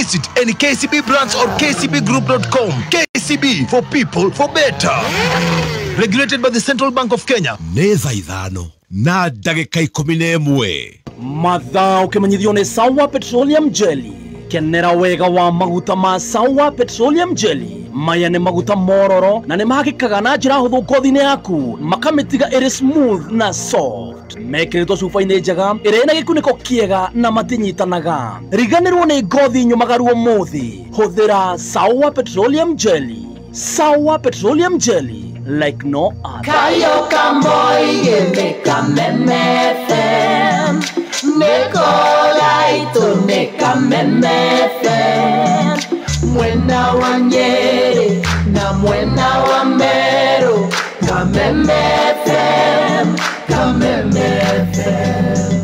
Visit any KCB branch or kcbgroup.com. KCB, for people, for better. Regulated by the Central Bank of Kenya. Nĩ thaa 5 na ndagĩka 11. Mathaa ũkĩmenyithio nĩ Sawa Petroleum Jelly. Kenera wega wa maguta ma Sawa Petroleum Jelly. Maya nĩ maguta mororo na nĩ mahakĩkaga na njĩra hũthũ ngothi-inĩ yaku, makamĩtiga ĩrĩ smooth na soft. Mekĩrĩtwo cuba-inĩ njega ĩrĩa ĩna gĩkunĩko kĩega na matinyitanaga. Riganĩrwo nĩ ngothi nyũmagaru ũmũthĩ. Hũthĩra Sawa Petroleum Jelly. Sawa Petroleum Jelly, like no other. Kayo kamoi Kameme FM, Nikolaito ne Kameme FM, Mwena wa Nyeri na mwena wa Meru, Kameme FM, Kameme FM.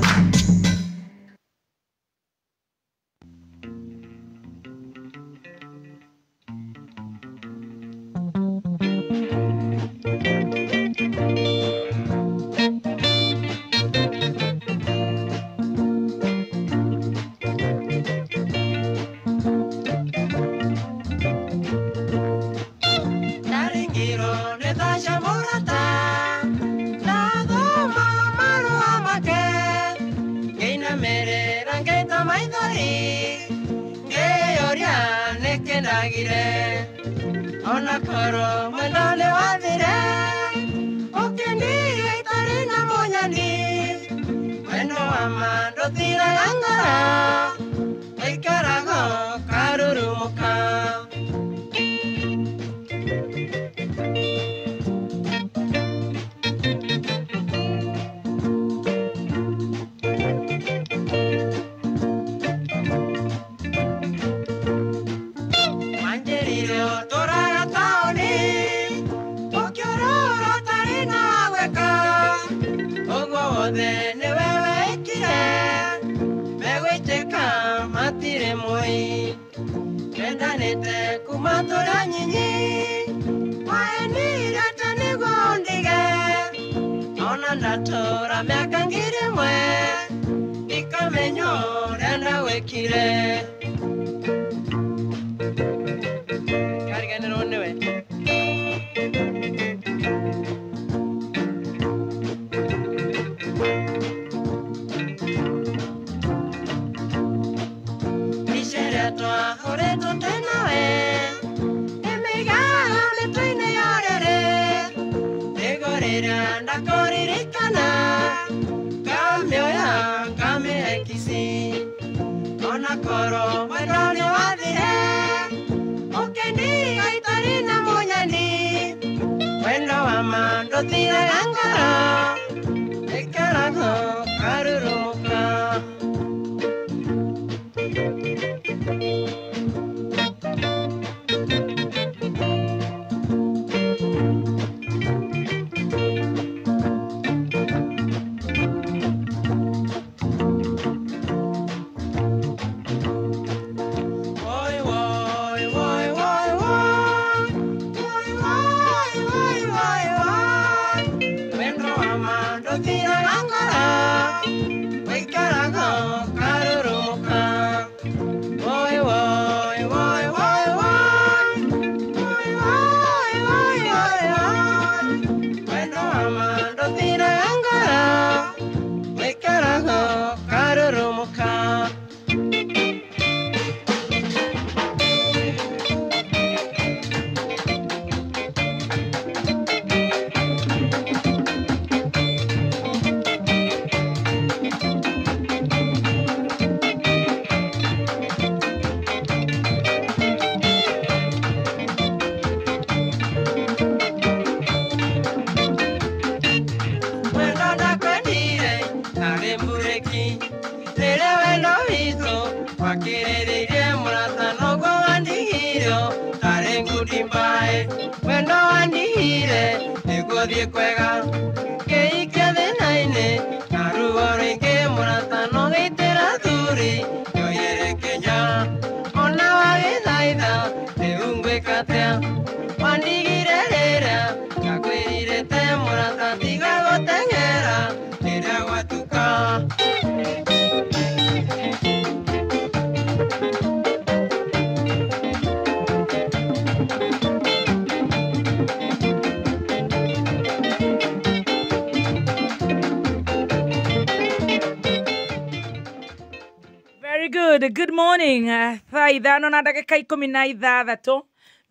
Good morning. Thaa 5 na ndagĩka 16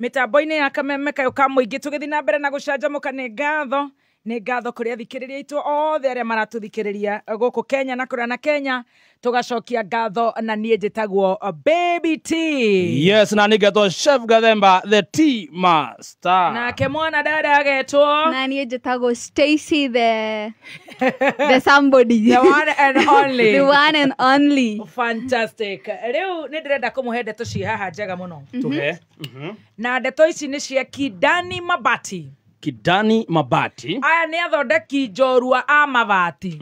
mĩtambo-inĩ ya Kameme Kayũ ka Mũingĩ tũgĩthiĩ na mbere na gũcanjamũka. Nĩ ngatho, nĩ ngatho kũrĩ athikĩrĩria aitũ othe arĩa maratũthikĩrĩria gũkũ Kenya na kũrĩa na Kenya, tũgacokia ngatho. Na niĩ njĩtagwo Baby T. Yes, na nĩngetwo Chef Gathemba, the tea master. Nake mwana dada agetwo? Na niĩ njĩtagwo Stacy, the somebody. The one and only. The one and only. Fantastic. Rĩu nĩ ndĩrenda kũmũhe ndeto ciĩ haha njega mũno. Tuhe. Na ndeto ici nĩ cia Kidani Mabati. Kidani Mabati. Aya nĩ athondeki njorua a mabati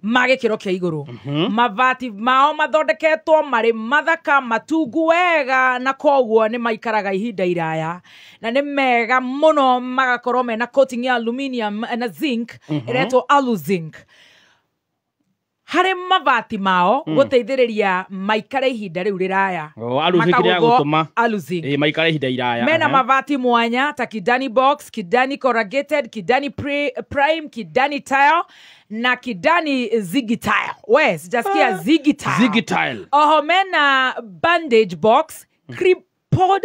ma gĩkĩro kĩa igũrũ. Mabati mao mathondeketwo marĩ mathaka, matungu wega, na koguo nĩ maikaraga ihinda iraya na nĩ mega mũno, magakorwo mena coating ya aluminium na zinc ĩretwo aluzinc harĩ mabati mao gũteithĩrĩria maikare ihinda rĩu rĩraya. Oh, aluzinc nĩ ya gũtũma aluzinc maikare ihinda iraya. Mena mabati mwanya ta Kidani box, Kidani corrugated, Kidani prime, Kidani tile na Kidani zigi tile. We sijasikia zigi tile. Zigi tile. Oho, mena bandage box, cripod,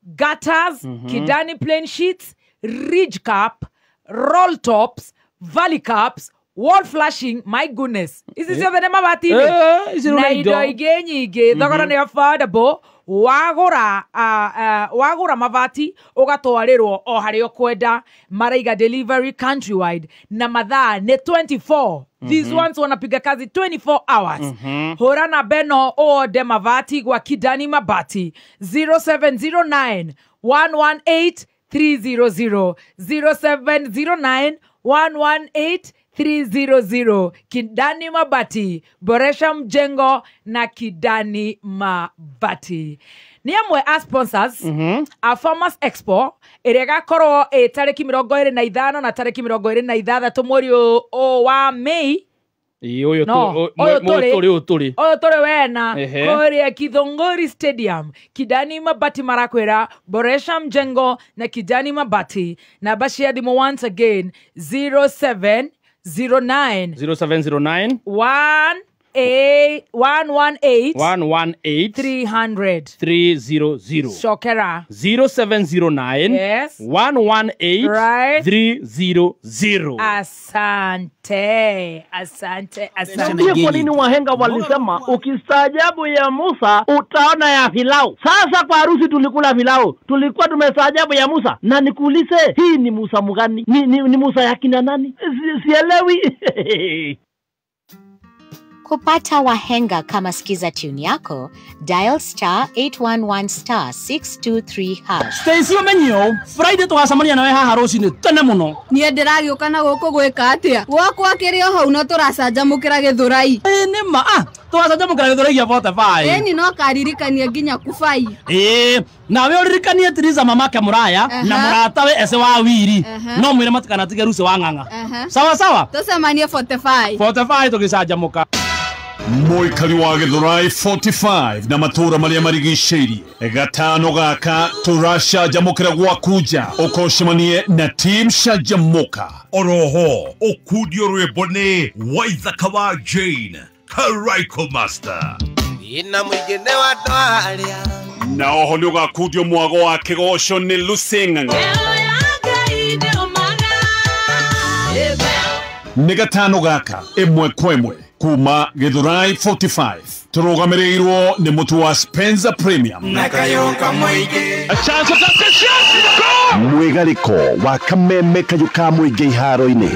gutters, Kidani plain sheets, ridge cap, roll tops, valley caps, wall flashing. My goodness, ici ciothe nĩ mabati-inĩ na indo ingĩ nyingĩ. Thogora nĩ affordable. Wagũra wagũra mabati ũgatwarĩrwo o harĩa ũkwenda. Maraiga delivery countrywide na mathaa nĩ 24. These ones wanapiga kazi 24 hours. Hũra namba ĩno ũonde mabati gwa Kidani Mabati, 0709 118 300, 0709 118 300. Kidani Mabati, boresha mjengo na Kidani Mabati. Nĩ amwe a sponsors a Farmers Expo ĩrĩa ĩgakorwo ĩ tarĩki 25 na tarĩki 26 mweri ũyũ wa Mei. Ũyũ tũrĩ. Ũyũ tũrĩ wena kũrĩa Kithongori Stadium. Kidani Mabati marakwĩra boresha mjengo na Kidani Mabati. Namba cia thimũ once again, 0709 0709 118 118 300 300. Cokera. 0709 Yes. 118 Right. 300. Asante, asante, asante. Ndiyo kwa nini wahenga walisema ukistaajabu ya Musa utaona ya Filau. Sasa kwa harusi tulikula filau, tulikuwa tumestaajabu ya Musa. Na nikuulize, hii ni Musa mgani? Ni Musa ya kina nani? Sielewi. Kupata wahenga kama skiza tune yako, dial star 811 star 623 hash. Stacy ũmenyo, Friday tũgacemania nawe haha rũcinĩ tene mũno. Niĩ ndĩragĩũka na gũkũ gwĩka atĩa? Gwakwa kĩrĩ o hau no tũracanjamũkĩra gĩthũrai. Ĩ nĩ ma, tũracanjamũkĩra gĩthũrai gĩa 45. Ĩni no karirikanie nginya kubai. Ĩ, nawe ũririkanie Tiriza mamake mũraya na mũratawe Ese wa Wiri. No mwĩre matikanatige Ruce wa Ng'ang'a. Sawa sawa? Tũcemanie 45. 45 tũgĩcanjamũka. Mũikari wa Gĩthũrai 45 na matũũra marĩa marigicĩirie, gatano gaka tũracanjamũkĩra gwaku nja, ũkocemanie na team Canjamũka. Oroho ũkundio rwĩmbo nĩ Waithaka wa Jane Karaiko Master. Ina mũingĩ nĩ wa andũ arĩa. Na oho nĩ ũgakundio mwago wa kĩgoco nĩ Lucy Ng'ang'a. Nĩ gatano gaka ĩmwe kwa ĩmwe kuma Gĩthũrai 45 tũrũgamĩrĩirwo nĩ mũtu wa Spencer Premium. Na kayũ ka mũingĩ. Mwĩgarĩko wa Kameme Kayũ ka Mũingĩ iharo-inĩ.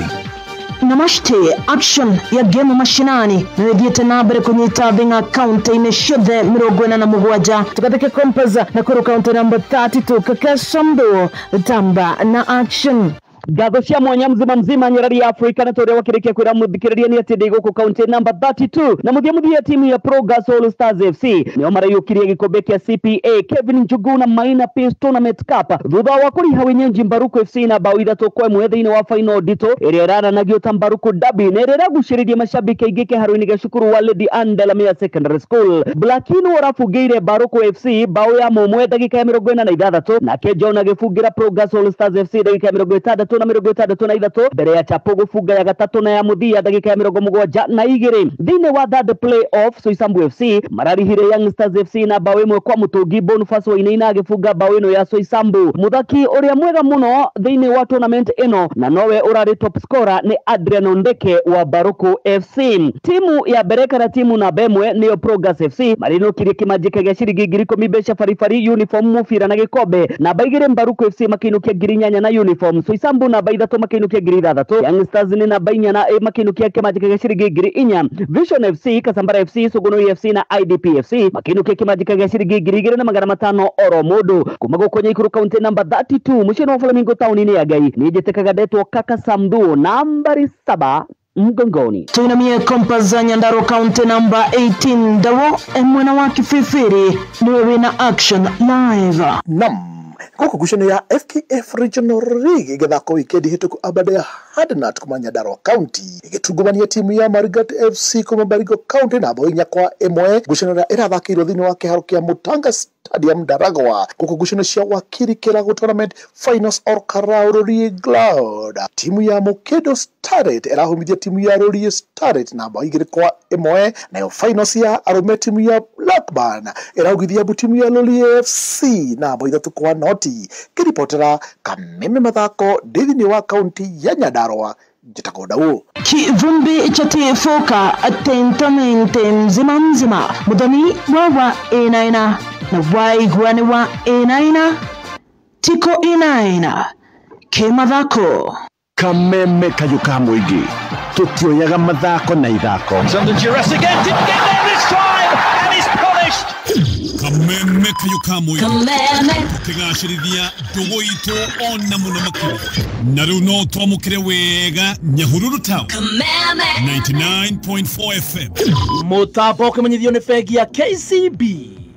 Namaste action ya gemu mashinani na ĩthiĩte na mbere kũnyita thing'a kaunti-inĩ ciothe 47 tugathike Compass na kũrũ kaunti namba 32 Kakasombo Tamba na action. Ngatho cia mwanya mzima mzima nyarari ya Afrika na toria wakirikia kwira muthikiriria ni ati ndi guku county number 32 na muthia muthia timu ya Pro Gas All Stars FC nio marayukirie gikombe kia CPA Kevin Njuguna Maina Peace Tournament Cup thutha wa kuriha wenyenji Mbaruku FC na bao 3-1 thiini wa final ndito iria iraranagio ta Mbaruku Derby na iria iraguciririe mashabiki aingi kiharo-ini gia cukuru wa Lady Anne Delamere Secondary School. Blackino arabungĩire Mbaruku FC bao ya mũmwe ndagĩka ya 46 nake John agĩbungĩra Pro Gas All Stars FC ndagĩka ya 68 663 mbere ya Chapo gũbunga ya gatatũ na ya mũthia ndagĩka ya 72. Thĩinĩ wa third play-off Soysambu FC mararihire Young Stars FC na bao 1 kwa mũtũngi. Boniface Wainaina agĩbunga bao ĩno ya Soysambu. Mũthaki ũrĩa mwega mũno thĩinĩ wa tournament ĩno na nowe ũrarĩ top scorer nĩ Adrian Ondeke wa Baruku FC. Timu ya mbere kana timu namba 1 nĩyo Progress FC marinũkirie kĩmanjĩka gĩa ciringi 10,000 mbeca baribari uniform mũbira na gĩkombe. Namba 2 Baruku FC makĩinũkia 8,000 na uniform. Soysambu namba 3 makĩinũkia 6,000. Young Stars nĩ namba 4 na makĩinũkia kĩmanjĩka gĩa ciringi 4,000. Vision FC, Kasambara FC, Sugunui FC na IDP FC makĩinũkia kĩmanjĩka gĩa ciringi 2,500 oro mũndũ. Kuma gũkũ Nyaikuru kaunti namba 32 mũciĩ wa Flamingo taũni-inĩ ya Ngai nĩ njĩtĩkaga ndetwo Kaka Samdu nambari 7 mgongoni. Tuinamie Compass za Nyandarua kaunti namba 18 Ndawo mwena wa Kififiri niwe wina action live. Nam gũkũ ngucanio ya FKF Regional League ĩgĩthakwo wikendi hĩtũku Aberdare Hardnut kuma Nyandarua County ĩgĩtungumania timu ya Marigat FC kuma Baringo County na bao 4-1. Ngucanio ĩrĩa ĩrathakĩirwo thĩinĩ wa kĩharo kĩa Mutanga Stadium Ndaragwa. Gũkũ ngucanio cia Wakiri Kĩrago Tournament Finals or Karau Rũriĩ Cloud, timu ya Mũkĩndũ Starlet ĩrahũmithia timu ya Rũriĩ Starlet na bao 2-1. Nayo finals ya arũme timu ya Blackburn ĩraugithia timu ya Rũriĩ FC na bao 3-0. Kiripotera Kameme mathako ndĩ thĩinĩ wa kaunti ya Nyandarua njĩtagwo Ndau. Kivumbi chatifuka atentamente mzima mzima muthoni wa inaina na waiguani wa inaina tiko inaina kimathako. Kameme kayũ ka mũingĩ tũtioyaga mathako na ithako. Kameme kayũ ka mũingĩ tũkĩgacĩrithia ndũgũ itũ ona mũno makĩria. Na rĩu no twamũkĩre wega Nyahururu Town 99.4 FM. Mũtambo ũkĩmenyithio nĩ bengi ya KCB.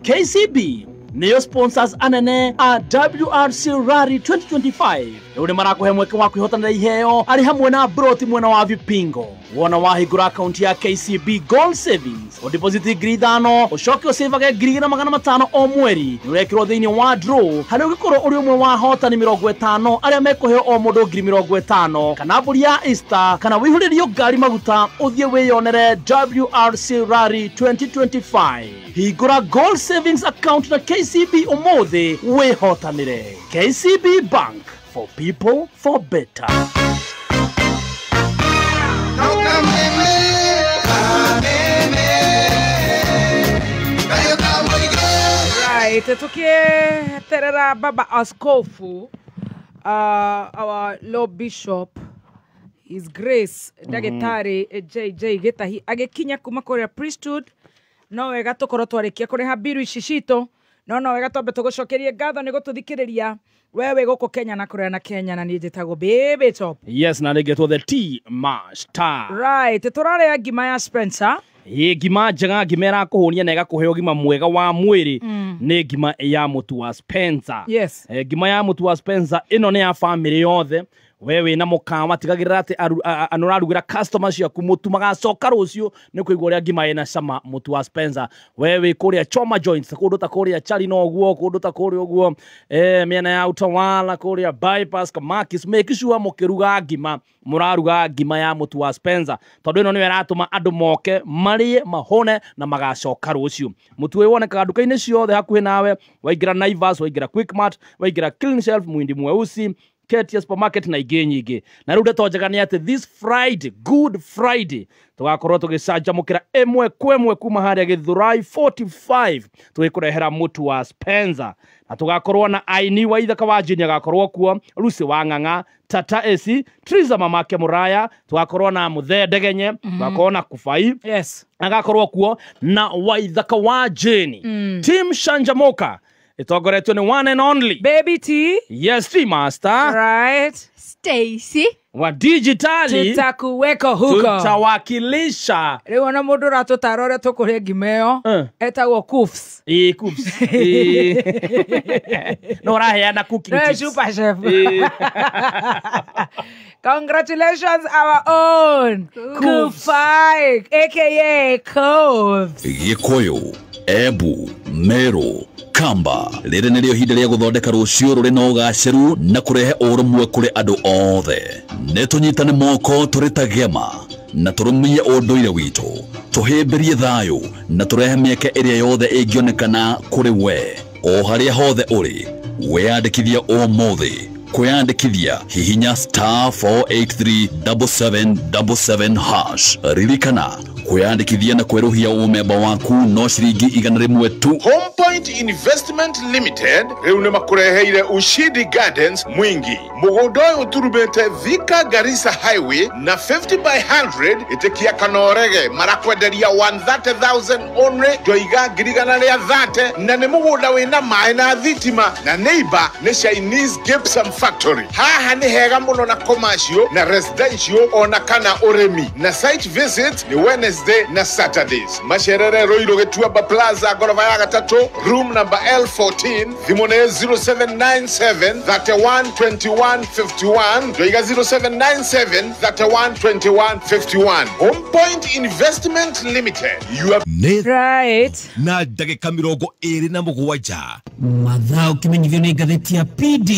KCB nĩyo sponsors anene a WRC Rally 2025. Rĩu nĩ marakũhe mweke wa kwĩhotanĩra iheo arĩ hamwe na broti mwena wa Vipingo. Wona wahingũra akaunti ya KCB Gold Savings, ũdeposit 5,000 ũcoke ũcĩvage 2,500 o mweri. Nĩ ũrekĩrwo thĩinĩ wa draw harĩa ũngĩkorwo ũrĩ ũmwe wa ahotani 50 arĩa mekũheo o mũndũ 50,000 kana mbũri ya Easter kana wĩihũrĩrio ngari maguta ũthiĩ wĩyonere WRC Rally 2025. Hingũra Gold Savings account na KCB ũmũthĩ wĩhotanĩre. KCB Bank, for people for better. Right, tukieterera baba askofu, our Lord Bishop His Grace Ndagĩtarĩ JJ Gĩtahi agĩkinya kuma kũrĩa priesthood. No wega tũkorwo twarĩkia kũrĩha mbiru ici citũ, no wega twambe tũgũcokerie ngatho nĩ gũtũthikĩrĩria wewe gũkũ Kenya na kũrĩa na Kenya, na niĩ njĩtagwo Baby Top. Yes, na rĩngĩ the T Master. Right, tũrarĩa ngima ya Spencer. Ĩ ngima njega, ngima ĩrakũhũnia na ĩgakũhe ũgima mwega wa mwĩrĩ nĩ ngima ya mũtu wa Spencer. Yes. Ngima ya mũtu wa Spencer ĩno nĩ ya family yothe. Wewe na mũkawa tigagĩrĩra atĩ nĩũrarugĩra customer ciaku mũtu magacoka rũciũ nĩ kũigua ũrĩa ngima ĩna cama mũtu wa Spencer. Wewe kũrĩa Choma Joints, kũndũ ta kũrĩa Chari no ũguo, kũndũ ta kũrĩa ũguo mĩena ya Utawala, kũrĩa Bypass, Kamakis, make sure mũkĩruga ngima mũraruga ngima ya mũtu wa Spencer tondũ ĩno nĩyo ĩratũma andũ moke marĩe mahũne na magacoka rũciũ. Mũtu ũyũ wonekaga nduka-inĩ ciothe hakuhĩ nawe, waingĩra Naivas, waingĩra Quickmart, waingĩra Clean Shelf, Muhindi Mweusi, Ketia Supermarket na ingĩ nyingĩ. Na rĩu ndeto njega nĩ atĩ this Friday, Good Friday, tũgakorwo tũgĩcanjamũkĩra ĩmwe kwa ĩmwe kuma harĩa Gĩthũrai 45 tũgĩkũrehera mũtu wa Spencer. Na tũgakorwo na aini wa Ithaka wa Jini agakorwo kuo, Lucy wa Ng'ang'a, Tata Esi, Triza mamake Muraya, tũgakorwo na Mũthee Ndegenye, tũgakorwo na Kufai. Yes. Agakorwo kuo na Waithaka wa Jini. Team Shanjamoka itongoretio nĩ one and only Baby T. Yes, T Master. Right. Stacy wa digitali tutakuweko huko, tutawakilisha. Rĩu ona mũndũ ũratũtara ũrĩa tũkũrĩa ngima ĩyo etagwo Kufs. Ĩ Kufs. No ũraheana cooking tips. Super chef. Congratulations our own Kufai aka Kufs. Gĩkũyũ, Embu, Meru, Mukamba rĩrĩ nĩrĩo ihinda rĩa gũthondeka rũciũ rũrĩ na ũgacĩru na kũrehe ũrũmwe kũrĩ andũ othe. Nĩ tũnyitane moko tũrĩ ta gema na tũrũmie ũndũire witũ, tũhĩmbĩrie thayũ na tũrehe mĩeke ĩrĩa yothe ĩngĩonekana kũrĩ we o harĩa hothe ũrĩ. Wĩyandĩkithia ũmũthĩ. Kwĩyandĩkithia hihinya star 4837777 hash. Ririkana kwĩyandĩkithia na kwerũhia ũmemba waku no ciringi 100 tu. Home Point Investment Limited rĩu nĩ makũreheire Ushindi Gardens Mwingi. Mũgũnda ũyũ ũturumĩte Thika Garissa Highway na 50 by 100 ĩtĩkia kanorege marakwenderia 130,000 only ndoiga 130,000 na nĩ mũgũnda wĩna maĩ na thitima na neighbor nĩ Chinese Gypsum Factory. Haha nĩ hega mũno na commercial na residential ona kana ũrĩmi na site visit ni Wednesday na Saturdays. Macerere Ruiru Gĩtuamba Plaza ngoroba ya gatatũ room number L14 thimũ nĩ 0797 31 21 51 ndoiga 0797 31 21 51. Home Point Investment Limited. You are right. Na ndagĩka 27. Mathaa ũkĩmenyithio nĩ ngathĩti ya PD.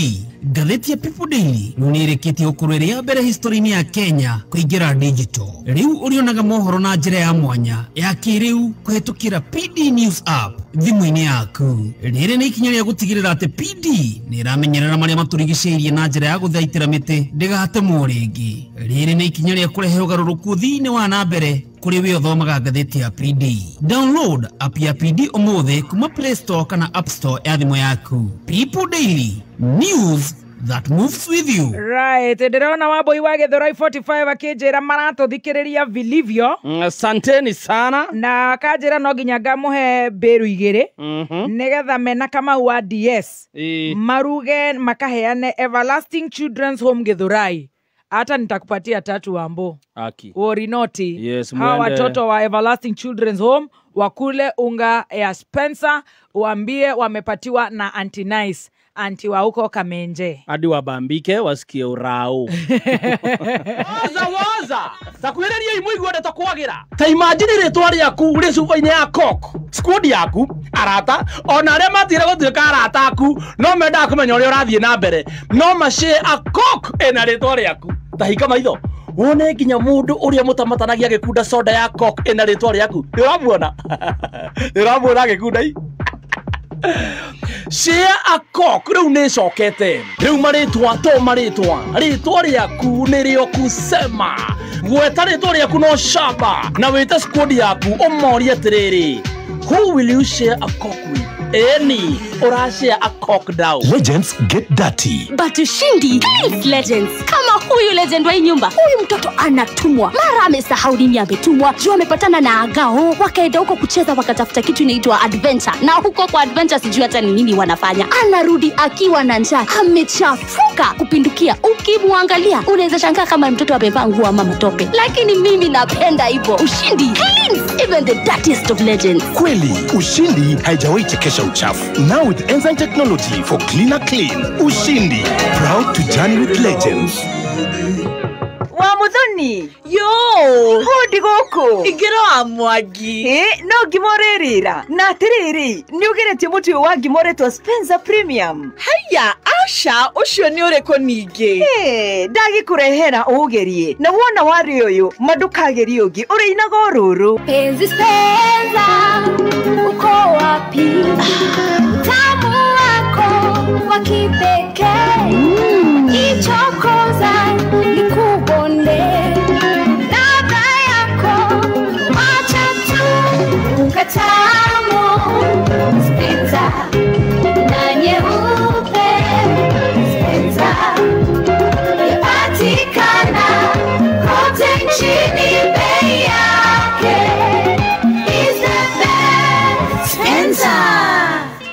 Ngathĩti ya People Daily rĩu nĩ ĩrĩkĩtie gũkorwo ĩrĩ ya mbere history-inĩ ya Kenya kũingĩra digital. Rĩu ũrĩonaga mohoro na njĩra ya mwanya ya kĩrĩu kũhetũkĩra PD News app thimũ-inĩ yaku. Rĩrĩ nĩ ikinya rĩa gũtigĩrĩra atĩ PD nĩ ĩramenyerera marĩa matũrigicĩirie na njĩra ya gũthaitĩra mĩtĩ ndĩgatemwo rĩngĩ. Rĩrĩ nĩ ikinya rĩa kũrehe ũgarũrũku thĩinĩ wa na mbere kũrĩ we ũthomaga ngathĩti ya PD. Download app ya PD ũmũthĩ kuma Play Store kana App Store ya thimũ yaku. People Daily, news that moves with you. Right, ndĩrona Wambui wa Gĩthũrai 45 akĩnjĩra maratũthikĩrĩria vilivyo. Asanteni sana. Na akanjĩra no nginya ngamũhe mbĩru igĩrĩ nĩgetha mena Kamau wa DS maruge makaheane Everlasting Children's Home Gĩthũrai. Hata nitakupatia 3 Wambo. Aki. Worinoti. Yes, hawa watoto wa Everlasting Children's Home wakule unga ya Spencer, waambie wamepatiwa na Auntie Nice, anti wa huko Kamenje. Hadi wabambike wasikie urao. Waza waza. Takwĩrĩria imwe iguo ndeto kwagĩra. Ta imagine rĩtwa rĩaku rĩ cuba-inĩ ya Coke. Squad yaku arata ona arĩa matire gũtuĩka arata aku no mendaga kũmenya ũrĩa ũrathiĩ na mbere no macee a Coke ĩna rĩtwa rĩaku. Ta hinga maitho wone nginya mũndũ ũrĩa mũtamatanagia gĩkunda soda ya Coke ĩna rĩtwa rĩaku. Nĩ ũramuona? Nĩ ũramuona gĩkunda i? Share a Coke rĩu nĩ ĩcokete. Rĩu marĩtwa to marĩtwa. Rĩtwa rĩaku nĩrĩo kusema. Gweta rĩtwa rĩaku no shamba na wĩte squad yaku ũmorie atĩrĩrĩ, who will you share a Coke with? Eni ura share a Coke down. Legends get dirty. But Ushindi cleans legends. Kama huyu legend wa nyumba, huyu mtoto anatumwa. Mara amesahau nini ametumwa. Juu amepatana na agao, wakaenda huko kucheza wakatafuta kitu inaitwa adventure. Na huko kwa adventure sijui hata ni nini wanafanya. Anarudi akiwa na njaa, amechafuka kupindukia. Ukimwangalia unaweza shangaa kama mtoto amevaa nguo ama matope. Lakini mimi napenda hivyo. Ushindi cleans even the dirtiest of legends. Kweli, Ushindi haijawahi chekesha uchafu. Now with enzyme technology for cleaner clean. Ushindi, proud to journey with legends. Wa Muthoni. Yo, hodi gũkũ. Ingĩra wa Mwangi. No ngima ũrĩrĩra. Na atĩrĩrĩ, nĩ ũgeretie mũtu ũyũ wa ngima ũretwo Spencer Premium? Haiya, aca, ũcio nĩ ũrĩkũ ningĩ? Ndagĩkũrehera ũũgerie. Na wona warĩ ũyũ, ma ndũkagerie ũngĩ, ũrĩinaga o rũrũ. Penzi Spencer, uko wapi? Utamu wako wa kipekee. Ichokoza nikubonde. Ladha yako wacha tu katamu. Spencer na nyeupe. Spencer yapatikana kote nchini, bei yake is the best. Spencer.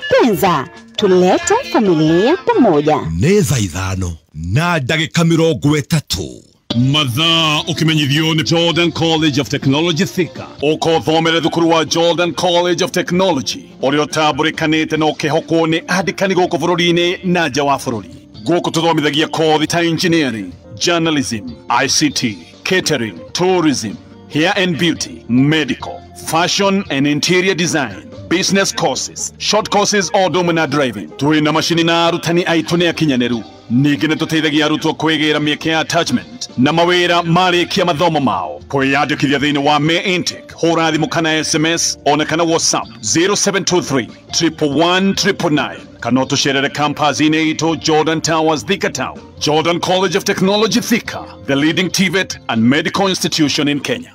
Spencer, tulete familia pamoja. Nĩ thaa 5:30. Mathaa ũkĩmenyithio nĩ Jordan College of Technology Thika. Ũkothomere thukuru wa Jordan College of Technology ũrĩa ũtambũrĩkanĩte na ũkĩhokwo nĩ andĩkani gũkũ bũrũri-inĩ na nja wa bũrũri. Gũkũ tũthomithagia kothi ta engineering, journalism, ICT, catering, tourism, hair and beauty, medical, fashion and interior design, business courses, short courses o ũndũ ũmwe na driving. Twĩna macini na arutani aitũ nĩ akinyanĩru. Ningĩ nĩ tũteithagia arutwo kwĩgĩra mĩeke ya attachment na mawĩra marĩkia mathomo mao. Kwĩyandĩkithia thĩinĩ wa May intake, hũra thimũ kana SMS ona kana WhatsApp 0723 111 999 kana ũtũcerere campus-inĩ itũ Jordan Towers, Thika Town. Jordan College of Technology Thika, the leading TVET and medical institution in Kenya.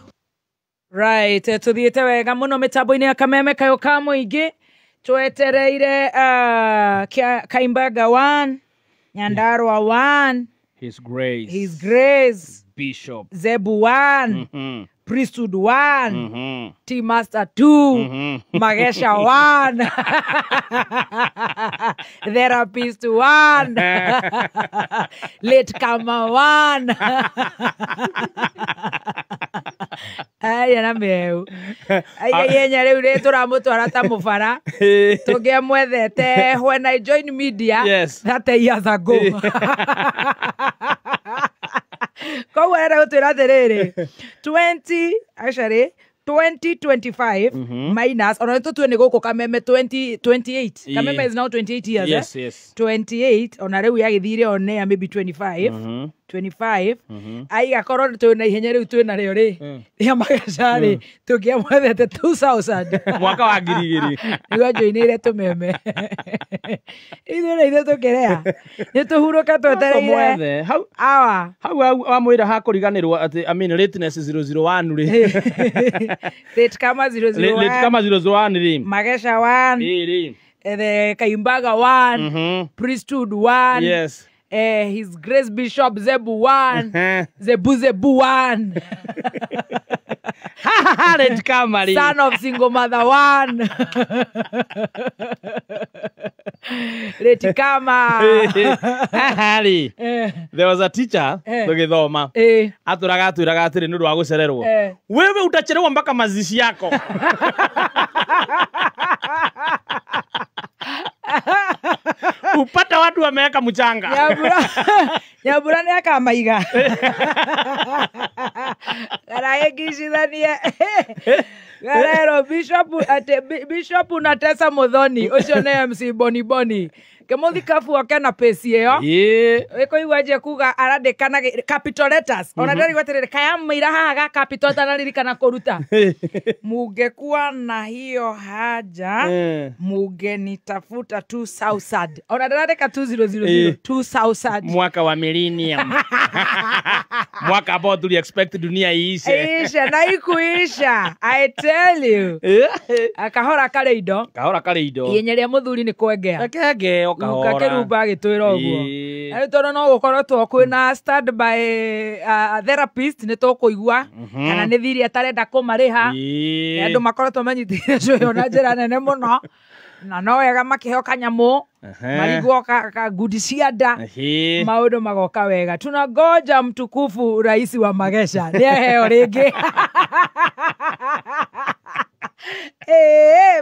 Right, tuthiĩte wega mũno mĩtambo-inĩ ya Kameme Kayũ ka Mũingĩ. Twetereire Kaimbaga 1, Nyandarua 1, His Grace, His Grace Bishop Zebu 1, Priesthood 1, Tea Master 2, Magesha 1, Therapist 1, Late Kama 1. Aya na meu. Aya yenya riu ri turamutwara ta mubara. Tungiamwethete when I joined media, yes, 30 years ago. Koguo arenda gũtwĩra atĩrĩrĩ, 20 actually 2025 minus ona tũtue nĩ gũkũ Kameme 2028. Kameme is now 28 years. Yes, eh? Yes. 28 ona rĩu yagĩthire one maybe 25. 25 aigakorwo twĩ na ihenya rĩu twĩ narĩo rĩ rĩa Mageca rĩ, tũngĩamwethete 2000 mwaka wa 2000 nĩguo anjoinĩire tũmeme. Ithuĩ na ithuĩ tũkĩrea nĩ tũhurũke twetereire hau awa hau wamwĩra hakũriganĩrwo atĩ I mean lateness 001 rĩ, late kama 001, late kama 001 rĩ, Mageca 1 rĩ, the Kaimbaga 1, Priesthood 1, yes, His Grace Bishop Zebu 1, Zebu Zebu 1, son of single mother 1, Late Kama. There was a teacher tũgĩthoma atũraga atwĩraga atĩrĩ nĩ ũndũ wa gũcererwo, wewe utachelewa mpaka mazishi yako. Upata watu wameweka mchanga. Nyambura nĩ akamaiga. Karagĩcithanie. Garero Bishop ate Bishop unatesa Muthoni ucio nĩ MC Boni Boni. Kĩmũthi kabu oke na pesi ĩyo. Ĩkũigua nje kuga arandĩka na capital letters. Ona ndarigwo atĩrĩrĩ kayamĩira haha ga capital atanaririkana kũruta. Mungekuwa na hiyo haja mungenitafuta 2000. Ona ndarandĩka 2000 2000. Mwaka wa millennium. Mwaka ambao tuli expect dunia iishe. Iishe na ikuisha. I tell you. Kahora karĩ indo. Kahora karĩ indo. Ihenya rĩa mũthuri nĩ kwengea. Akengeo kahora. Gakĩrumba agĩtwĩra ũguo. Na rĩu tondũ no gũkorwo kwĩna stand by therapist nĩ tũkũigua kana nĩ thiri atarenda kũmarĩha. Andũ makoretwo manyitĩte cũyũ na njĩra nene mũno. Na no wega makĩheo kanyamũ marigwo ka ngudi cia nda, maũndũ magoka wega. Tunangoja mtukufu rais wa Magesha nĩ aheo rĩngĩ.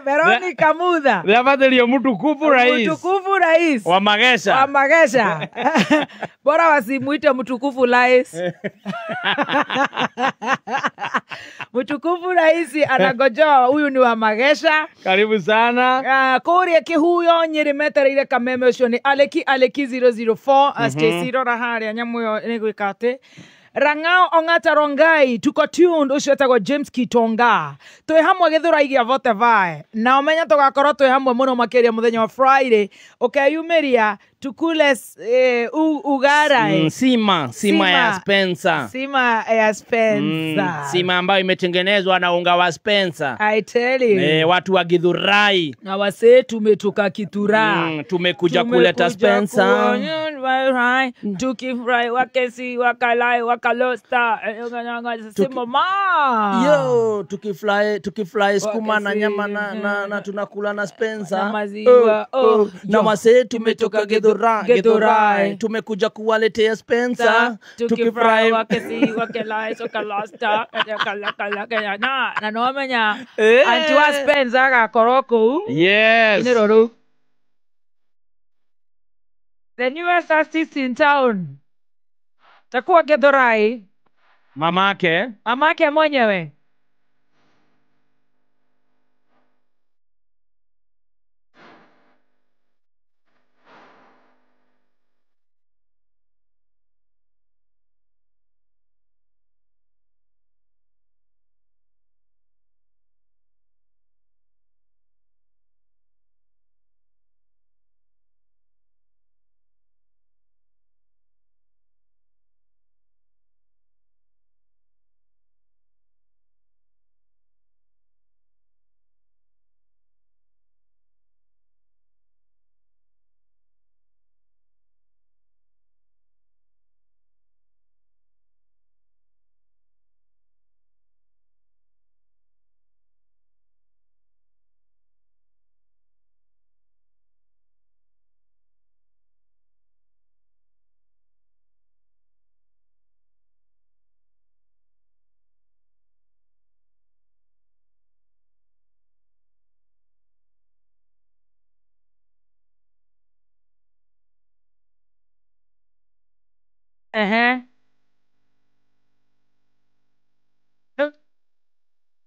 Veronica Mutha Rĩabatĩrio mtukufu rais, mtukufu rais wa Magesha, wa Magesha. Bora wasimuite mtukufu rais. Mtukufu rais anagojoa, huyu ni wa Magesha. Karibu sana. Kũrĩa Kĩhuyo Nyĩrĩ metereire Kameme ũcio nĩ Aleki Aleki 004. Stacy rora harĩa nyamũ ĩyo nĩ gwĩka atĩ Rang'ao Ong'ata Rongai tuko tuned ũcio etagwo James Kitonga. Twĩ hamwe Gĩthũrai gĩa vote vae. Na ũmenye tũgakorwo twĩ hamwe mũno makĩria mũthenya wa Friday. Ũkeyumĩria tukule ugara. Sima ya Spencer. Sima ya Spencer. Sima ambayo imetengenezwa na unga wa Spencer. I tell you. Watu wa Githurai. Na wasee tumetoka Kitura. Tumekuja kuleta Spencer. Tukifurahi wakesi wakalai wakalosta. Sima. Yo, tukifly skuma na nyama na tunakula na Spencer. Na maziwa. Na wasee tumetoka Githurai. Tumekuja kuwaletea Spencer. Tukifurahi wakesi wakelai wakalasta. Na no amenya anti wa Spencer agakorwo kũu. Yes. Nĩ rũrũ. The newest artist in town. Takuwa Githurai. Mamake. Mamake mwenyewe.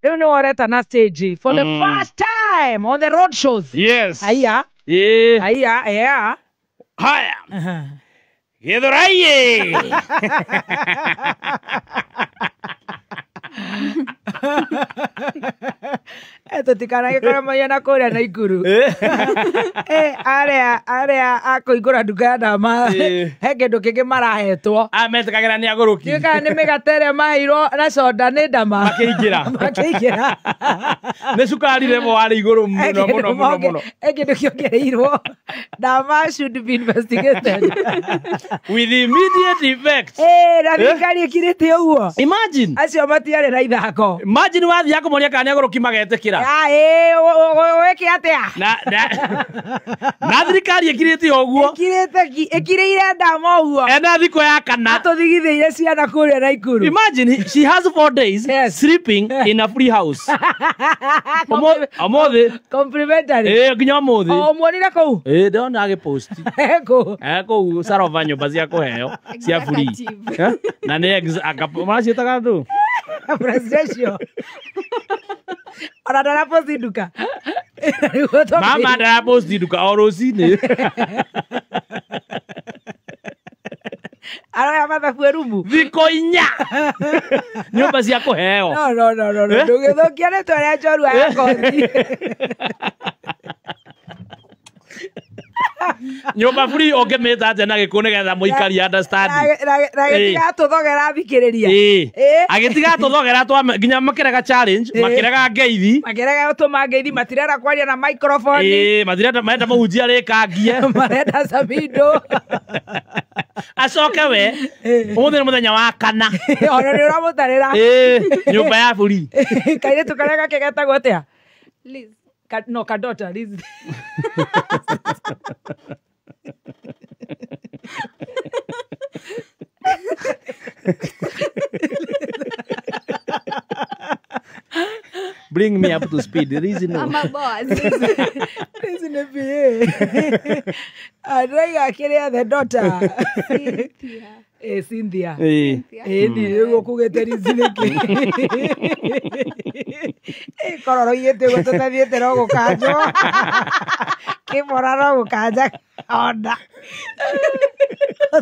Rĩu nĩ woreta na stage for the first time on the road shows. Yes. Haya. Yeah. Haya, yeah. Haya. Githurai. Tũtikanagĩkorwo maiana kũrĩa Naikuru. Arĩa a kũhingũra nduka ya ndama he kĩndũ kĩngĩ marahetwo. Metĩkagĩra nĩ agũrũki. Ndiũĩ kana nĩ mĩgate ĩrĩa maheirwo na soda nĩ ndama. Makĩingĩra. Makĩingĩra. Nĩ cukari level warĩ igũrũ mũno mũno mũno mũno. He kĩndũ kĩongereirwo. Ndama should be investigated. With immediate effect. Na thirikari ĩkirĩte ũguo. Imagine. Acio matiarĩ na ithako. Imagine wathiaga kũmoria kana nĩ agũrũki magetĩkĩra. Wĩke atĩa? Na thirikari ĩkirĩte ũguo. Ĩkirĩire ndama ũguo. Ena thikũ ya kana. Atũthigithĩire ciana kũrĩa Naikuru. Imagine she has 4 days sleeping in a free house. Ũmũthĩ. Complimentary. Nginya ũmũthĩ. Ũmuonire kũu? Ndona agĩpost. Kũ? Kũu Sarova nyũmba cia kũheo cia free. Na nĩ maraciĩtaga andũ? Presidential. Ona ndaraposti nduka. Mama ndaraposti nduka o rũcinĩ. Aroya mathabu erumu. Thikũ 4. Nyũmba cia kũheo. No no no no. Ndũgĩthũkia rĩtwa rĩa njorua ya kothi. Nyũmba free ũngĩmĩta atĩa na gĩkũyũ nĩgetha mũikari understand. Na gĩtiga tũthogera thikĩrĩria. Agĩtiga tũthogera nginya makĩrega challenge, makĩrega ngeithi. Makĩrega gũtũma ngeithi, matirenda kwaria na microphone. Matirenda, marenda mũhunjia arĩkangie. Marenda Samido. Acoke we, ũmũthĩ nĩ mũthenya wa kana. Ona nĩ ũramũtarĩra. Nyũmba ya free. Kairĩtu karĩa gake getagwo atĩa? Liz. No, kadota, Liz. Bring me up to speed. Liz, no. I'm a boss. Liz nĩ PA. Araiga kĩrĩa the daughter. Cynthia. Cynthia. Nĩ ũkugĩte Liz nĩkĩ? Kororo igĩte ũguo tũtathiĩte no gũkanjwo. Kĩmora no gũkanja ona.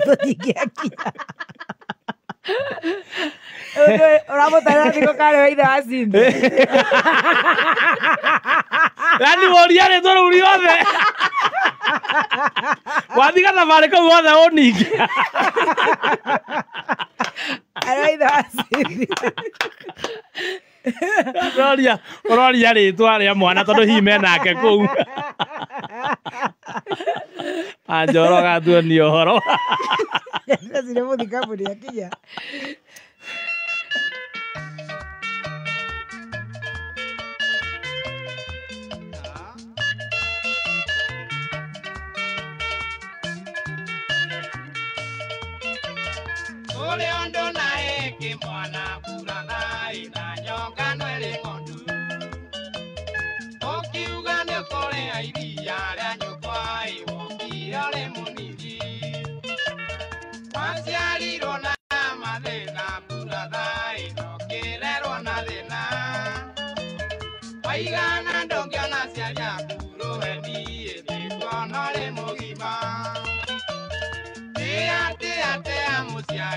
Tũtingĩakinya. Ũramũtarĩra thikũ karĩ wa ithe wa Cynthia. Yani woria rĩtwa rĩu rĩothe. Wathiga thabarĩ kũu wothe ũninge. Arĩ wa ithe wa Cynthia. Ũroria rĩtwa rĩa mwana tondũ hihi menake kũu. Anjoro gatuonia ũhoro. Ndĩreciria mũthikabu nĩakinya. Waciarirwo na mathĩna mbura.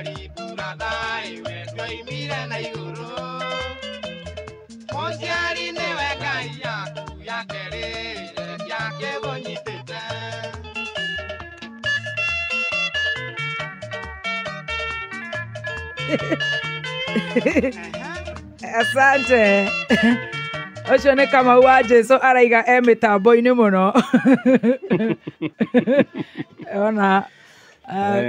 Mũciari burathai we ndwoimire na igũrũ. Mũciari nĩwe Ngai yaku ya kerĩ yake ũnyitĩte. Asante. Ũcio nĩ Kamau wa Jesu araiga e mĩtambo-inĩ mũno. Ona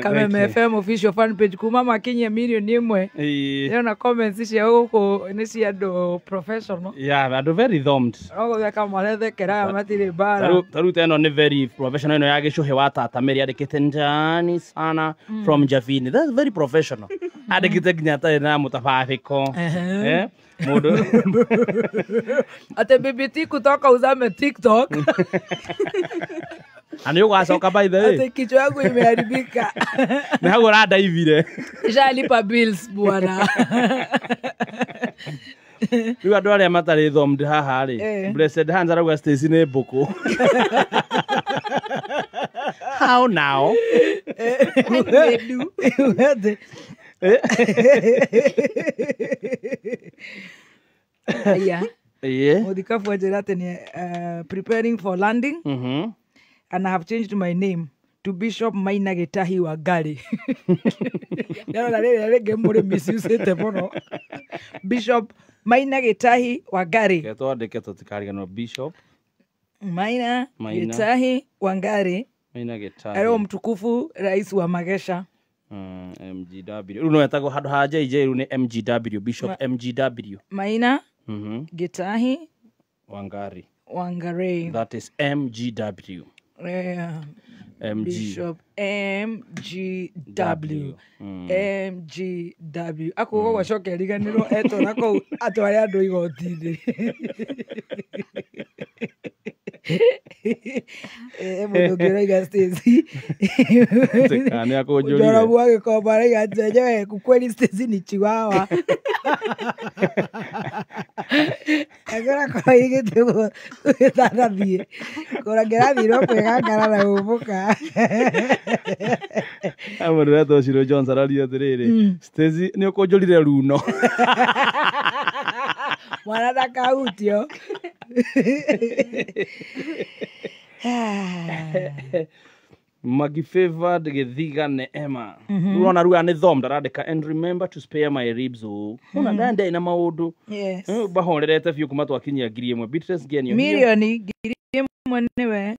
Kameme FM official fan page kuma makinyie milioni 1. Ndĩrona comments cia gũkũ nĩ cia andũ professional. Yeah, andũ very thumbed. No gũtheka marethekera matirĩ mbara. Tarĩu ta ĩno nĩ very professional ĩno ya gĩcũhĩ wa tata Mary andĩkĩte ndani sana from Javini. That's very professional. Andĩkĩte nginya atarĩ na mũtababĩko. Mũndũ ate BBT kutoka uzame TikTok. Ana ũgacoka by the way. Ate kichwa yangu imeharibika. Nĩ hau ũrandaivire. Nishalipa bills bwana. Rĩu andũ arĩa matarĩ thumbed haha rĩ, Blessed Hands arauga Stacy nĩ mbũkũ. How now? Yeah. Mũthikabu anjĩra atĩ nĩ preparing for landing. And I have changed my name to Bishop Maina Gĩtahi Wangari. Ndarora rĩrĩa rĩngĩ mũrĩmi ciucĩte mũno. Bishop Maina Gĩtahi Wangari. Reke twandĩke tũtikariganĩrwo Bishop Maina Gĩtahi Wangari. Maina Gĩtahi. Arĩ mtukufu rais wa Magesha. MGW. Rĩu no etagwo handũ ha JJ rĩu nĩ MGW, Bishop MGW. Maina Gĩtahi Wangari. Wangari. That is MGW. Yeah. MG. Bishop MGW. MGW. Akuga gwacoka eriganĩrwo etwara kũu atware andũ igoti-inĩ. Mũndũ ũngĩ ũraiga Stacy. Nĩ akũnjũrire. Njorobu agĩkomba araiga atĩ enyewe kweli Stacy ni chihuahua. Agora koigĩte ũguo gĩtanathiĩ. Kũrangĩrathirwo kwĩgangara na gũmbũka. Mũndũ wetwo Shiro Jones araria atĩrĩrĩ, Stacy nĩ ũkũnjũrire runo. Mwana ndakahutio. Magi favored Githiga Neema. Urona ruga nĩ thom ndarandĩka and remember to spare my ribs o. Una ndande na maũndũ. Yes. Bahorerete biũ kuma twakinyia 1,000. Beatrice Genio. Milioni 1,000 nĩwe.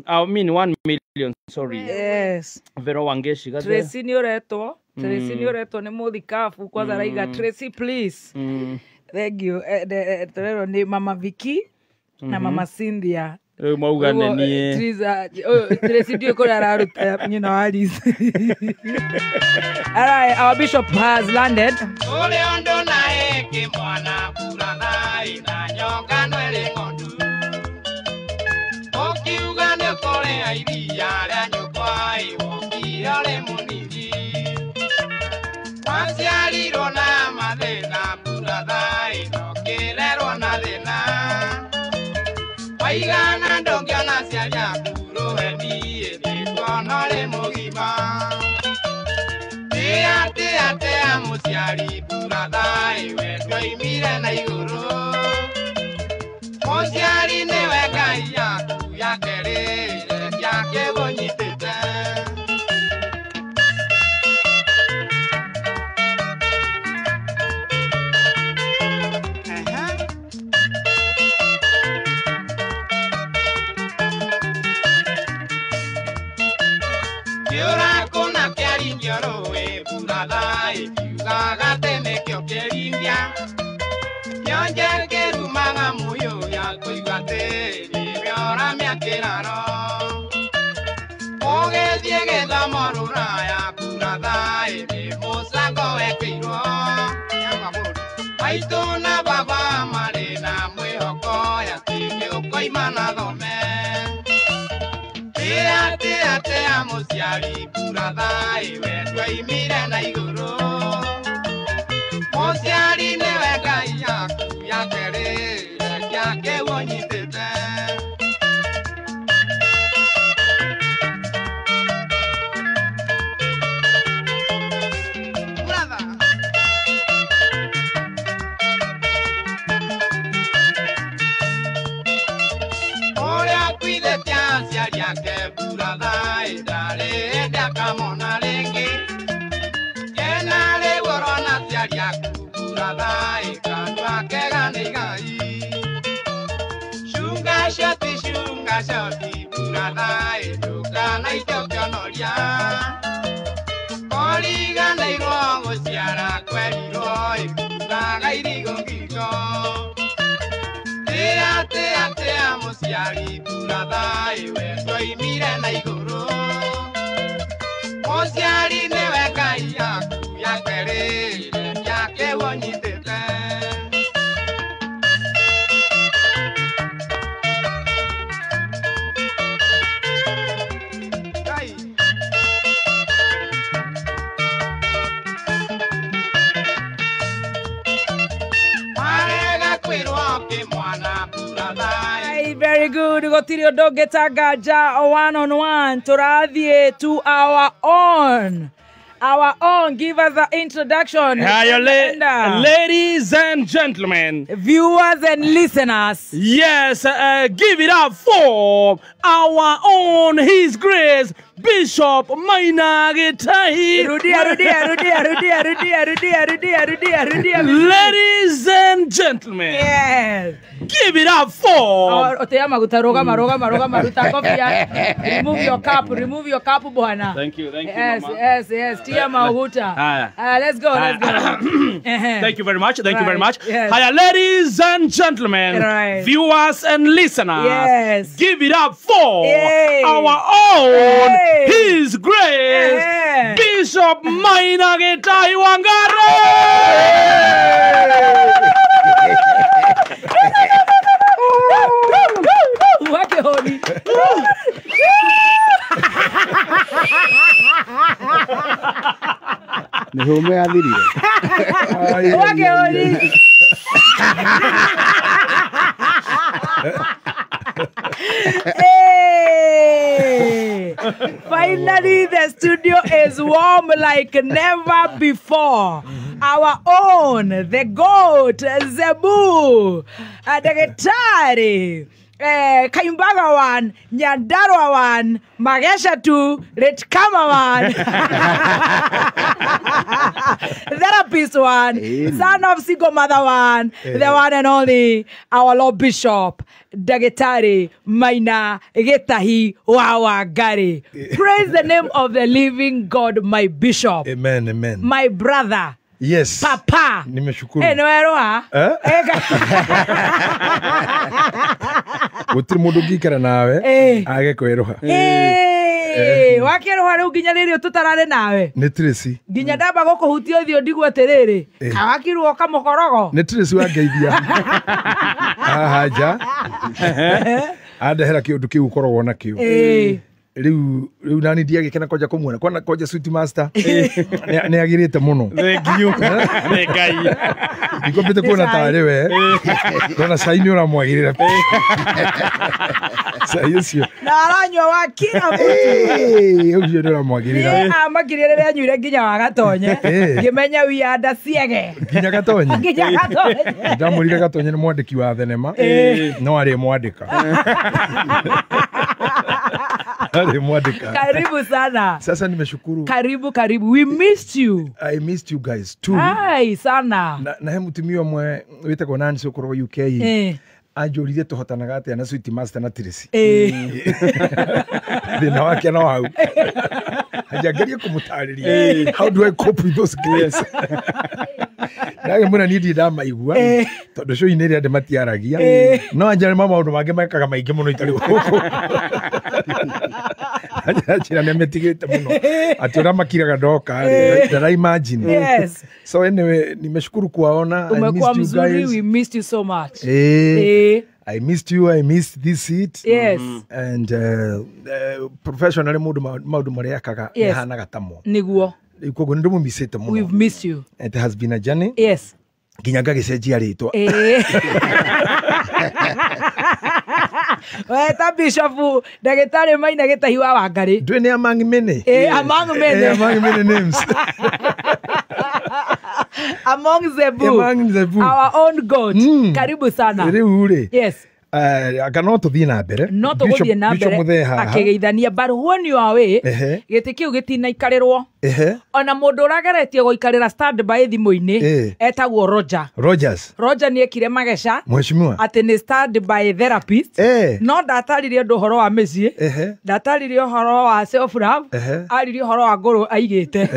I mean 1 million, sorry. Yes. Vero Wangeshi gathe. Tracy nĩ ũretwo. Tracy nĩ ũretwo nĩ mũthikabu kwanza araiga Tracy please. Thank you. Tũrerwo nĩ Mama Vicky na Mama Cynthia. Rĩu mauga nĩ niĩ. Tracy ndiũĩ kũrĩa araruta nyina wa Alice. All right, our bishop has landed. Ũrĩ ũndũ na ĩngĩ mwana burathai na nyonga no ĩrĩ ng'ondu. Ũkiuga nĩ ũkũrĩa iria rĩa nyũkwa ĩ wokire ũrĩ mũnini. Waciarirwo na mathĩna burathai na ũkĩrerwo na thĩna. Waigana ndũngĩona aciari aku rũheni ĩthĩkuona ũrĩ mũgima. Tĩa tĩa tĩa mũciari burathai we ndwoimire na igũrũ. Mũciari nĩwe Ngai yaku ya kerĩ yake ũnyitĩte. Kĩũra kũna kĩaringio rũĩ burathai kiugaga atĩ nĩkĩo kĩringia. Kĩonje kĩrumaga mũyũ ya kũigua atĩ nĩwe ũramia kĩraro. Ũgĩthiĩ gĩthomo rũraya burathai nĩ mũcango wekĩirwo. Maitũ na baba marĩ na mwĩhoko atĩ nĩũkoima na thome. Tĩa tĩa tĩa mũciari burathai we ndwoimire na igũrũ. Mũciari nĩwe Ngai yaku ya kerĩ yake ũnyitĩte. Yake buratha ndarĩ hĩndĩ akamona rĩngĩ. Kena rĩu ũrona aciari aku buratha kanua kega nĩ igai. Cunga shoti buratha ndũkanaite ũkĩonoria. Koriganĩirwo gũciara kwerirwo ĩkuaga irigũ ngingo. Tĩa tĩa tĩa mũciari buratha we twoimire na igũrũ. Mũciari nĩwe Ngai yaku ya kerĩ yake wonyitĩte. Ngai. Marega kwĩrwo kĩmwana buratha. Hey, very good. Gũtirĩ ũndũ ũngĩtanganja one on one. Tũrathiĩ to our own. Our own. Give us the introduction. Hiya, ladies and gentlemen, viewers and listeners. Yes, give it up for our own His Grace Bishop Maina Gitahi. Rudia, rudia, rudia, rudia, rudia, rudia, rudia, rudia, rudia. Ladies and gentlemen, yes, give it up for. Otea maguta, rogama, rogama, rogama, ruta kofia. Remove your cap, remove your cap, bwana. Thank you, yes, mama. Yes, yes. Tia maguta. Let's go, let's go. Thank you very much. Thank you very much. Yes. Hiya, ladies and gentlemen, right, viewers and listeners. Yes. Give it up for Yay. Our own Hey. His Grace Hey. Bishop Maina Gitahi Wangare. Wake honi. Nĩ hũme yathirire. Wake honi. Hey! Finally, the studio is warm like never before. Our own, the goat, Zebu, Daktari, Kayumbaga one, Nyandarua one, Magesha two, Retkama one, Therapist one, son of single mother one, the one and only, our Lord Bishop, Daktari Maina Gitahi Wawangari. Praise the name of the living God, my bishop. Amen, amen. My brother. Yes. Papa. Nimeshukuru. Eh, no Eh? Gũtirĩ mũndũ ũngĩikara nawe age kwĩrũha. Eh, wakĩrũha rĩu nginya rĩrĩ tũtararĩ nawe. Nĩ Tracy. Nginya ndamba gũkũhutia ũthiũ ndigwo atĩrĩrĩ. Kawakirwo kamũkorogo. Nĩ Tracy wangeithia. Haha nja. Andehera kĩũndũ kĩu ũkoragwo nakĩo. Riu riu nani ndiagĩkena kwanja kũmuona kwana kwanja suit master nĩ agĩrĩte mũno. Thank you. Nĩ Ngai. Ndikombĩte kuona tarĩ we. Ndona cai nĩ ũramwagĩrĩra. Cai ũcio. Na aranyua wa kila mũtu. Ũcio nĩ ũramwagĩrĩra. Niĩ amakire rĩrĩa anyuire nginya wa Gatonye. Ngĩmenya wianda ciege. Nginya Gatonye. Nginya Gatonye. Ndamwĩrire Gatonye nĩ mwandĩki wa thenema. No arĩ mwandĩka. Karibu sana. Sasa nimeshukuru. Karibu, karibu. We missed you. I missed you guys too. Ai, sana. Na he mutumia mwe witagwo Nancy ukorwo UK. Anjũririe tũhotanaga atĩa na Sweet Master na Tracy. Thĩna wake no hau. Anjangerie kũmũtarĩria. How do I cope with those guys? Ndagĩmwĩra niĩ ndirĩ ndamaigua tondũ show-inĩ ĩrĩa andũ matiaragia. No anjĩra nĩ maũndũ mangĩ mekaga maingĩ mũno itarĩ gũkũ. Anjĩra nĩ metigĩte mũno. Atĩ ũrĩa makiraga ndoka rĩ, ndara imagine. Yes. So anyway, nimeshukuru kuwaona. I missed you guys. We missed you so much. I missed you. I missed this seat. Yes. And professionally maũndũ marĩa ekaga nĩhanaga tamo. Nĩguo. Koguo nĩ ndĩmũmicĩte mũno. We've missed you. It has been a journey. Yes. Nginya ngagĩcenjia rĩtwa. Weta Bishop Ndagĩtarĩ Maina Gĩtahi wa Wangari. Ndũĩ nĩ among many. Among many. Among many names. Among Zebu. Among Zebu. Our own God. Karibu sana. Rĩu rĩ. Yes. Anga no tũthiĩ na mbere. No tũgũthiĩ na mbere akĩgeithania, but when you are away gĩtĩ kĩu gĩtinaikarĩrwo. Ona mũndũ ũrageretie gũikarĩra stand by thimũ-inĩ etagwo Roger. Rogers. Roger nĩekire mageca mheshimiwa atĩ nĩ stand by therapist, no ndataririe ũndũ ũhoro wa mĩciĩ, ndataririe ũhoro wa self love, aririe ũhoro wa ngũrũ aigĩte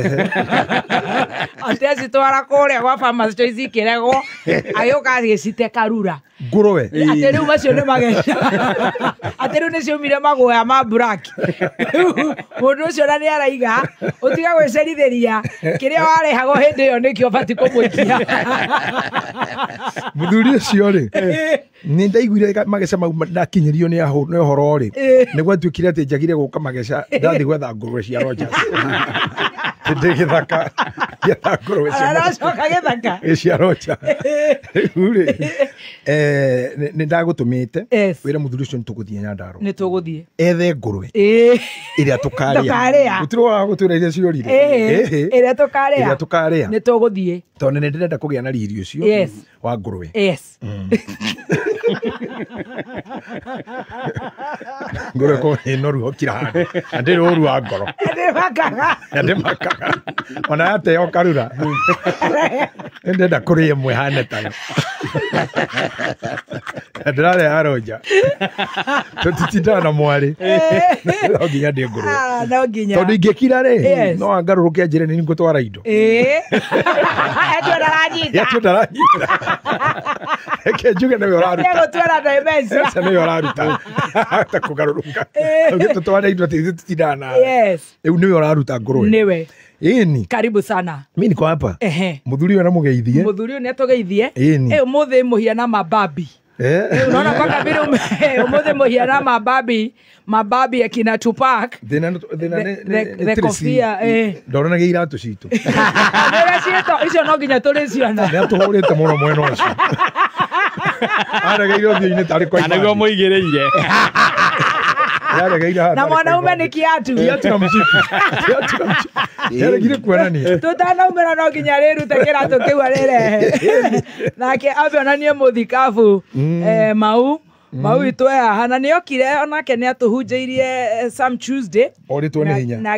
atĩ acitwara kũrĩa gwa Farmers Choice ikĩregwo, agĩũka agĩcite karura ngũrũwe atĩ rĩu macio nĩ mageca, atĩ rĩu nĩciumire maguoya ma black. Mũndũ ũcio na nĩaraiga ũtiga gwĩcerithĩria kĩrĩa warehagwo hĩndĩ ĩyo nĩkĩo ũbatiĩ kũmũikia. Mũthuri ũcio rĩ, nĩ ndaiguire mageca mau ndakinyĩrio nĩ ũhoro rĩ, nĩ gwatuĩkire atĩ njagire gũka mageca ndathiĩ gwetha ngũrũwe cia Rogers. Ndĩ gĩthaka gĩetha ngũrũwe cia Aracoka gĩthaka cia Rogers. Rĩu rĩ, nĩ ndagũtũmĩte wĩra mũthuri ũcio nĩ tũgũthiĩ Nyandarũa. Nĩ tũgũthiĩ ethe ngũrũwe ĩrĩa tũkarĩa. Gũtirĩ wa gũtwĩra iria ciorire. Ĩrĩa tũkarĩa. Ĩrĩa tũkarĩa. Nĩ tũgũthiĩ tondũ nĩ ndĩrenda kũgĩa na riri ũcio wa ngũrũwe. Yes. Ngũrũwe ko nĩ noru hokira handũ na ndĩrĩ ũru wa ngoro. Ndĩmakaga. Ndĩmakaga. Ona yateo karura. Ndĩrenda kũrĩa ĩmwe hane tayo. Ndĩrarĩa ya Roger. Tũtitindaga na mwarĩ. No nginya ndĩe ngũrũwe. No nginya. Tondũ ingĩkira rĩ, no angarũrũke anjĩre nĩ ngũtwara indo. Etua ndaranyita. Etua ndaranyita. Reke njuge nĩwe ũraruta. Egũtwara dementia. Aca nĩwe ũraruta. Ta kũgarũrũka. Ũgĩtũtwara indo atĩ ithuĩ tũtindaga nawe. Yes. Rĩu nĩwe ũraruta ngũrũwe. Nĩwe. Ĩni. Karibu sana. Mimi niko hapa. Mũthuri ũyũ namũgeithie. Mũthuri ũyũ nĩatũgeithie. Ĩni. Ũmũthĩ mũhiana mababi. Unaona mpaka vile umuthi muhiana mababi akina Tupac. The kofia ndoranagia iratũ citũ. Nĩũrĩa icio no nginya tũrĩciona. Nĩatũhũrĩte mũno mwena ũcio. Aregeire ũthiũ-inĩ tarĩ kwa ibandi. Nĩguo mũigĩrĩire. Na mwanaume nĩ kiatu. Kiatu na mcibi. Kiatu na mcibi. Yaregire kuonania. Tutanaumĩra no nginya rĩrute kĩratũ kĩu arĩrehe. Nake ambe onanie mũthikabu mau witũ e haha na nĩokire onake nĩatũhunjĩirie Some Tuesday. Orĩtwo nĩ hinya. Na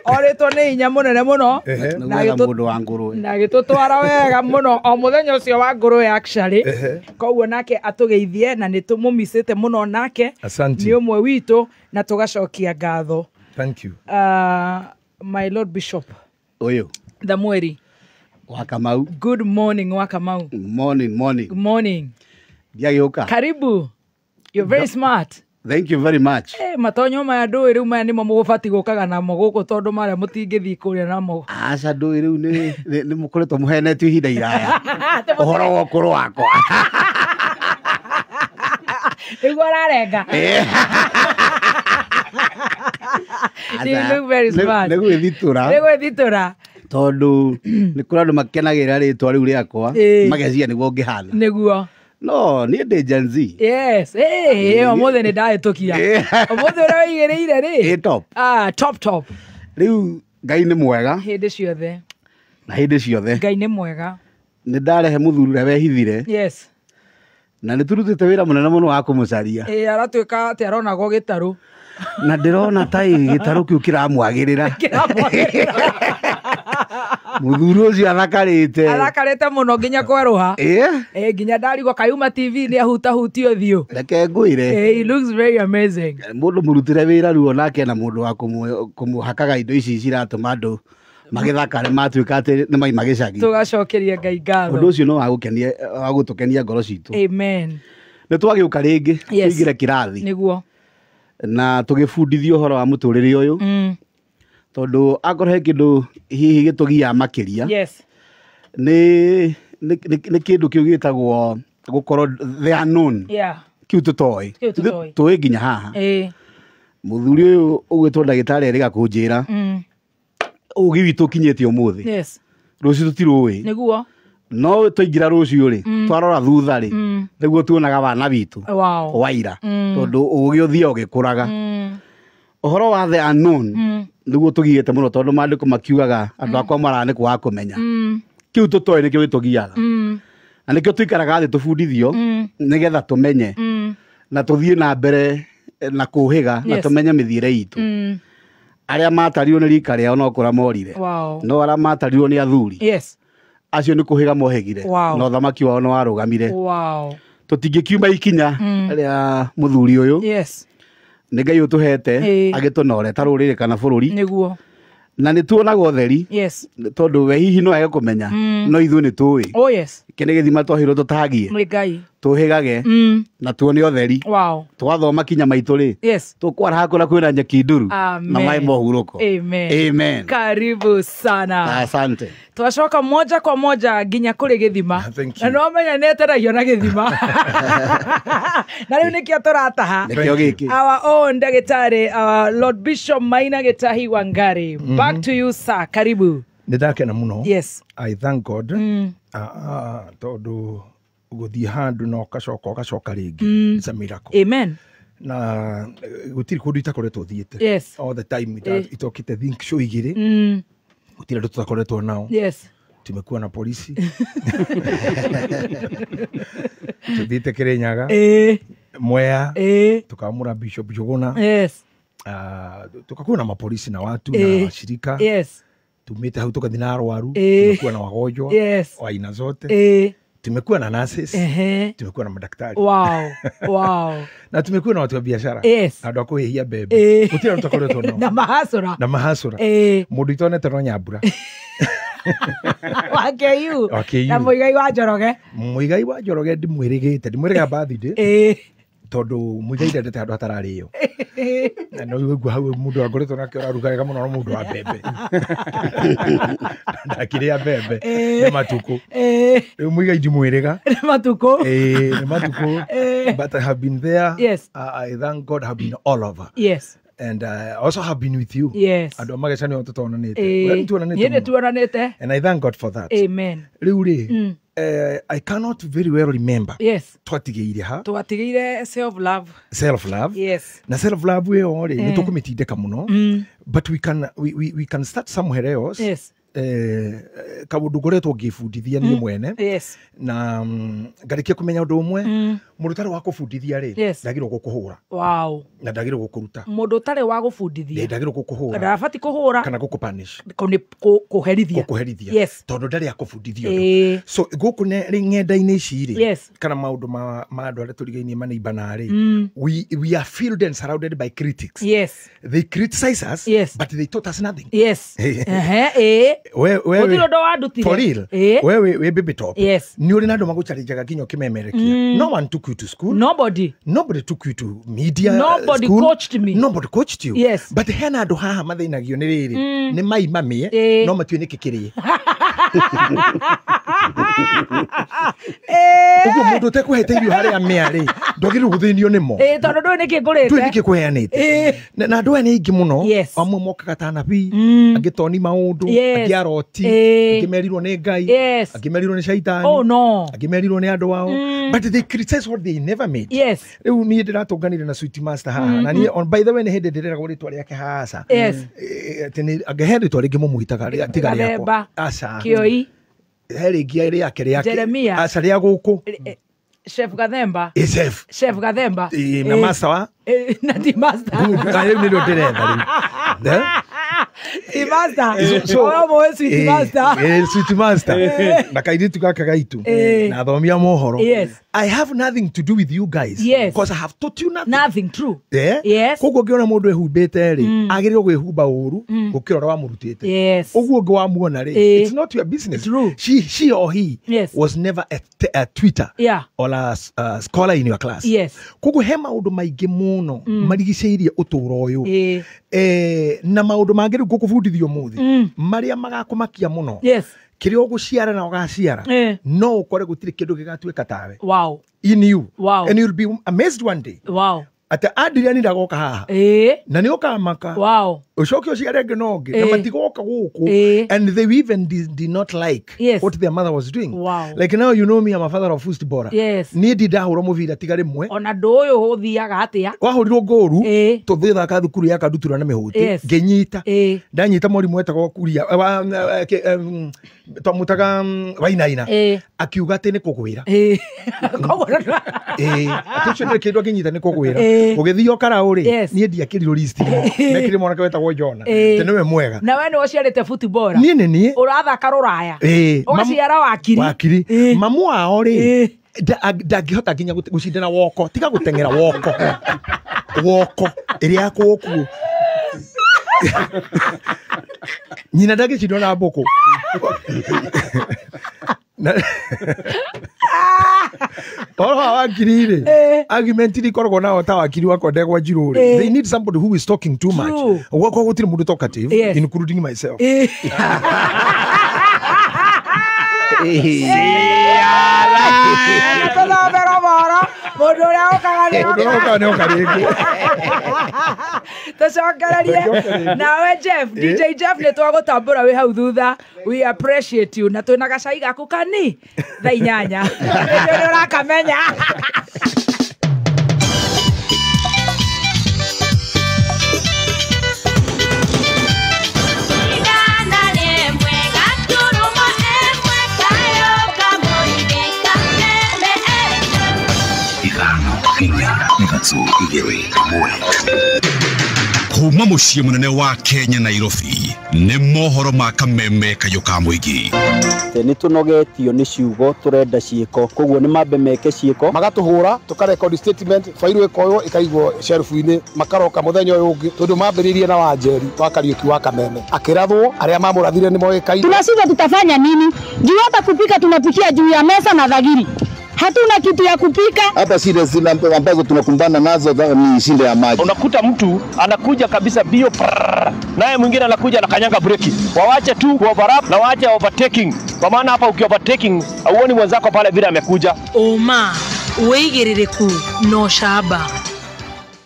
orĩtwo nĩ hinya mũnene mũno. Na agĩtũtwara wega mũno o mũthenya ũcio wa ngũrũwe actually. Koguo nake atũgeithie na nĩtũmũmicĩte mũno nake. Nĩ ũmwe witũ na tũgacokia ngatho. Thank you. My Lord Bishop. Oyo. Thamueri. Wakamau. Good morning, Wakamau. Morning, morning. Good morning. Ndiagĩũka. Karibu. You're very smart. Thank you very much. Matonyo maya ndũĩ rĩu maya nĩmo mũgũbatiĩ gũkaga namo gũkũ tondũ marĩa mũtingĩthiĩ kũrĩa namo. Aca ndũĩ rĩu nĩ mũkoretwo mũhenetio ihinda iraya. Ũhoro wa ũkũrũ wakwa. Nĩguo ũrarenga. You look very smart. Nĩ gwĩthitũra. Nĩ gwĩthitũra. Tondũ nĩ kũrĩ andũ makenagĩrĩra rĩtwa rĩu rĩakwa mageciria nĩguo ngĩhana. Nĩguo. No, niĩ ndĩ Gen Z. Yes, ũmũthĩ nĩ ndahĩtũkia. Ũmũthĩ ũrĩa wĩigĩrĩire rĩ. Top. Top top. Rĩu Ngai nĩ mwega. Hĩndĩ ciothe. Na hĩndĩ ciothe. Ngai nĩ mwega. Nĩ ndarehe mũthuri ũrĩa wehithire. Yes. Na nĩ tũrutĩte wĩra mũnene mũno wa kũmũcaria. Aratuĩka atĩ aronagwo gĩtarũ. Na ndĩrona ta gĩtarũ kĩu kĩramwagĩrĩra. Mũthuri ũcio athakarĩte. Athakarĩte mũno nginya kwerũha. Nginya ndarigwo kayuma TV nĩ ahutahutio ũthiũ. Reke ngwĩre. He looks very amazing. Mũndũ mũrutĩre wĩra ruo nake na mũndũ wa kũmũhakaga indo ici ciratũma andũ magĩthakare matuĩka atĩ nĩ maima gĩcagi. Tũgacokeria Ngai ngatho. Ũndũ ũcio no wa gũtũkenia ngoro citũ. Amen. Nĩ twagĩũka rĩngĩ tũingĩre kĩrathi. Nĩguo. Na tũgĩbundithio ũhoro wa mũtũrĩre ũyũ. Tondũ akorwo he kĩndũ hihi gĩtũgiaga makĩria. Yes. Nĩ kĩndũ kĩu gĩtagwo gũkorwo the unknown. Yeah. Kĩu tũtoĩ. Tũĩ nginya haha. Mũthuri ũyũ ũgwĩtwo ndagĩtarĩ erĩga kũnjĩra. Ũgĩ witũ ũkinyĩte ũmũthĩ. Yes. Rũciũ tũtirũĩ. Nĩguo. No twaingĩra rũciũ rĩ, twarora thutha rĩ, nĩguo tuonaga wana witũ. Wow. Waira. Tondũ ũgĩ ũthiaga ũgĩkũraga. Ũhoro wa the unknown nĩguo tũgiĩte mũno tondũ maandĩko makiugaga andũ akwa mara nĩ kwaga kũmenya. Kĩu tũtoĩ nĩkĩo gĩtũgiaga. Na nĩkĩo tũikaraga thĩ tũbundithio nĩgetha tũmenye na tũthiĩ na mbere na kũhĩga na tũmenye mĩthiĩre itũ. Arĩa matarirwo nĩ rika rĩao no kũra morire. No arĩa matarirwo nĩ athuri acio nĩ kũhĩga mohĩgire na ũthamaki wao nĩ warũgamire. Tũtingĩkiuma ikinya rĩa mũthuri ũyũ. Nĩ Ngai ũtũhete agĩtũnore ta rũrĩrĩ kana bũrũri. Nĩguo. Na nĩ tuonaga ũtheri tondũ we hihi no age kũmenya no ithuĩ nĩ tũĩ. Oh yes. Kĩ nĩ gĩthima twaheirwo tũtagie. Nĩ Ngai. Tũhĩgage na tuone ũtheri. Twathoma kinya maitũ rĩ tũkwaraha kũrĩa kwĩna nyeki nduru na maĩ mohurũko. Amen. Amen. Karibu sana. Asante. Twacoka moja kwa moja nginya kũrĩ gĩthima. Na no menya nĩ eteragio na gĩthima. Na rĩu nĩkĩo tũrataha. Nĩkĩo gĩkĩ. Our own ndagĩtarĩ, our Lord Bishop Maina Gĩtahi Wangari. Back to you sir. Karibu. Nĩ ndakena mũno. Yes. I thank God. Tondũ gũthiĩ handũ na ũgacoka ũgacoka rĩngĩ. It's a miracle. Amen. Na gũtirĩ kũndũ itakoretwo thiĩte. Yes. All the time itokĩte think show igĩrĩ. Gũtirĩ andũ tũtakoretwo nao. Yes. Tumekuwa na polisi. Tuthiĩte Kirinyaga. Mwea. Tukamũra Bishop Njuguna. Yes. Tukakuwa na mapolisi na watu na shirika. Yes. Tumete hau tukathi na arwaru. Tumekuwa na wagonjwa. Yes. Wa aina zote. Tumekuwa na nurses. Tumekuwa na madaktari. Wow. Wow. Na tumekuwa na watu wa biashara. Yes. Andũ a kũhĩhia mbembe. Gũtirĩ andũ tũtakoretwo nao. Na mahasũra. Na mahasũra. Mũndũ itonete no Nyambura. Wa KU. Wa KU. Na Muigai wa Njoroge. Muigai wa Njoroge ndimwĩrĩgĩte. Ndimwĩrĩga birthday. Tondũ Muigai ndendete handũ hatararĩo. Na no ũigua hau mũndũ akoretwo nake ũraruga wega mũno no mũndũ wa mbembe. Ndakĩrĩa mbembe nĩ matukũ. Rĩu Muigai ndimwĩrĩga. Nĩ matukũ. Nĩ matukũ. But I have been there. Yes. I thank God have been all over. Yes. And I also have been with you. Yes. Andũ a Mageca nĩo tũtonanĩte. We nĩtuonanĩte Niĩ nĩtuonanĩte. And I thank God for that. Amen. Rĩu rĩ, I cannot very well remember. Yes. Twatigĩire ha? Twatigĩire self love. Self love. Yes. Na self love ĩyo rĩ, nĩ tũkũmĩtindĩka mũno. But we can we can start somewhere else. Yes. Kaũndũ ngoretwo ngĩbundithia niĩ mwene. Yes. Na ngarĩkia kũmenya ũndũ ũmwe, mũndũ ũtarĩ wa kũbundithia rĩ, ndagĩrĩirwo gũkũhũra. Wow. Na ndagĩrĩirwo gũkũruta. Mũndũ ũtarĩ wa gũbundithia. Ndagĩrĩirwo gũkũhũra. Ndabatiĩ kũhũra. Kana gũkũpunish. Kũherithia. Gũkũherithia. Yes. Tondũ ndarĩ akũbundithia ũndũ. So gũkũ ng'enda-inĩ ici rĩ, Yes. kana maũndũ ma andũ arĩa tũrigainie maneimbana rĩ, we are filled and surrounded by critics. Yes. They criticize us, Yes. but they taught us nothing. Yes. We Gũtirĩ ũndũ wandutire. For real. We we baby top. Yes. Nĩ ũrĩ na andũ magũchallenjaga nginya ũkĩmemerekia. No one took you to school. Nobody. Nobody took you to media. Nobody school. coached me. Nobody coached you. Yes. But hena andũ haha mathĩnagio nĩ rĩrĩ. Nĩ mai mamĩe no matiũĩ nĩkĩ kĩrĩe. Ũguo mũndũ ũtekũhete irio harĩa mĩa rĩ, ndwagĩrĩirwo gũthĩnio nĩmo. Tondũ ndũĩ nĩkĩ ngũrĩte. Ndũĩ nĩkĩ kũheanĩte. Na andũ aya nĩ aingĩ mũno. Amwe mokaga ta anabii, angĩ toni maũndũ, angĩ aroti, angĩ merirwo nĩ Ngai, angĩ merirwo nĩ caitani, Oh no. angĩ merirwo nĩ andũ ao. But they criticize what they never made. Yes. Rĩu niĩ ndĩratũnganire na Sweet Master haha. Na niĩ on by the way nĩ hĩndĩ ndĩreragwo rĩtwa rĩake haha. Yes. Atĩ nĩ angĩhe rĩtwa rĩngĩ mũmũhitaga tiga rĩakwa. Aca. Kĩoi. He rĩngĩ rĩake rĩake. Jeremia. Aca rĩa gũkũ. Chef Gathemba. Chef. Chef Gathemba. Na master wa? Na ti master. Rĩu nĩrĩo ndĩretha rĩu. Ti master. So, Sweet Master. Sweet Master. Na kairitu gaka gaitu. Na athomia mohoro. Yes. I have nothing to do with you guys. Yes. Because I have taught you nothing. Nothing, true. Yes. Koguo ngĩona mũndũ ehumbĩte rĩ, agĩrĩirwo gwĩhumba ũru gũkĩra ũrĩa wamũrutĩte. Yes. Ũguo ũngĩ wamuona rĩ, it's not your business. True. She or he yes. was never a Twitter yeah. or a scholar in your class. Yes. Koguo he maũndũ maingĩ mũno marigicĩirie ũtũũro ũyũ. Na maũndũ mangĩ rĩu ngũkũbundithia ũmũthĩ marĩa magakũmakia mũno. Yes. Kĩrĩa ũgũciara na ũgaciara no ũkore gũtirĩ kĩndũ gĩgatuĩka tawe. Wow. In you. Wow. And you'll be amazed one day. Wow. Ate Adrian ndagoka haha. Na nĩ ũkamaka. Wow. Ucoke uciare ũngĩ na ũngĩ na matigoka gũkũ, and they even did not like what their mother was doing. Like now, you know me, I'm a father of footballer. Niĩ ndi ndahũra mũbira tiga rĩmwe. Ona ndũ ũyũ ũthiaga atĩa? Wahũrirwo ngũru tũthĩthaka thukuru ya Kandutura na mĩhũti, ngĩnyita, ndanyita mwarimũ etagwo Kuria, twamũtaga Wainaina, akiuga atĩ nĩ kũgwĩra. Atĩ ũcio ndĩrĩ kĩndũ angĩnyita, nĩ kũgwĩra. Ũgĩthiĩ karaũ rĩ, niĩ ndiakĩrirwo listi, mekĩrire mwanake wetagwo Jona, atĩ nĩwe mwega. Na we nĩ ũciarĩte footballer. Niĩ nĩ niĩ. Ũrathaka rũraya. Ũgaciara wakiri. Wakiri. Mamu wao rĩ, ndangĩhota nginya gũcindana woko, tiga gũteng'era woko, woko ĩrĩa ya kũũkuo nyina ndangĩcindwo na mbũkũ. Ũhoro wa wakiri rĩ, argument iria ikoragwo nao ta wakiri wakwa Ndegwa Njirũ rĩ, they need somebody who is talking too much. Gwakwa gũtirĩ mũndũ talkative, including myself. Tũthomere ũhoro mũndũ ũrĩa ũkaga nĩ oka rĩngĩ. Tũcokererie nawe Jeff, DJ Jeff, nĩ twagũtambũra wĩ hau thutha. We appreciate you, na twĩna gacai gaku kani thaa 8 nĩ ũrakamenya. Kuma muciĩ mũnene wa Kenya Nairobi, nĩ mohoro ma kameme kayũ ka mũingĩ. Nĩ tũnogetio nĩ ciugo, tũrenda ciĩko, koguo nĩ mambe meke ciĩko. Magatũhũra, tũkarekondi statement, bairu ĩkoywo ĩkaigwo shelf-inĩ, makaroka mũthenya ũyũ ũngĩ, tondũ mambĩrĩirie na Wanjeri wa Kariũki wa Kameme, akĩrathwo, arĩa mamũrathire nĩ moĩkaine. Tunashindwa tutafanya nini? Juu hata kupika tunapikia juu ya meza na dhagiri. Hatuna kitu ya kupika. Hapa shida zile ambazo tunakumbana nazo ni shida ya maji. Unakuta mtu anakuja kabisa bio, naye mwingine anakuja anakanyanga breki. Wawache tu overlap na waache overtaking. Kwa maana hapa uki overtaking hauoni mwenzako pale vile amekuja. Oma wigiririku no shaba.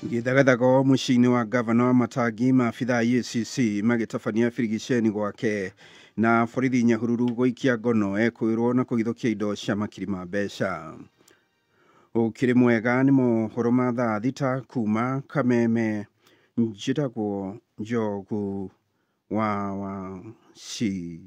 Githagathago muciĩ-inĩ wa gavana wa Matangi, maabithaa EACC magĩtabania birigiceni gwake, na borithi Nyahururu gũikia ngono ekwĩrwo na kũgithũkia indo cia makiri ma mbeca. Ũkĩrĩ mwega, nĩ mohoro ma thaa 6 kuma Kameme. Njĩtagwo Njogu wa Wachira.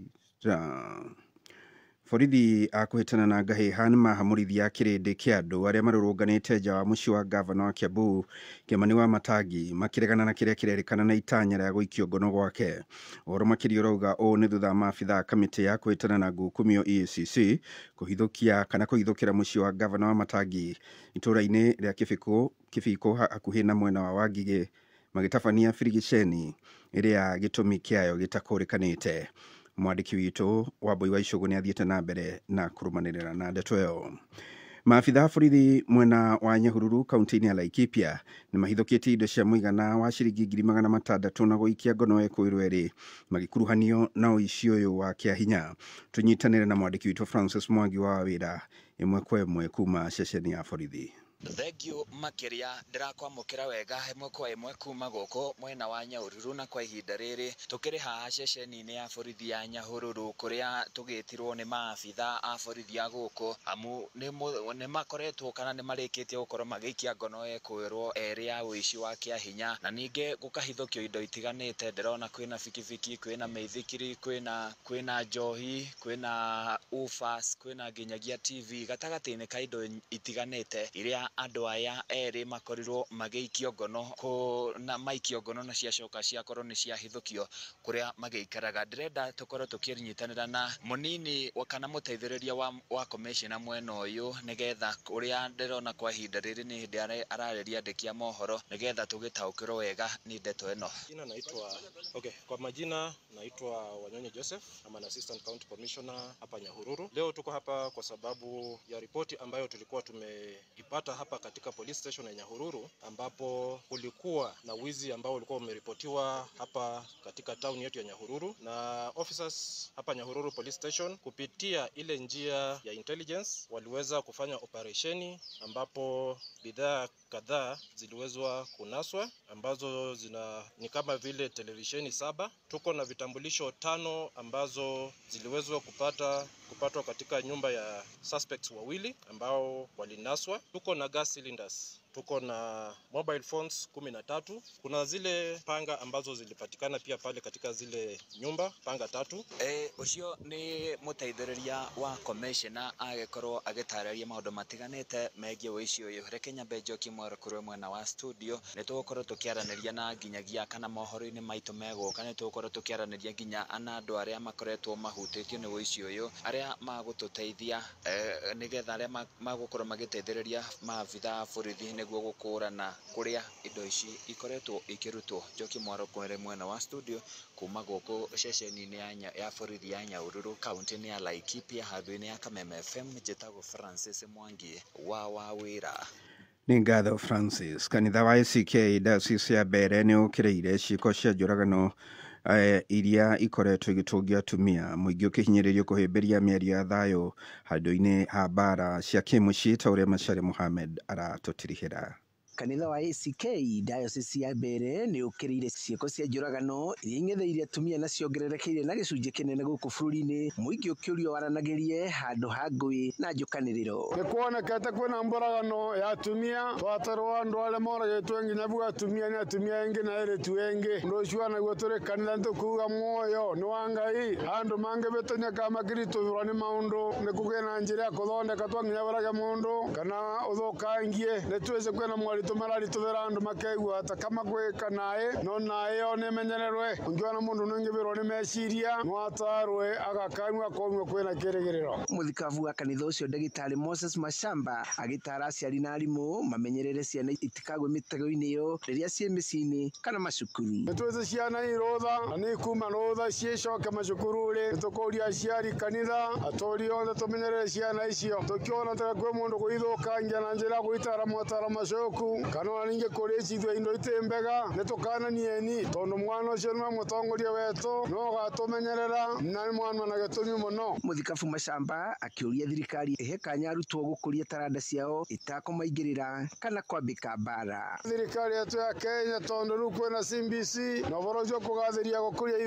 Borithi a kũhĩtana na ngahĩha nĩ mahamũrithia kĩrĩndĩ kĩa andũ arĩa marũrũnganĩte nja wa mũciĩ wa gavana wa Kiambu Kĩmani wa Matangi, makĩregana na kĩrĩa kĩrerĩkana na itanya rĩa gũikio ngono gwake. Ũhoro makĩria ũrauga ũũ nĩ thutha wa maabithaa a kamĩtĩ ya kũhĩtana na ngukumio EACC kũhithũkia kana kũhithũkĩra mũciĩ wa gavana wa Matangi itũũra-inĩ rĩa Kĩbiko hakuhĩ na mwena wa Wangigĩ, magĩtabania birigiceni ĩrĩa gĩtũmi kĩayo gĩtakũrĩkanĩte. Mwandĩki witũ Wambui wa Icũgũ nĩ athiĩte na mbere na kũrũmanĩrĩra na ndeto ĩyo. Maabithaa borithi mwena wa Nyahururu kaunti-inĩ ya Laikipia nĩ mahithũkĩtie indo cia mũigana wa ciringi 600,000 na gũikia ngono ekwĩrwo erĩ magĩkuruhanio na ũici ũyũ wa kĩahinya. Tũnyitanĩre na mwandĩki witũ Francis Mwangi wa wĩra ĩmwe kwa ĩmwe kuma ceceni ya borithi. Thengiũ makĩria, ndĩrakwamũkĩra wega ĩmwe kwa ĩmwe kuma gũkũ mwena wa Nyahururu, na kwa ihinda rĩrĩ tũkĩrĩ haha ceceni-inĩ ya borithi ya Nyahururu kũrĩa tũgĩtirwo nĩ maabitha a borithi a gũkũ, amu nĩ makoretwo kana nĩ marĩkĩtie gũkorwo magĩikia ngono ekwĩrwo erĩ ya ũici wa kĩahinya, na ningĩ gũkahithũkio indo itiganĩte. Ndĩrona kwĩna bikibiki, kwĩna mĩithikiri, kwĩna njohi, kwĩna ufas, kwĩna nginyagia TV, gatagatĩ-inĩ ka indo itiganĩte iria andũ aya erĩ makorirwo magĩikio ngono na maikio ngono na ciacoka ciakorwo nĩ ciahithũkio kũrĩa magĩikaraga. Ndĩrenda tũkorwo tũkĩnyitanĩra na mũnini kana mũteithĩrĩria wa commissioner mwena ũyũ, nĩgetha ũrĩa ndĩrona kwa ihinda rĩrĩ nĩ hĩndĩ ararĩria andĩki a mohoro, nĩgetha tũgĩtaũkĩrwo wega nĩ ndeto ĩno. Kwa majina naitwa Wanyonyi Joseph, I'm an assistant county commissioner hapa Nyahururu. Leo tuko hapa kwa sababu ya ripoti ambayo tulikuwa tumeipata Tulijipata hapa katika police station ya Nyahururu ambapo kulikuwa na wizi ambao ulikuwa umeripotiwa hapa katika town yetu ya Nyahururu, na officers hapa Nyahururu police station kupitia ile njia ya intelligence waliweza kufanya operesheni ambapo bidhaa kadhaa ziliwezwa kunaswa ambazo zina ni kama vile televisheni 7. Tuko na vitambulisho 5 ambazo ziliwezwa kupatwa katika nyumba ya suspects wawili ambao walinaswa. Tuko na gas cylinders, tuko na mobile phones 13. Kuna zile panga ambazo zilipatikana pia pale katika zile nyumba, panga 3. Ucio ni muteithĩrĩria wa commissioner agĩkorwo agĩtarĩria maũndũ matiganĩte megiĩ ũici ũyũ. Reke nyambe njokie mwaro kũrĩ mwena wa studio, nĩ tũgũkorwo tũkĩaranĩria na nginyagia kana mohoro-inĩ maitũ megũka, nĩ tũgũkorwo tũkĩaranĩria nginya na andũ arĩa makoretwo mahutĩtio nĩ ũici ũyũ, arĩa magũtũteithia nĩgetha arĩa magũkorwo magĩteithĩrĩria maabitha a borithi nĩguo gũkũrana kũrĩa indo ici ikoretwo ikĩrutwo. Njoki mwaro kũrĩ mwena wa studio kuma gũkũ ceceni-inĩ ya borithi ya Nyahururu kaunti-inĩ ya Laikipia handũ-inĩ ya Kameme FM. Njĩtagwo Francis Mwangi wa Wawĩra. Nĩ ngatho Francis. Kanitha wa ACK Diocese ya Mbere nĩ ũkĩrĩire ciĩko cia njũragano iria ikoretwo igĩtũngia atumia, mũingĩ ũkĩhinyĩrĩrio kũhĩmbĩria mĩario ya thayũ handũ-inĩ ha mbara cia kĩmũciĩ ta ũrĩa Macharia Mohamed aratũtirihĩra. Kanitha wa ACK Diocese ya Mbere nĩ ũkĩrĩire ciĩko cia njũragano iria ing'etheire atumia na ciongererekeire na gĩcunjĩ kĩnene gũkũ bũrũri-inĩ, mũingĩ ũkĩũrio waranagĩrie handũ ha ngũĩ na njũkanĩrĩro. Nĩ kuonekete kwĩna mbũragano ya atumia, twatarwo andũ arĩa moragĩtwo nginya buga atumia nĩ atumia aingĩ na airĩtu aingĩ. Ũndũ ũcio naguo tũrĩ kanitha nĩtũkuga muoyo nĩ wa Ngai, andũ mangĩbĩtanyaka makĩritũhĩrwo nĩ maũndũ nĩ kũgĩe na njĩra ya kũthondeka twanginya ũrage mũndũ kana ũthũkangie. Nĩ twĩce kwĩna mwaritũ mararitũhĩra andũ makeigua ta kama gwĩka naĩ no naĩ ĩyo nĩmenyererwe. Ũngĩona mũndũ nĩũngĩbĩrwo nĩ meciria no atarwe agakanua akonwo kwĩna kĩrĩgĩrĩro. Mũthikabu wa kanitha ũcio ndagĩtarĩ Moses Mashamba agĩtara aciari na arimũ mamenyerere ciana itikagwe mĩtego-inĩ ĩyo rĩrĩa ciĩ mĩciĩ-inĩ kana macukuru. Nĩtwĩci ciana irũtha na nĩ kuma rũtha ciĩcoke macukuru-rĩ, nĩtũkũria aciari kanitha atũri othe tũmenyerere ciana icio. Tũkĩona ta kwĩ mũndũ gũithũkangia na njĩra ya gũitara motaro macoku kana ona ningĩ kũrĩcithio indo itĩ mbega nĩtũkananieni, tondũ mwana ũcio nĩwe mũtongoria wetũ no ũgatũmenyerera na nĩ mwana na gĩtũmi mũno. Mũthikabu Mashamba akĩũria thirikari ĩhe kanya arutwo gũkũria taranda ciao ĩtakũmaingĩrĩra kana kwambĩka mbara. Thirikari yetu ya Kenya tondũ rĩu kwĩna CBC na ũhoro ũcio kũgathĩria gũkũria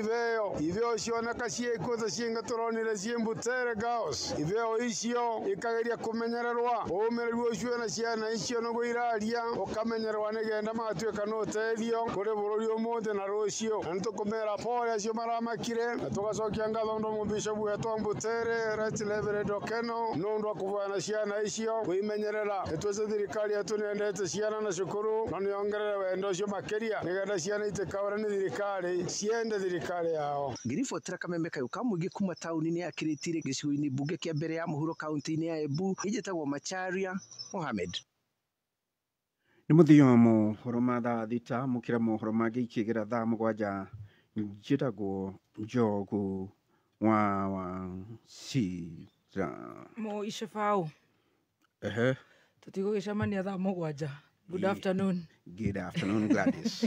itheo cioneka ciĩkuo ta ciĩngĩ tũronire ciĩ Mbutere Girls. Itheo icio ikageria kũmenyererwa ũmĩrĩru ũcio na ciana icio nĩguo iraria ũkamenyererwa nĩgenda magatuĩka no ũteithio kũrĩ bũrũri ũmũthĩ na rũciũ. Na nĩtũkũmera pole acio maramakire na tũgacokia ngatho ũndũ mũbishopu wetũ wa Mbutere Right Reverend Okeno nĩ ũndũ wa kũbana ciana icio kwĩmenyerera. Nĩtwĩci thirikari yetu nĩyendete ciana na cukuru na nĩyongerere wendo ũcio makĩria nĩgetha ciana itikaũre nĩ thirikari ciende thirikari yao. Ngĩribotera Kameme kayũ ka mũingĩ kuma taũni-inĩ ya Kĩrĩtire gĩcigo-inĩ mbunge kĩa mbere ya mũhuro kaunti-inĩ ya Embu, njĩtagwo Macharia Mohamed. Nĩ mũthia wa mohoro ma thaa 6 mũkĩra mohoro mangĩ ikĩgĩra thaa 7. Njĩtagwo Njogu wa Wachira. Mũicebau. Ehe. Tũtigũgĩcemania thaa 7. Good afternoon. Good afternoon, Gladys.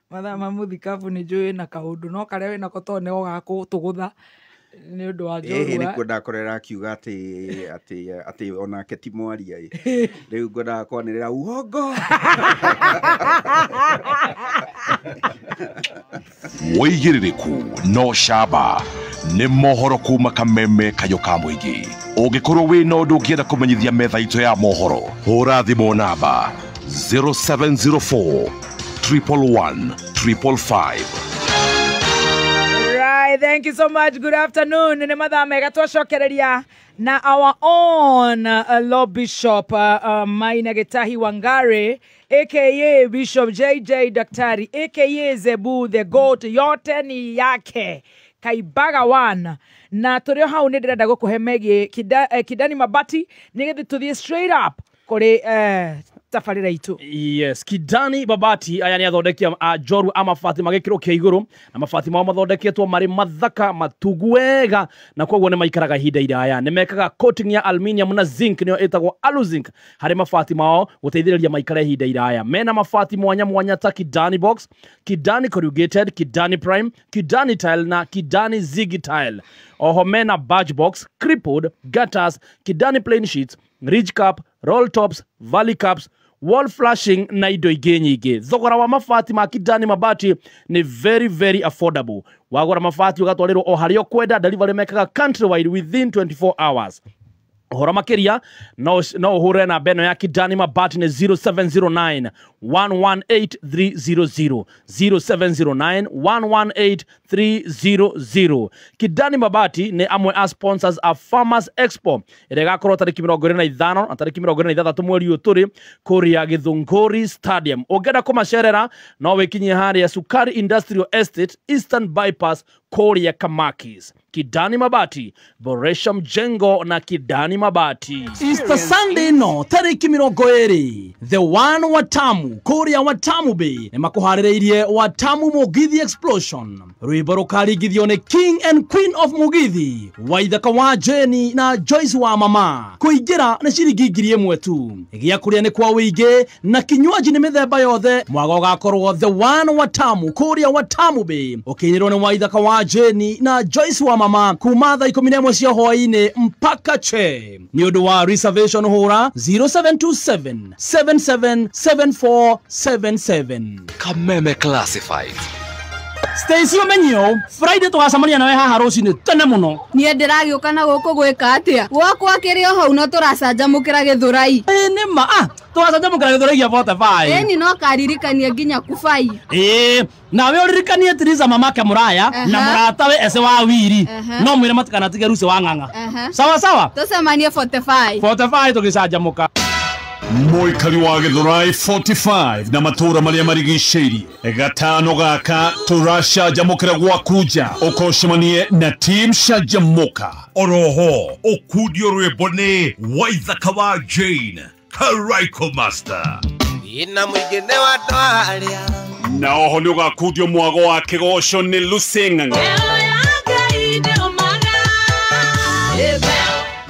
Mathaa ma mũthikabu nĩ njũĩ na kaũndũ no karĩa wĩnako tondũ nĩko gakũtũgũtha nĩ ũndũ wa njorua. Ĩhĩ nĩkuo ndakorera akiuga atĩ onake ti mwaria ĩ. Rĩu ngwendaga kwanĩrĩra uongo. Wĩigĩrĩrĩku no camba nĩ mohoro kuma Kameme kayũ ka mũingĩ. Ũngĩkorwo wĩna ũndũ ũngĩenda kũmenyithia metha itũ ya mohoro, hũra thimũ namba 0704 111 555. Right, thank you so much. Good afternoon. Nĩ mathaa mega twacokereria na our own Law Bishop Maina Gitahi Wangari aka Bishop JJ Daktari aka Zebu the Goat, yote ni yake Kaibaga 1 na tũrĩ hau nĩ ndĩrenda gũkũhe megiĩ Kidani Mabati nĩgetha tũthiĩ straight up kũrĩ Tabarĩra itũ. Yes, Kidani Babati aya nĩ athondeki a njoru a mabati magĩkĩrwo kĩa igũrũ, na mabati mao mathondeketwo marĩ mathaka matugu wega, na koguo nĩ maikaraga ihinda iraya. Nĩ mekaga coating ya aluminium na zinc, nĩyo ĩtagwo aluzinc, harĩ mabati mao gũteithĩrĩria maikare ihinda iraya. Mena mabati mwanya mwanya ta Kidani Box, Kidani Corrugated, Kidani Prime, Kidani Tile na Kidani Ziggy Tile. Oho mena badge box, crippled, gutters, Kidani plain sheets, ridge cap, roll tops, valley caps, wall flashing na indo ingĩ nyingĩ. Thogora wa mabati ma Kidani Mabati ni very very affordable. Wagũra mabati ũgatwarĩrwo o harĩa ũkwenda, delivery mekaga countrywide within 24 hours. Ũhoro makĩria no ũhũre namba ĩno ya Kidani Mabati nĩ 0709 118 300, 0709 118 300. Kidani Mabati nĩ amwe a sponsors a Farmers Expo ĩrĩa ĩgakorwo tarĩki 25 na tarĩki 26 mweri ũyũ tũrĩ kũrĩa Gĩthũngũri Stadium. Ũngĩenda kũmacerera no wĩkinyie harĩa Sukari Industrial Estate, Eastern Bypass, kũrĩa Kamakis. Kidani Mabati, boresha mjengo na Kidani Mabati. Easter Sunday no tarĩki 20, the one Watamu kũrĩa Watamu Bay nĩ makũharĩrĩirie Watamu Mugithi Explosion. Rwĩmbo rũkaringithio nĩ King and Queen of Mugithi, Waithaka wa Jenny na Joyce wa Mama. Kũingĩra nĩ ciringi 1,000 tu. Gĩa kũrĩa nĩ kwa wĩingĩ na kinywaji nĩ mĩthemba yothe. Mwaga ũgakorwo the one Watamu kũrĩa Watamu Bay ũkĩinĩrwo nĩ Waithaka wa Jenny na Joyce wa Mama kuma thaa 11 cia hwaĩ-inĩ mpaka che. Nĩ ũndũ wa reservation hũra 0727 777477. Kameme Classified. Stacy ũmenyo Friday tũgacemania nawe haha rũcinĩ tene mũno. Niĩ ndĩragĩũka na gũkũ gwĩka atĩa? Gwakwa kĩrĩ o hau no tũracanjamũkĩra gĩthũrai. Ĩĩ nĩ ma, tũracanjamũkĩra gĩthũrai gĩa 45. Ĩni no karirikanie nginya kubai. Ĩĩ, nawe ũririkanie Theresa mamake mũraya na mũratawe Ese wa Wiri. No mwĩre matikanatige Ruce wa Ng'ang'a. Sawa sawa? Tũcemanie 45. 45 tũgĩcanjamũka. Mũikari wa Gĩthũrai 45 na matũũra marĩa marigicĩirie gatano gaka tũracanjamũkĩra gwaku nja ũkocemanie na team Canjamũka. Oroho ũkundio rwĩmbo nĩ Waithaka wa Jane Karaiko Master. Ina mũingĩ nĩ wa andũ arĩa. Na oho nĩ ũgakundio mwago wa kĩgoco nĩ Lucy Ng'ang'a.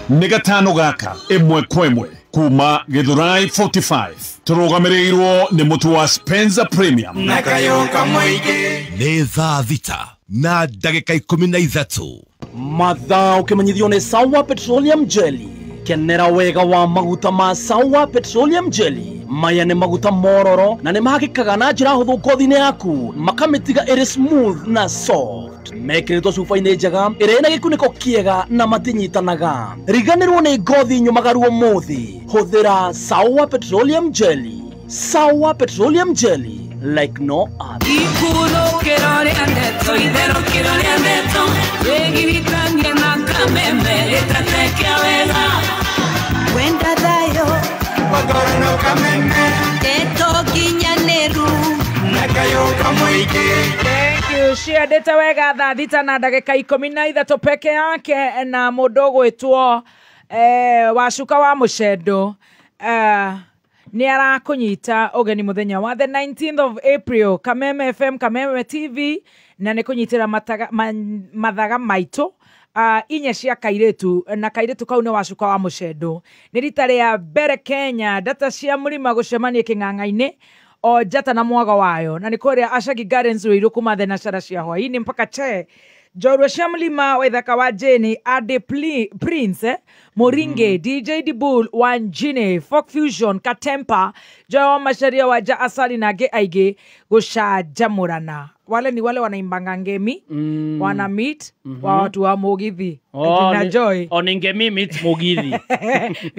Nĩ gatano gaka ĩmwe kwa ĩmwe kuma Gĩthũrai 45 tũrũgamĩrĩirwo nĩ mũtu wa Spencer Premium na kayoka mũingĩ. Nĩ thaa 6 na ndagĩka 13. Mathaa ũkĩmenyithio nĩ Sawa Petroleum Jelly. Kenera wega wa maguta ma Sawa Petroleum Jelly. Maya nĩ maguta mororo na nĩ mahakĩkaga na njĩra hũthũ ngothi-inĩ yaku, makamĩtiga ĩrĩ smooth na soft. Mekĩrĩtwo cuba-inĩ njega ĩrĩa ĩna gĩkunĩko kĩega na matinyitanaga. Riganĩrwo nĩ ngothi nyũmagaru ũmũthĩ. Hũthĩra Sawa Petroleum Jelly. Sawa Petroleum Jelly like no other. Wenda thayo Magorano kameme Ndeto nginyanĩru na kayoka mũingĩ. Thank you. Ciendete wega thaa 6 na ndagĩka 13 peke yake na mũndũ ũgwĩtwo Wacuka wa Mũcendo nĩ arakũnyita ũgeni mũthenya wa the 19th of April Kameme FM, Kameme TV, na nĩ kũnyitĩra mathaga maitũ inya cia kairĩtu, na kairĩtu kau nĩ Wacuka wa Mũcendo. Nĩ rita rĩa mbere Kenya ndata cia mũrima gũcemania kĩng'ang'a-inĩ o njata na mwago wayo, na nĩ kũrĩa Ashagi Gardens Ruiru kuma thenacera cia hwaĩ-inĩ mpaka che. Njorua cia Mlima Waithaka wa Jane, Ade Prince, Moringe, DJ Dibul, Wanjine, Folk Fusion, Katempa, Joy wa Macharia wa Ja Asali na angĩ aingĩ gũcanjamũrana. Wale ni wale wanaimbanga ngemi, wana meet wa watu wa Mugithi. Na Joy. O ni ngemi meet Mugithi.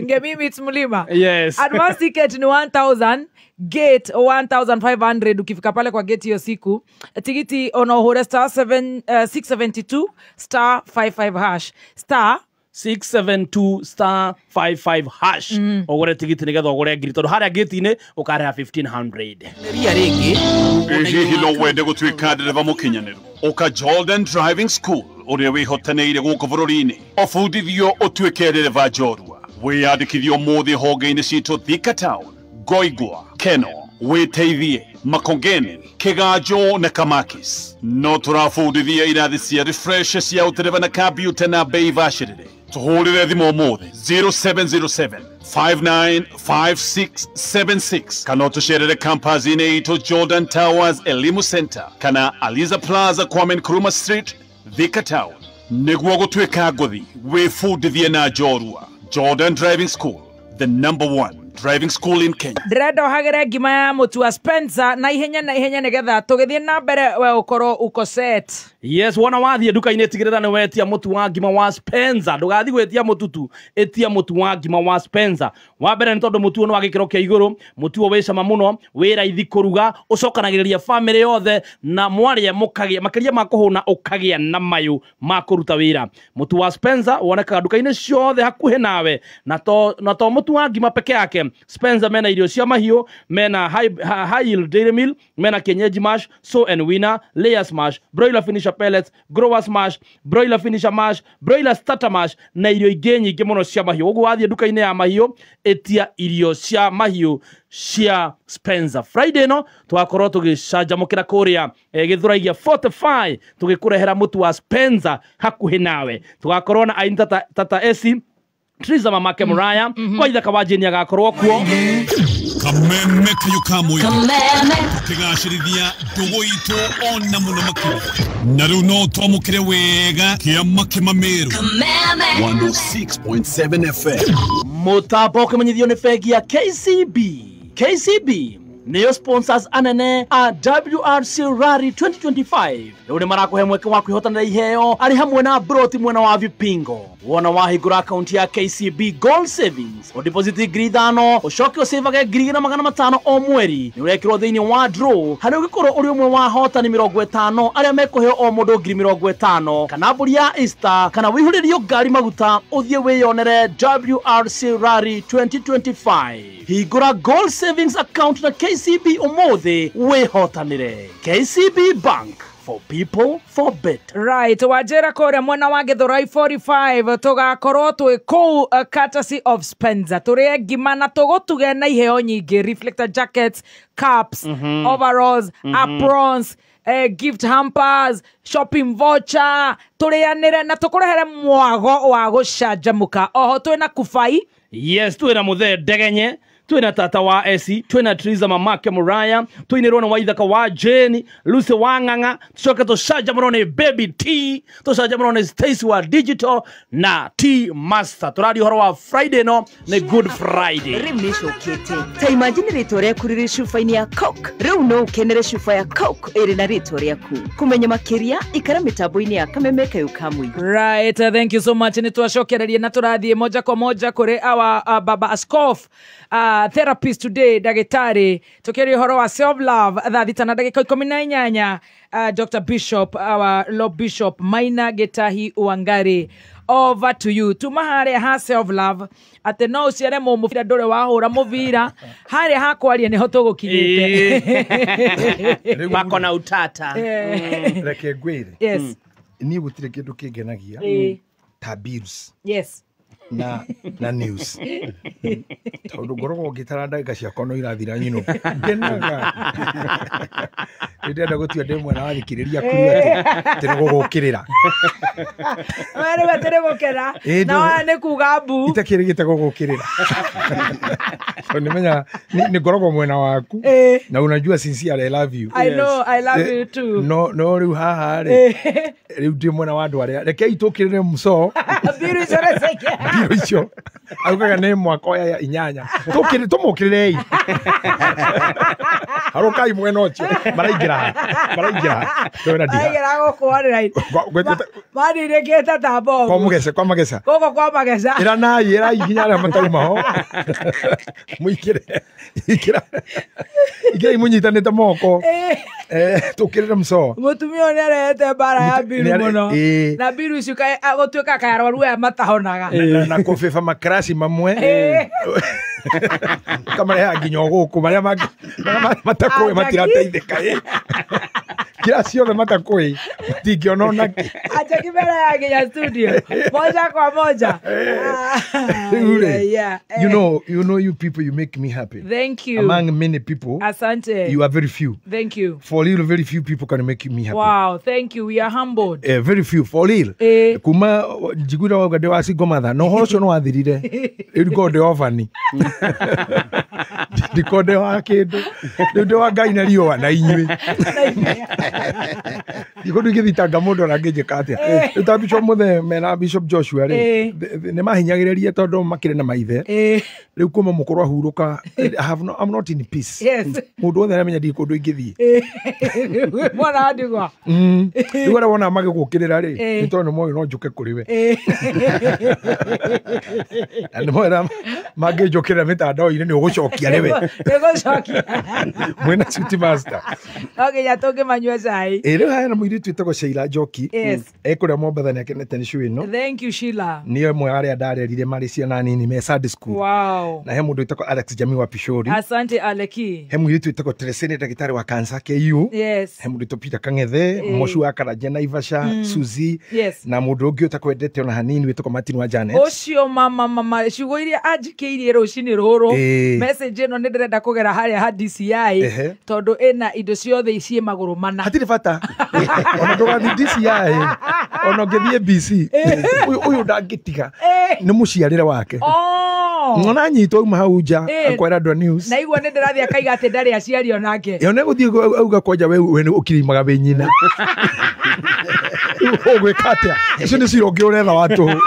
Ngemi meet Mlima. Yes. Advance ticket ni 1000, gate 1500 ukifika pale kwa gate hiyo siku. Tikiti unaohore star 672 star 55 hash. Star 672 star 55 hash. Ogore tigiti nigetha ogore ngiri tondu haria gate-inĩ ũkarĩha 1500. Ria rĩngĩ. Hihi no wende gũtuĩka ndereba mũkinyanĩru? Ũka Jordan Driving School ũrĩa wĩhotanĩire gũkũ bũrũri-inĩ ũbundithio ũtuĩke ndereba njorua. Wĩyandĩkithio ũmũthĩ honge-inĩ citũ Thika Town, Ngoigwa, Keno, Wĩteithie, Makongeni, Kĩganjo na Kamakis. No tũrabundithia irathi cia refresh cia ũtereba na kambiuta na bei bacĩrĩre. Tũhũrĩre thimũ ũmũthĩ 0707 595676 kana ũtũcerere campus-inĩ itũ Jordan Towers Elimu Center kana Aliza Plaza, Kwame Nkrumah Street, Thika Town. Nĩguo gũtuĩka ngũthi wĩbundithie na njorua. Jordan Driving School, the number one driving school in Kenya. Ndĩrenda ũhagĩre ngima ya mũtu wa Spencer na ihenya na ihenya nĩgetha tũgĩthiĩ na mbere we ũkorwo uko set. Yes, wona wathiĩ nduka-inĩ tigĩrĩra nĩ wetia mũtu wa ngima wa Spencer. Ndũgathiĩ gwĩtia mũtu tu, ĩtia mũtu wa ngima wa Spencer. Wa mbere nĩ tondũ mũtu ũyũ nĩ wa gĩkĩro kĩa igũrũ, mũtu ũyũ wĩ cama mũno, wĩ raithi kũruga, ũcokanagĩrĩria famĩlĩ yothe na mwarĩa mũkagĩa makĩria ma kũhũna ũkagĩa na mayũ ma kũruta wĩra. Mũtu wa Spencer wonekaga nduka-inĩ ciothe hakuhĩ nawe, na to mũtu wa ngima peke yake. Spencer mena irio cia mahiũ, mena high yield dairy meal, mena kienyeji mash, sow and winner, layers mash, broiler finisher pellets, growers mash, broiler finisher mash, broiler starter mash na irio ingĩ nyingĩ mũno cia mahiũ. Ũguo wathiĩ nduka-inĩ ya mahiũ ĩtia irio cia mahiũ cia Spencer. Friday no twakorwo tũgĩcanjamũkĩra kũrĩa Gĩthũrai gĩa 45 tũgĩkũrehera mũtu wa Spencer hakuhĩ nawe. Tũgakorwo na aini tata Esi Triza mamake Muraya kwa ithaka wa Jane agakorwo kuo. Kameme kayo kamwe tukigacirithia ndugu itu ona muno makĩria na rĩu no twamũkĩre wega kĩama kĩmameru 106.7 FM. Mũtambo ũkĩmenyithio nĩ bengi ya KCB. KCB nĩyo sponsors anene a WRC Rally 2025. Rĩu nĩ marakũhe mweke wa kwĩhotanĩra iheo arĩ hamwe na broti mwena wa Vipingo. Wona wahingũra akaunti ya KCB Gold Savings, ũdeposit 5,000 ũcoke ũcĩvage 1,500 o mweri. Nĩ ũrekĩrwo thĩinĩ wa draw harĩa ũngĩkorwo ũrĩ ũmwe wa ahotani 50 arĩa mekũheo o mũndũ 50,000 kana mbũri ya Easter kana wĩihũrĩrio ngari maguta ũthiĩ wĩyonere WRC Rally 2025. Hingũra Gold Savings account na KCB ũmũthĩ wĩhotanĩre. KCB Bank, for people, for better. Right, wajera kũrĩa mwena wa Gĩthũrai 45 tũgakorwo twĩ kũu courtesy of Spencer. Tũrĩe ngima na tũgũtuge na iheo nyingĩ, reflector jackets, caps, overalls, aprons, gift hampers, shopping voucher, tũrĩanĩre na tũkũrehere mwago wa gũcanjamũka. Oho twĩna Kubai. Yes, twĩna Mũthee Ndegenye, twina tata wa Esi, twina Triza mamake Muraya, twinirwo na waithaka wa Jane, Lucy wa Ng'ang'a, tucoke tũcanjamũrwo nĩ Baby T, tũcanjamũrwo nĩ Stacy wa Digital na T Master. Tũraria ũhoro wa Friday no nĩ Good Friday. Rĩu nĩ ĩcokete. Ta imagine rĩtwa rĩaku rĩrĩ cuba-inĩ ya Coke. Rĩu no ũkenere cuba ya Coke ĩrĩ na rĩtwa rĩaku. Kũmenya makĩria ikara mĩtambo-inĩ ya Kameme Kayũ ka Mũingĩ. Right, thank you so much. Nĩ twacokereria na tũrathiĩ moja kwa moja kũrĩ our Baba Askof therapist today, ndagĩtarĩ, tũkĩaria ũhoro wa self love thaa 6 na ndagĩka 18. Dr. Bishop, our Lord Bishop Maina Gitahi Wangari, over to you. Tuma harĩa ha self love atĩ no ũciare mũmũbira ndũrĩ wahũra mũbira harĩa ha kwaria nĩho tũgũkinyĩte. Wako na utata. Reke ngwĩre. Yes. Niĩ gũtirĩ kĩndũ kĩngenagia ta bills. Yes. Na news. Tondũ ngoragwo ngĩtara ndagĩka ciakwa no irathira nyino. Ngenaga. Ndĩrenda gũtua ndĩ mwena wa thikĩrĩria kuru atĩ nĩ gũgũkĩrĩra. We rĩu atĩ nĩ gũkena. Na nĩ kuga mbu. Itakĩrĩgĩte gũgũkĩrĩra. Tondũ nĩmenya nĩ ngoragwo mwena waku. Na unajua sincerely I love you. I know I love you too. No rĩu haha rĩ. Rĩu ndĩ mwena wa andũ arĩa. Rekei tũkĩrĩre mũco. Mbiru icio reke. Mbiru icio. Augaga nĩ mwaka wa 8. Tũkĩrĩ tũmũkĩrĩrei. Harokai mwena ũcio. Maraingĩra. Maraingĩra. Twĩna ndiga. Maraingĩra gũkũ online. Mandirĩkĩte ta mbogo. Kwa mũgeca, kwa mageca. Gũkũ kwa mageca. Ĩra nai, ĩra nginya arĩa matauma ho. Mũingĩre. Ingĩra. Ingĩrai mũnyitanĩte moko. Tũkĩrĩre mũco. Mũtumia ũyũ nĩarehete mbara ya mbiru mũno. Na mbiru icio gũtuĩka kaĩ arwaru aya matahonaga. Na kũbĩba makraci mamwe. Kamarehaga nginya o gũkũ marĩa matakũĩ matirateithĩka. Kira ciothe matakũĩ matingĩona ona kĩ. Acha kibera yake ya studio. Moja kwa moja. Yeah. You know you people, you make me happy. Thank you. Among many people. Asante. You are very few. Thank you. For real, very few people can make me happy. Wow, thank you. We are humbled. Very few for real. Kuma njigura wagade wa single mother. No horo no athirire. Rĩu ndĩ orphan. Ndiko ndĩ wa kĩndũ. Rĩu ndĩ wa Ngai na riũa na inyuĩ. Ndiko ndingĩthitanga mũndũ ona angĩnjĩka atĩa. Rĩu ta Bishop Mũthee mena Bishop Joshua rĩ, nĩ mahinyagĩrĩria tondũ makĩrĩ na maithe. Rĩu kuma mũkũrũ ahurũka, I'm not in peace. Yes. Mũndũ wothe aramenya ndirĩ kũndũ ingĩthiĩ. Mwana wa ndigwa. Rĩu arĩa wona magĩgũkĩrĩra rĩ, nĩ tondũ nĩmoĩ no njũke kũrĩ we. Na nĩmoĩ mangĩnjũkĩrĩra mĩtandao-inĩ nĩ ũgũcokia nĩwe. Nĩgũcokia. Mwĩna Sweet Master. No nginya tũngĩmanyua cai. Rĩu hena mũirĩtu wĩtagwo Sheila Njoki. Yes. Ekũrĩa Mombatha nĩ akenete nĩ show ĩno. Thank you Sheila. Nĩ ĩmwe arĩa ndarerire marĩ ciana nini me Sunday school. Wow. Na he mũndũ wĩtagwo Alex Jami wa Pishori. Asante Aleki. He mũirĩtu wĩtagwo Teresene ndagĩtarĩ wa cancer KU. Yes. He mũndũ wĩtagwo Peter Kang'ethe, Mocu wa Karanja Naivasha, Suzy. Yes. Na mũndũ ũngĩ ũtakwendete ona hanini wĩtagwo Martin wa Janet. Ũcio mama ciugo iria anjikĩirie rũcinĩ rũrũ. Message ĩno nĩ ndĩrenda kũgera harĩa ha DCI tondũ ĩna indo ciothe ciĩ magũrũ mana. Hatirĩ bata. Ona ndũgathiĩ DCI, ona ũngĩthiĩ BC, ũyũ ndangĩtiga. Nĩ mũciarĩre wake. Ngona nyitwo uma hau nja akwĩra andũ a news. Na igua nĩ ndĩrathiĩ akaiga atĩ ndarĩ aciari onake. Ĩyo nĩgũthiĩ auga kwanja we ũkirimaga wĩ nyina. Ũgwĩka atĩa? Icio nĩ cira ũngĩ ũretha wa tũhũ.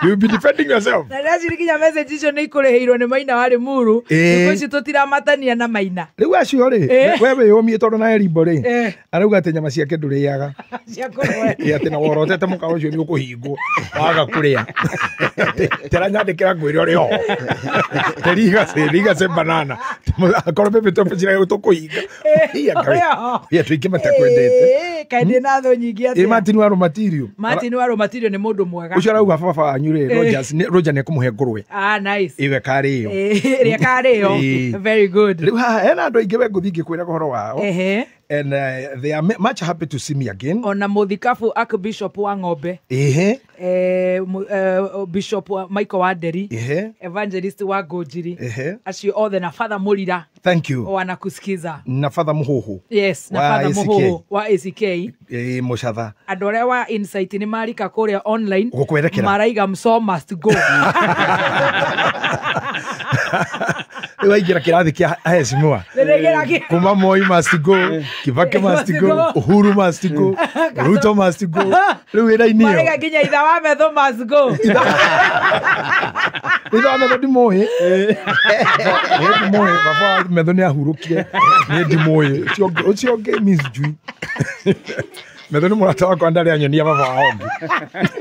You'll be defending yourself. Na ndĩreciria message icio nĩ ikũrĩhĩirwo nĩ Maina wa Limuru. Thikũ ici tũtiramatania na Maina. Rĩu acio rĩ, we wĩyũmie tondũ na Erimbo rĩ, arauga atĩ nyama ciake ndũrĩaga. Cia kũrũe. Ĩ atĩ na worotete mũkawa ũcio nĩ ũkũhingwo waga kũrĩa. Teranyandĩkĩra ngwĩre ũrĩ ho. Terigase banana. Akorwo bebe tũbacira tũkũhinga. Ia tũingĩ matakwendete. Kaĩ ndĩ na thũ nyingĩ atĩa. Ĩ Martin wa Rũmatirio. Martin wa Rũmatirio nĩ mũndũ mwega. Ũcio arauga baba wanyu rĩ, Roger nĩ ekũmũhe ngũrwe. Ah, nice. Ĩwe karĩo. Ĩrĩa karĩo. Very good. Rĩu haha hena andũ aingĩ we ngũthiĩ ngĩkwĩraga ũhoro wao. And they are much happy to see me again. Ona mũthikabu Archbishop wa Ng'ombe. Bishop Michael Wanderi. Evangelist wa Ngũnjiri. Acio othe na Father Mũrira. Thank you. Wanakusikiza. Na Father Mũhũhũ. Yes, na Father Mũhũhũ wa ACK. Mũcatha. Andũ arĩa wa Insight nĩ marika kũrĩa online. Gũkwerekera. Maraiga Mso must go. Rĩu aingĩra kĩrathi kĩa heshimiwa. Kuma Moi must go, Kibaki must go, Uhuru must go, Ruto must go. Rĩu wĩra-inĩ ĩyo. Maraiga nginya itha wa metho must go. Itha wa metho ndimũĩ. Ndimũĩ, baba wa metho nĩ ahurũkire. Niĩ ndimũĩ. Ũcio ũngĩ miss njui. Metho nĩ mũrata wakwa ndarĩ anyonia baba wao ũngĩ.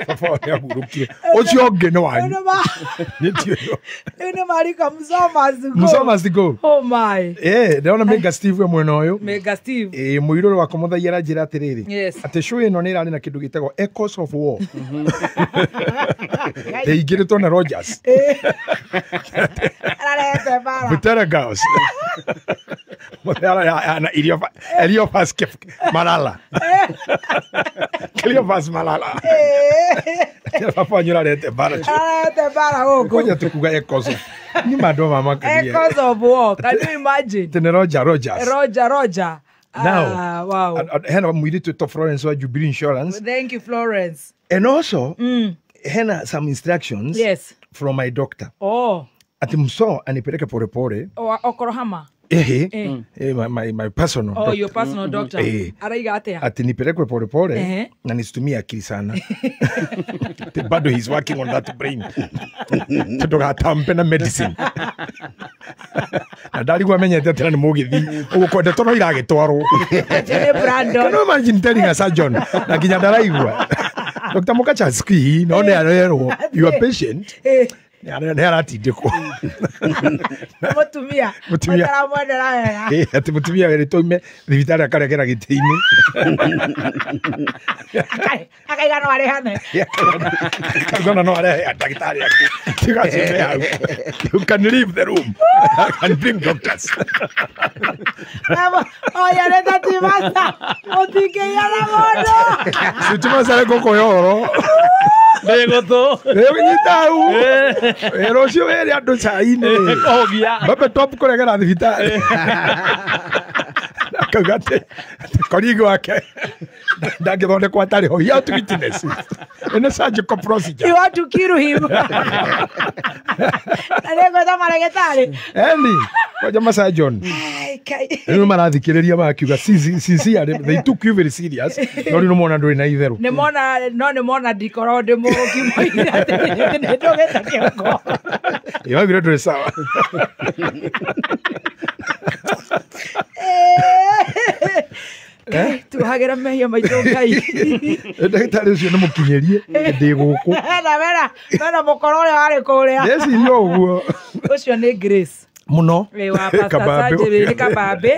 Baba wao nĩ ahurũkire. Ũcio ũngĩ nĩ wanyu. Rĩu nĩ marika Mso must go. Mso must go. Oh my. Ndĩrona Mega Steve we mwena ũyũ. Mega Steve. Mũirũrũ wakwa mũthaiya aranjĩra atĩrĩrĩ. Yes. Atĩ show ĩno nĩ ĩrarĩ na kĩndũ gĩtagwo Echoes of War. Ĩingĩrĩtwo na Rogers. Ararete bara. Butera Girls. Na Eliofas Malala. Cleophas Malala. Baba wanyu ararete bara. Ararete bara gũkũ. Kwanja tukuga Echoes of. Ni mandũ mama kanie. Echoes of War. Can you imagine? Tene Roger Rogers. Roger Roger. Now, wow. Hena mũirĩtu wĩtagwo Florence wa Jubilee Insurance. Thank you Florence. And also, hena some instructions. Yes. From my doctor. Oh. Ati mso anipeleke pole pole. Okorohama. My personal doctor. Oh, your personal doctor. Araiga atia. Ati nipelekwe pole pole na nisitumie akili sana. Bado he's working on that brain. Tudogatampe na medicine. Na ndarigwo amenyete atĩ nĩ mũgĩthi ũgũkwenda tondũ iragĩtwarwo. Can you imagine telling a surgeon na nginya ndaraigua. Dr. Mukacha sikii no nĩ arerwo you are patient. Nĩ aratindĩkwo. Mũtumia. Mũtumia. Ũtaramwendera wega. Atĩ mũtumia werĩtwo oime thibitarĩ akaregera gĩtĩ-inĩ. Akaiga no arĩhane. Akauga no arehe ndagĩtarĩ ake. Tiga ciume hau. You can leave the room. I can bring doctors. Oya nĩ ta timasa. Mũtingĩiyana mũndũ. Sitima gũkũhe ũhoro. Ndĩgũtũ. Rĩu nyita hau. Wĩra ũcio wĩre andũ cai-inĩ. Kũhũgia. Baba top kũregera thibitarĩ. Akauga atĩ colleague wake ndangĩthondekwo atarĩ ho. He had to witness it. In a surgical procedure. You want to kill him. Na nĩngwĩta marĩgĩtarĩ. Eni, kwanja masurgeon. Ai, Kai. Rĩu marathikĩrĩria makiuga sincerely they took you very serious. No rĩu nĩmona ndũrĩ na itherũ. Nĩmona no nĩmona ndikorwo ndĩ mũrũki moire atĩ nĩndũgĩte kĩongo. Ĩmaugire ndũrĩ sawa. Tuohagĩra mehia maitũ Ngai. Ndagĩtarĩ ũcio nĩ mũkinyĩrie ndĩ gũkũ. Na mena mũkoro ũrĩa warĩ kũrĩa. Ndeciria ũguo. Ũcio nĩ Grace. Mũno. Wĩ wa Pastor Sir James, nĩ Kabambe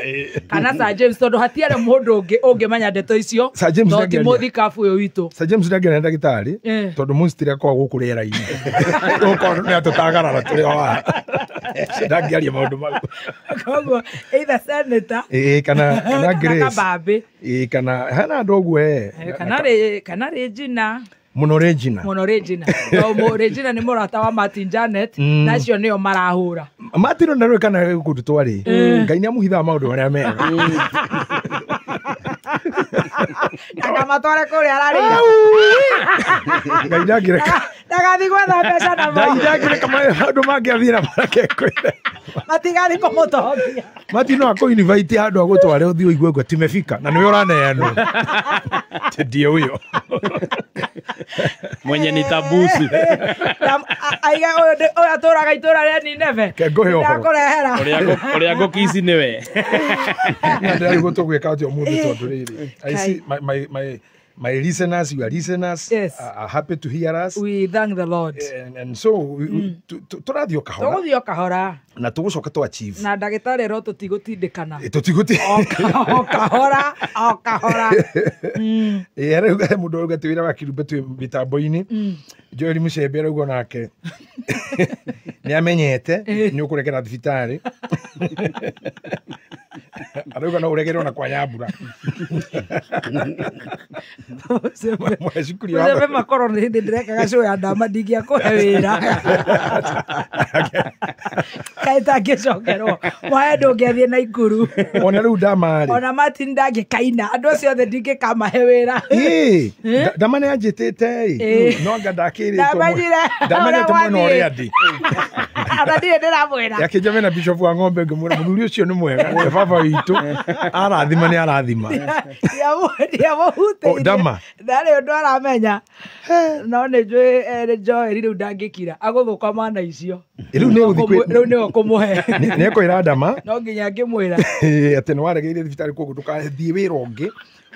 kana Sir James tondũ hatiarĩ mũndũ ũngĩ ũngĩmenya ndeto icio. Sir James no ti ndangĩaria. mũthikabu ũyũ witũ. Sir James ndangĩaria na ndagĩtarĩ tondũ mũnstiri akoragwo gũkũ rĩera-inĩ. Gũkorwo nĩ atũtagarara tũrĩ o haha. Ndangĩaria maũndũ mau. Koguo either senator Ĩĩ kana Grace. Kabambe. Ĩĩ kana hena andũ ũguo Kana Regina. Mũno Regina. Mũno Regina. No Regina nĩ mũrata wa Martin Janet na acio nĩo marahũra. Martin ona rĩu kana kũndũ twarĩ. Ngai nĩamũhithaga maũndũ marĩa mega. Ndakamatware kũrĩa ararĩire. Ngai ndangĩreka. Ndagathiĩ gwetha mbeca namo. Ngai ndangĩreka maũndũ mangĩ athiĩ na mareke kwĩre. Matigathiĩ kũmũtongia. Martin no akũ invite handũ agũtware ũthiĩ ũigue ũguo tumefika na nĩwe ũraneanwo. Ndiĩ ũyũ. Mwenye ni tabusi. Aiga ũyũ atũraga itũra rĩa Nineve. Ngũhe ũhoro. Ndakũrehera. Ũrĩa ngũkici nĩwe. Ndĩrarigwo tũgwĩka atĩa ũmũthĩ tondũ rĩrĩ. I see my listeners, your listeners, yes, are happy to hear us. We thank the Lord. And so tũrathiĩ o kahora. Tũgũthiĩ o kahora. Na tũgũcoka tũ achieve. Na ndagĩtarĩ ro tũtigũtindĩkana. Tũtigũtindĩkana. O kahora, o kahora. Rĩu he mũndũ arauga atĩ wĩra wa Kirumba twĩ mĩtambo-inĩ. Joel Mũcembe arauga nake nĩ amenyete nĩ ũkũregera thibitarĩ. Arauga no ũregerwo na kwa Nyambura. Mũcembe makorwo nĩ hĩndĩ ndĩrekaga show ya ndama ndingĩakũhe wĩra. Kaĩ itangĩcokerwo. Mwahe ndũngĩathiĩ na Ikuru. Ona rĩu ndama rĩ. Ona Martin ndangĩkaina. Andũ acio othe ndingĩkamahe wĩra. Ndama nĩ anjĩtĩte ĩ. No anga ndakĩrĩtwo. Ndamenyire. Ndamenyete mwena ũrĩa ndĩ. Ona ndirĩ ndĩramwĩra. Yakĩnjame na Bishop wa ng'ombe ngĩmwĩra mũthuri ũcio nĩ mwega. Baba witũ arathima nĩ arathima. Ndiamũhutĩirie. Ndama. Ndarĩ ũndũ aramenya. No nĩ njũĩ Joel rĩu ndangĩkira. Agũthũka mana icio. Rĩu nĩ ũgũthiĩ kwĩ Rĩu nĩwe ũkũmũhe. Nĩ ekwĩra Ndama. No nginya ngĩmwĩra. Atĩ nĩ waregeire thibitarĩ koguo ndũgathiĩ wĩra ũngĩ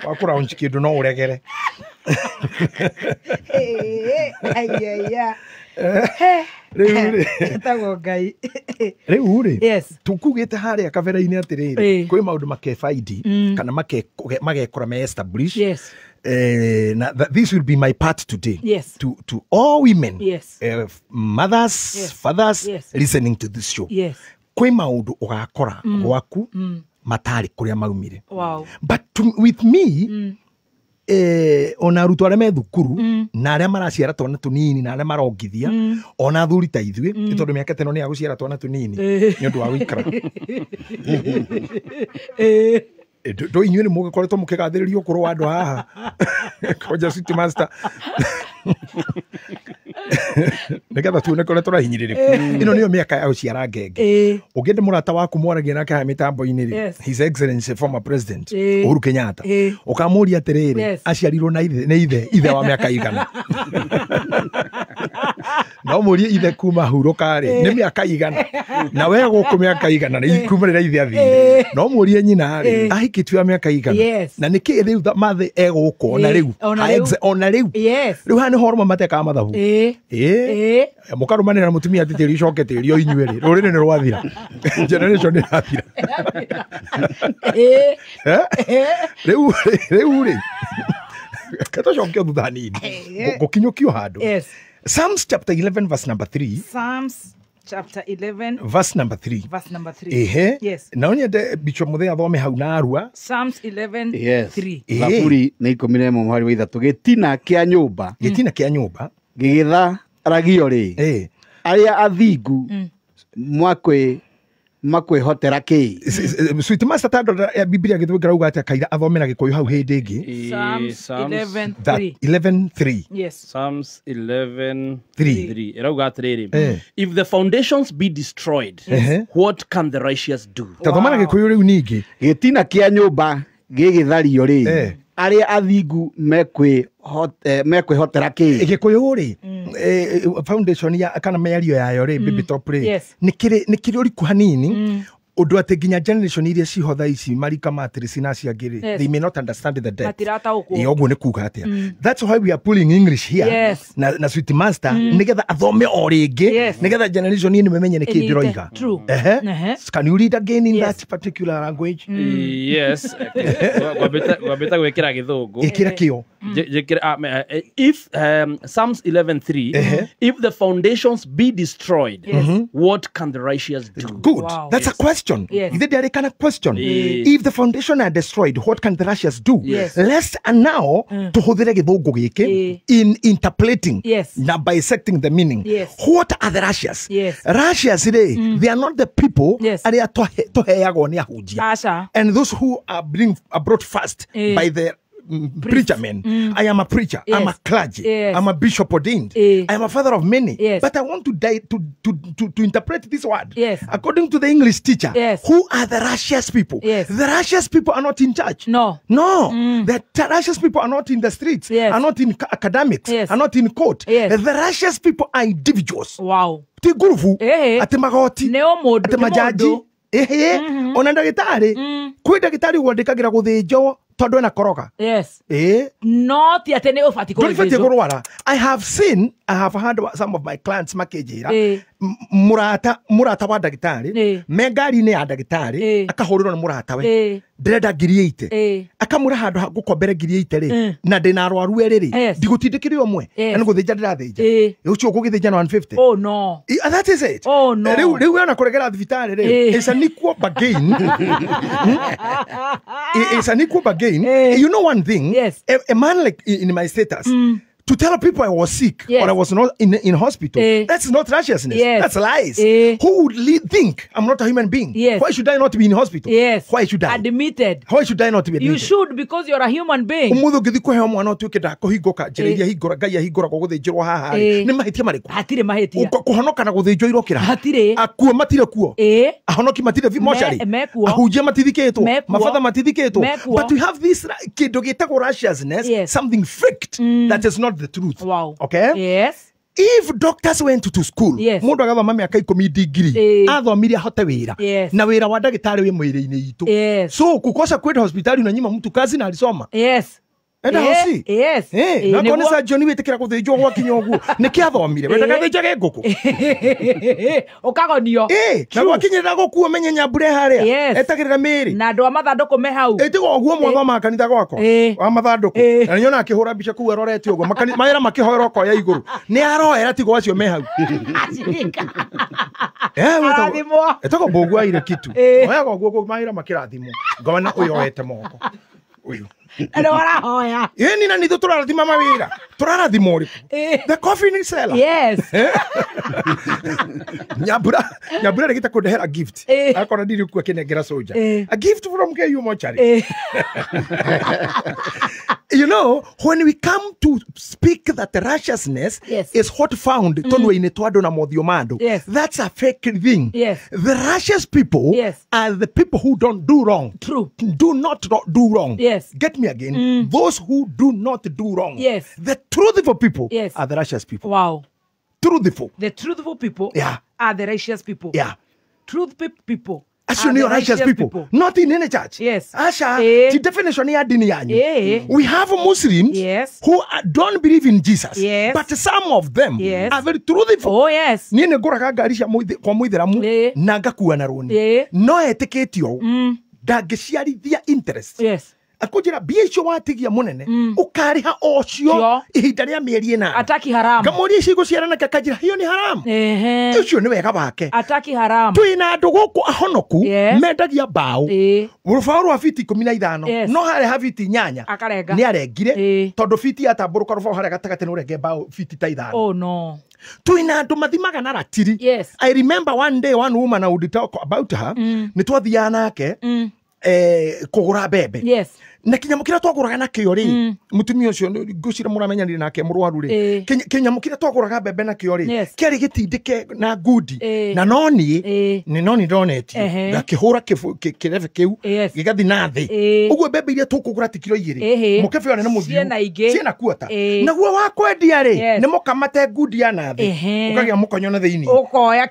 wa kũraunch kĩndũ no ũregere. Etagwo Ngai. Rĩu rĩ tukugĩte harĩa kabere-inĩ atĩrĩrĩ kwĩ maũndũ makebaidi kana magekora me establish. Yes. Na this will be my part today. Yes. To all women, yes, mothers, yes, fathers, yes, listening to this show. Yes. Kwĩ maũndũ ũgakora gwaku matarĩ kũrĩa maumire. Wow. But with me, ona arutwo arĩa me thukuru na arĩa maraciara twana tũnini na arĩa marongithia ona athuri ta ithuĩ nĩ tondũ mĩaka ta ĩno nĩ ya gũciara twana tũnini nĩ ũndũ wa gũikara. Ndũ inyuĩ nĩ mũgĩkoretwo mũkĩgathĩrĩrio ũkũrũ wa andũ haha. Koja City Master. Nĩgetha tuone kũrĩa tũrahinyĩrĩrĩka. Ĩno nĩyo mĩaka ya gũciara ngenge. Ũngĩenda mũrata waku mwaragia nake haha mĩtambo-inĩ rĩ, His Excellency former President Uhuru Kenyatta, ũkamũria atĩrĩrĩ, aciarirwo na ithe, nĩ ithe wa mĩaka igana. No mũrie ithe kuma hurũka rĩ nĩ mĩaka igana na we gũkũ mĩaka igana na kuma rĩrĩa ithe athire. No mũrie nyina rĩ ahikĩtio ya mĩaka igana na nĩkĩ rĩu mathĩ egũkũ ona rĩu ona rĩu. Rĩu haha nĩ horo matekaga mathabu. Ĩĩ mũkarũmanĩra na mũtumia atĩ tĩri ũcoke tĩri o inyuĩ rĩ rũrĩrĩ nĩ rwathira. Generation nĩ ĩrathira. Rĩu rĩ katacokio thutha hanini gũkinyũkio handũ. Psalms chapter 11 verse number 3. Psalms chapter 11 verse number 3. Verse number 3. Ehe. Yes. Na onyende Bishop Muthee athome hau na arua. Psalms 11 3. Thaburi nĩ 11 mũhari wa 3 gĩtina kĩa nyũmba. Gĩtina kĩa nyũmba. Gĩgĩtharagio rĩ. Arĩa athingu makwĩhotera kĩ? Sweet Master tando ya Biblia gĩthũngĩra uga atĩa kaira athome na Gĩkũyũ hau hĩndĩ ĩngĩ. Psalms 11:3. 11:3. Yes. Psalms 11:3. Ĩrauga atĩrĩrĩ, if the foundations be destroyed, what can the righteous do? Tathoma na Gĩkũyũ rĩu ningĩ. Gĩtina kĩa nyũmba gĩgĩthario rĩ, arĩa athingu mekwĩhotera kĩ? Gĩkũyũ rĩ, foundation ya kana mĩario yayo rĩ, Baby Top rĩ, nĩ kĩrĩ ũriku hanini ũndũ atĩ nginya generation iria ciho thaa ici marika ma Tracy na acio angĩ rĩ, they may not understand the depth. Matirataũkwo. Ũguo nĩ kuga atĩa. That's why we are pulling English here na Sweet Master nĩgetha athome o rĩngĩ nĩgetha generation ĩno ĩmenye nĩkĩ ndĩroiga. Can you read again in that particular language? Yes. Ngwambĩte gwĩkĩra Gĩthũngũ. Ĩkĩra kĩo. If Psalms 11:3, if the foundations be destroyed, what can the righteous do? Good. That's a question. Yes. There kind of question. If the foundation are destroyed, what can the righteous do? Yes. Let's now to hũthĩre Gĩthũngũ gĩkĩ in interpolating na bisecting the meaning. Yes. What are the righteous? Yes. Righteous rĩ, they are not the people arĩa tũheagwo nĩ ahunjia. And those who are brought first by the preacher men. I am a preacher. Yes. I'm a clergy. Yes. I'm a bishop ordained. I am a father of many. Yes. But I want to die to interpret this word. Yes. According to the English teacher. Yes. Who are the righteous people? Yes. The righteous people are not in church. No. No. The righteous people are not in the streets. Yes. Are not in academics. Yes. Are not in court. Yes. The righteous people are individuals. Wow. Ti ngurubu. Ati magoti. Ati majaji. Ehe. Ona ndagĩtarĩ. Kwĩ ndagĩtarĩ wandĩkagĩra gũthĩnjwo tondũ ena koroga. Yes. No ti atĩ nĩ ũbatiĩ kũrwara. Kũrwara. I have seen, I have had some of my clients makĩnjĩra mũrata wa ndagĩtarĩ me ngari-inĩ ya ndagĩtarĩ akahũrĩrwo nĩ mũrata we ndĩrenda 80,000 akamwĩra handũ ha ngũkombere 80,000 rĩ na ndĩna arwaru erĩ rĩ ndigũtindĩkĩria ũmwe na nĩ gũthĩnja ndĩrathĩnja ũcio ũgũgĩthĩnja na 150. Oh no. That is it. Oh no. Rĩu ona kũregera thibitarĩ rĩ, it's an equal bargain. It's an equal bargain. You know one thing? Yes. A man like in my status, to tell people I was sick or I was not in hospital, that's not righteousness. Yes. That's lies. Who would think I'm not a human being? Yes. Why should I not be in hospital? Yes. Why should I? Admitted. Why should I not be admitted? You should, because you're a human being. Ũmũthĩ ũngĩthiĩ kũheo mwana ũtuĩke ndakũhingũka njĩra iria hingũra Ngai ahingũragwo gũthĩnjĩrwo haha rĩ, nĩ mahĩtia marĩkũ? Hatirĩ mahĩtia. Kũhonoka na gũthĩnjwo irokĩra? Hatirĩ. Akuo matirĩ kuo. Ahonoki matirĩ mocarĩ. Ahunjia matithikĩtwo. Mabatha matithikĩtwo. But we have this kĩndũ gĩtagwo righteousness, something faked that is not the truth. Wow. Okay? Yes. If doctors went to school, yes, mundu agathoma miaka 10 degree, athomire ahote wira. Yes. Na wira wa ndagitari wi mwiri-ini itu. Yes. So kukosa kwenda hospitali unanyima mtu kazi na alisoma. Yes. Enda hosi. Yes. Na kone sa John witikira guthinjwo gwakinya uguo. Niki athomire? Wendaga thinjage nguku. Ukagonio. Na gwakinyirira gukuo menye nyambure haria. Etagirira miri. Na andu a mathanduku me hau. Itigo uguo mwathoma kanitha gwakwa. Wa mathanduku. Na nyona akihura mbica kuu arorete uguo. Mawira makihoera okoya iguru. Ni aroera tigo acio me hau. Arathimwo. Etago mbogu aire kitu. Oyaga uguo mawira makirathimwo. Ngona uyu oete moko. Uyu. Andå arahoya. Ĩni na nithu tũrarathima mawĩra. Tũrarathima ũrĩkũ? The coffin is seller. Yes. Nyambura rĩgĩta kũndehera gift. Akora ndiri kuo akĩnengera soldier. A gift from KU mortuary. You know, when we come to speak that righteousness is what found tondu-inĩ twa andũ na mothiũ ma andũ, that's a fake thing. Yes. The righteous people are the people who don't do wrong. True. Do not do wrong. Yes. Get me again. Those who do not do wrong. Yes. The truthful people are the righteous people. Wow. Truthful. The truthful people Yeah. are the righteous people. Yeah. Truth people. Acio nĩo righteous people. Not in any church. Yes. Asha, the definition ya dini yanyu. We have Muslims who don't believe in Jesus. Yes. But some of them are very truthful. Oh yes. Niĩ nĩ ngũraga ngari cia kwa mũithĩramu na ngakua na rũni. No etĩkĩtio ndangĩciarithia interest. Yes. Akũnjĩra mbia icio watigia mũnene ũkarĩha o cio ihinda rĩa mĩeri ĩnana. Ataki haramu. Ngamũria ici igũciarana akanjĩra hiyo nĩ haramu. Ũcio nĩ wega wake. Ataki haramu. Twĩna andũ gũkũ ahonoku mendagia mbaũ. Rũbaũ rwa fiti 15 no harĩa ha fiti 8 akarenga. Nĩ arengire tondũ fiti yatambũrũka rũbaũ harĩa gatagatĩ nĩ ũrenge mbaũ fiti ta 5. Oh no. Twĩna andũ mathimaga na ratiri. Yes. I remember one day one woman I would talk about her. Nĩ twathiaga nake kũgũra mbembe. Yes. Na kĩnyamũ kĩrĩa twagũraga nakĩo rĩ, mũtumia ũcio ngwĩciria mũramenyanire nake mũrwaru rĩ, kĩnyamũ kĩrĩa twagũraga mbembe nakĩo rĩ, kĩarĩ gĩtindĩke na ngundi na no niĩ nĩ no niĩ ndonetio ngakĩhũra kĩrebe kĩu gĩgathiĩ na thĩ ũguo mbembe iria tũkũgũra ti kiro 2 mũkebe ũrĩa nĩ mũthiu ciĩna kuota naguo wa kwendia rĩ nĩ mũkamate ngundi ya na thĩ ũkagĩa mũkonyo na thĩinĩ ũkoya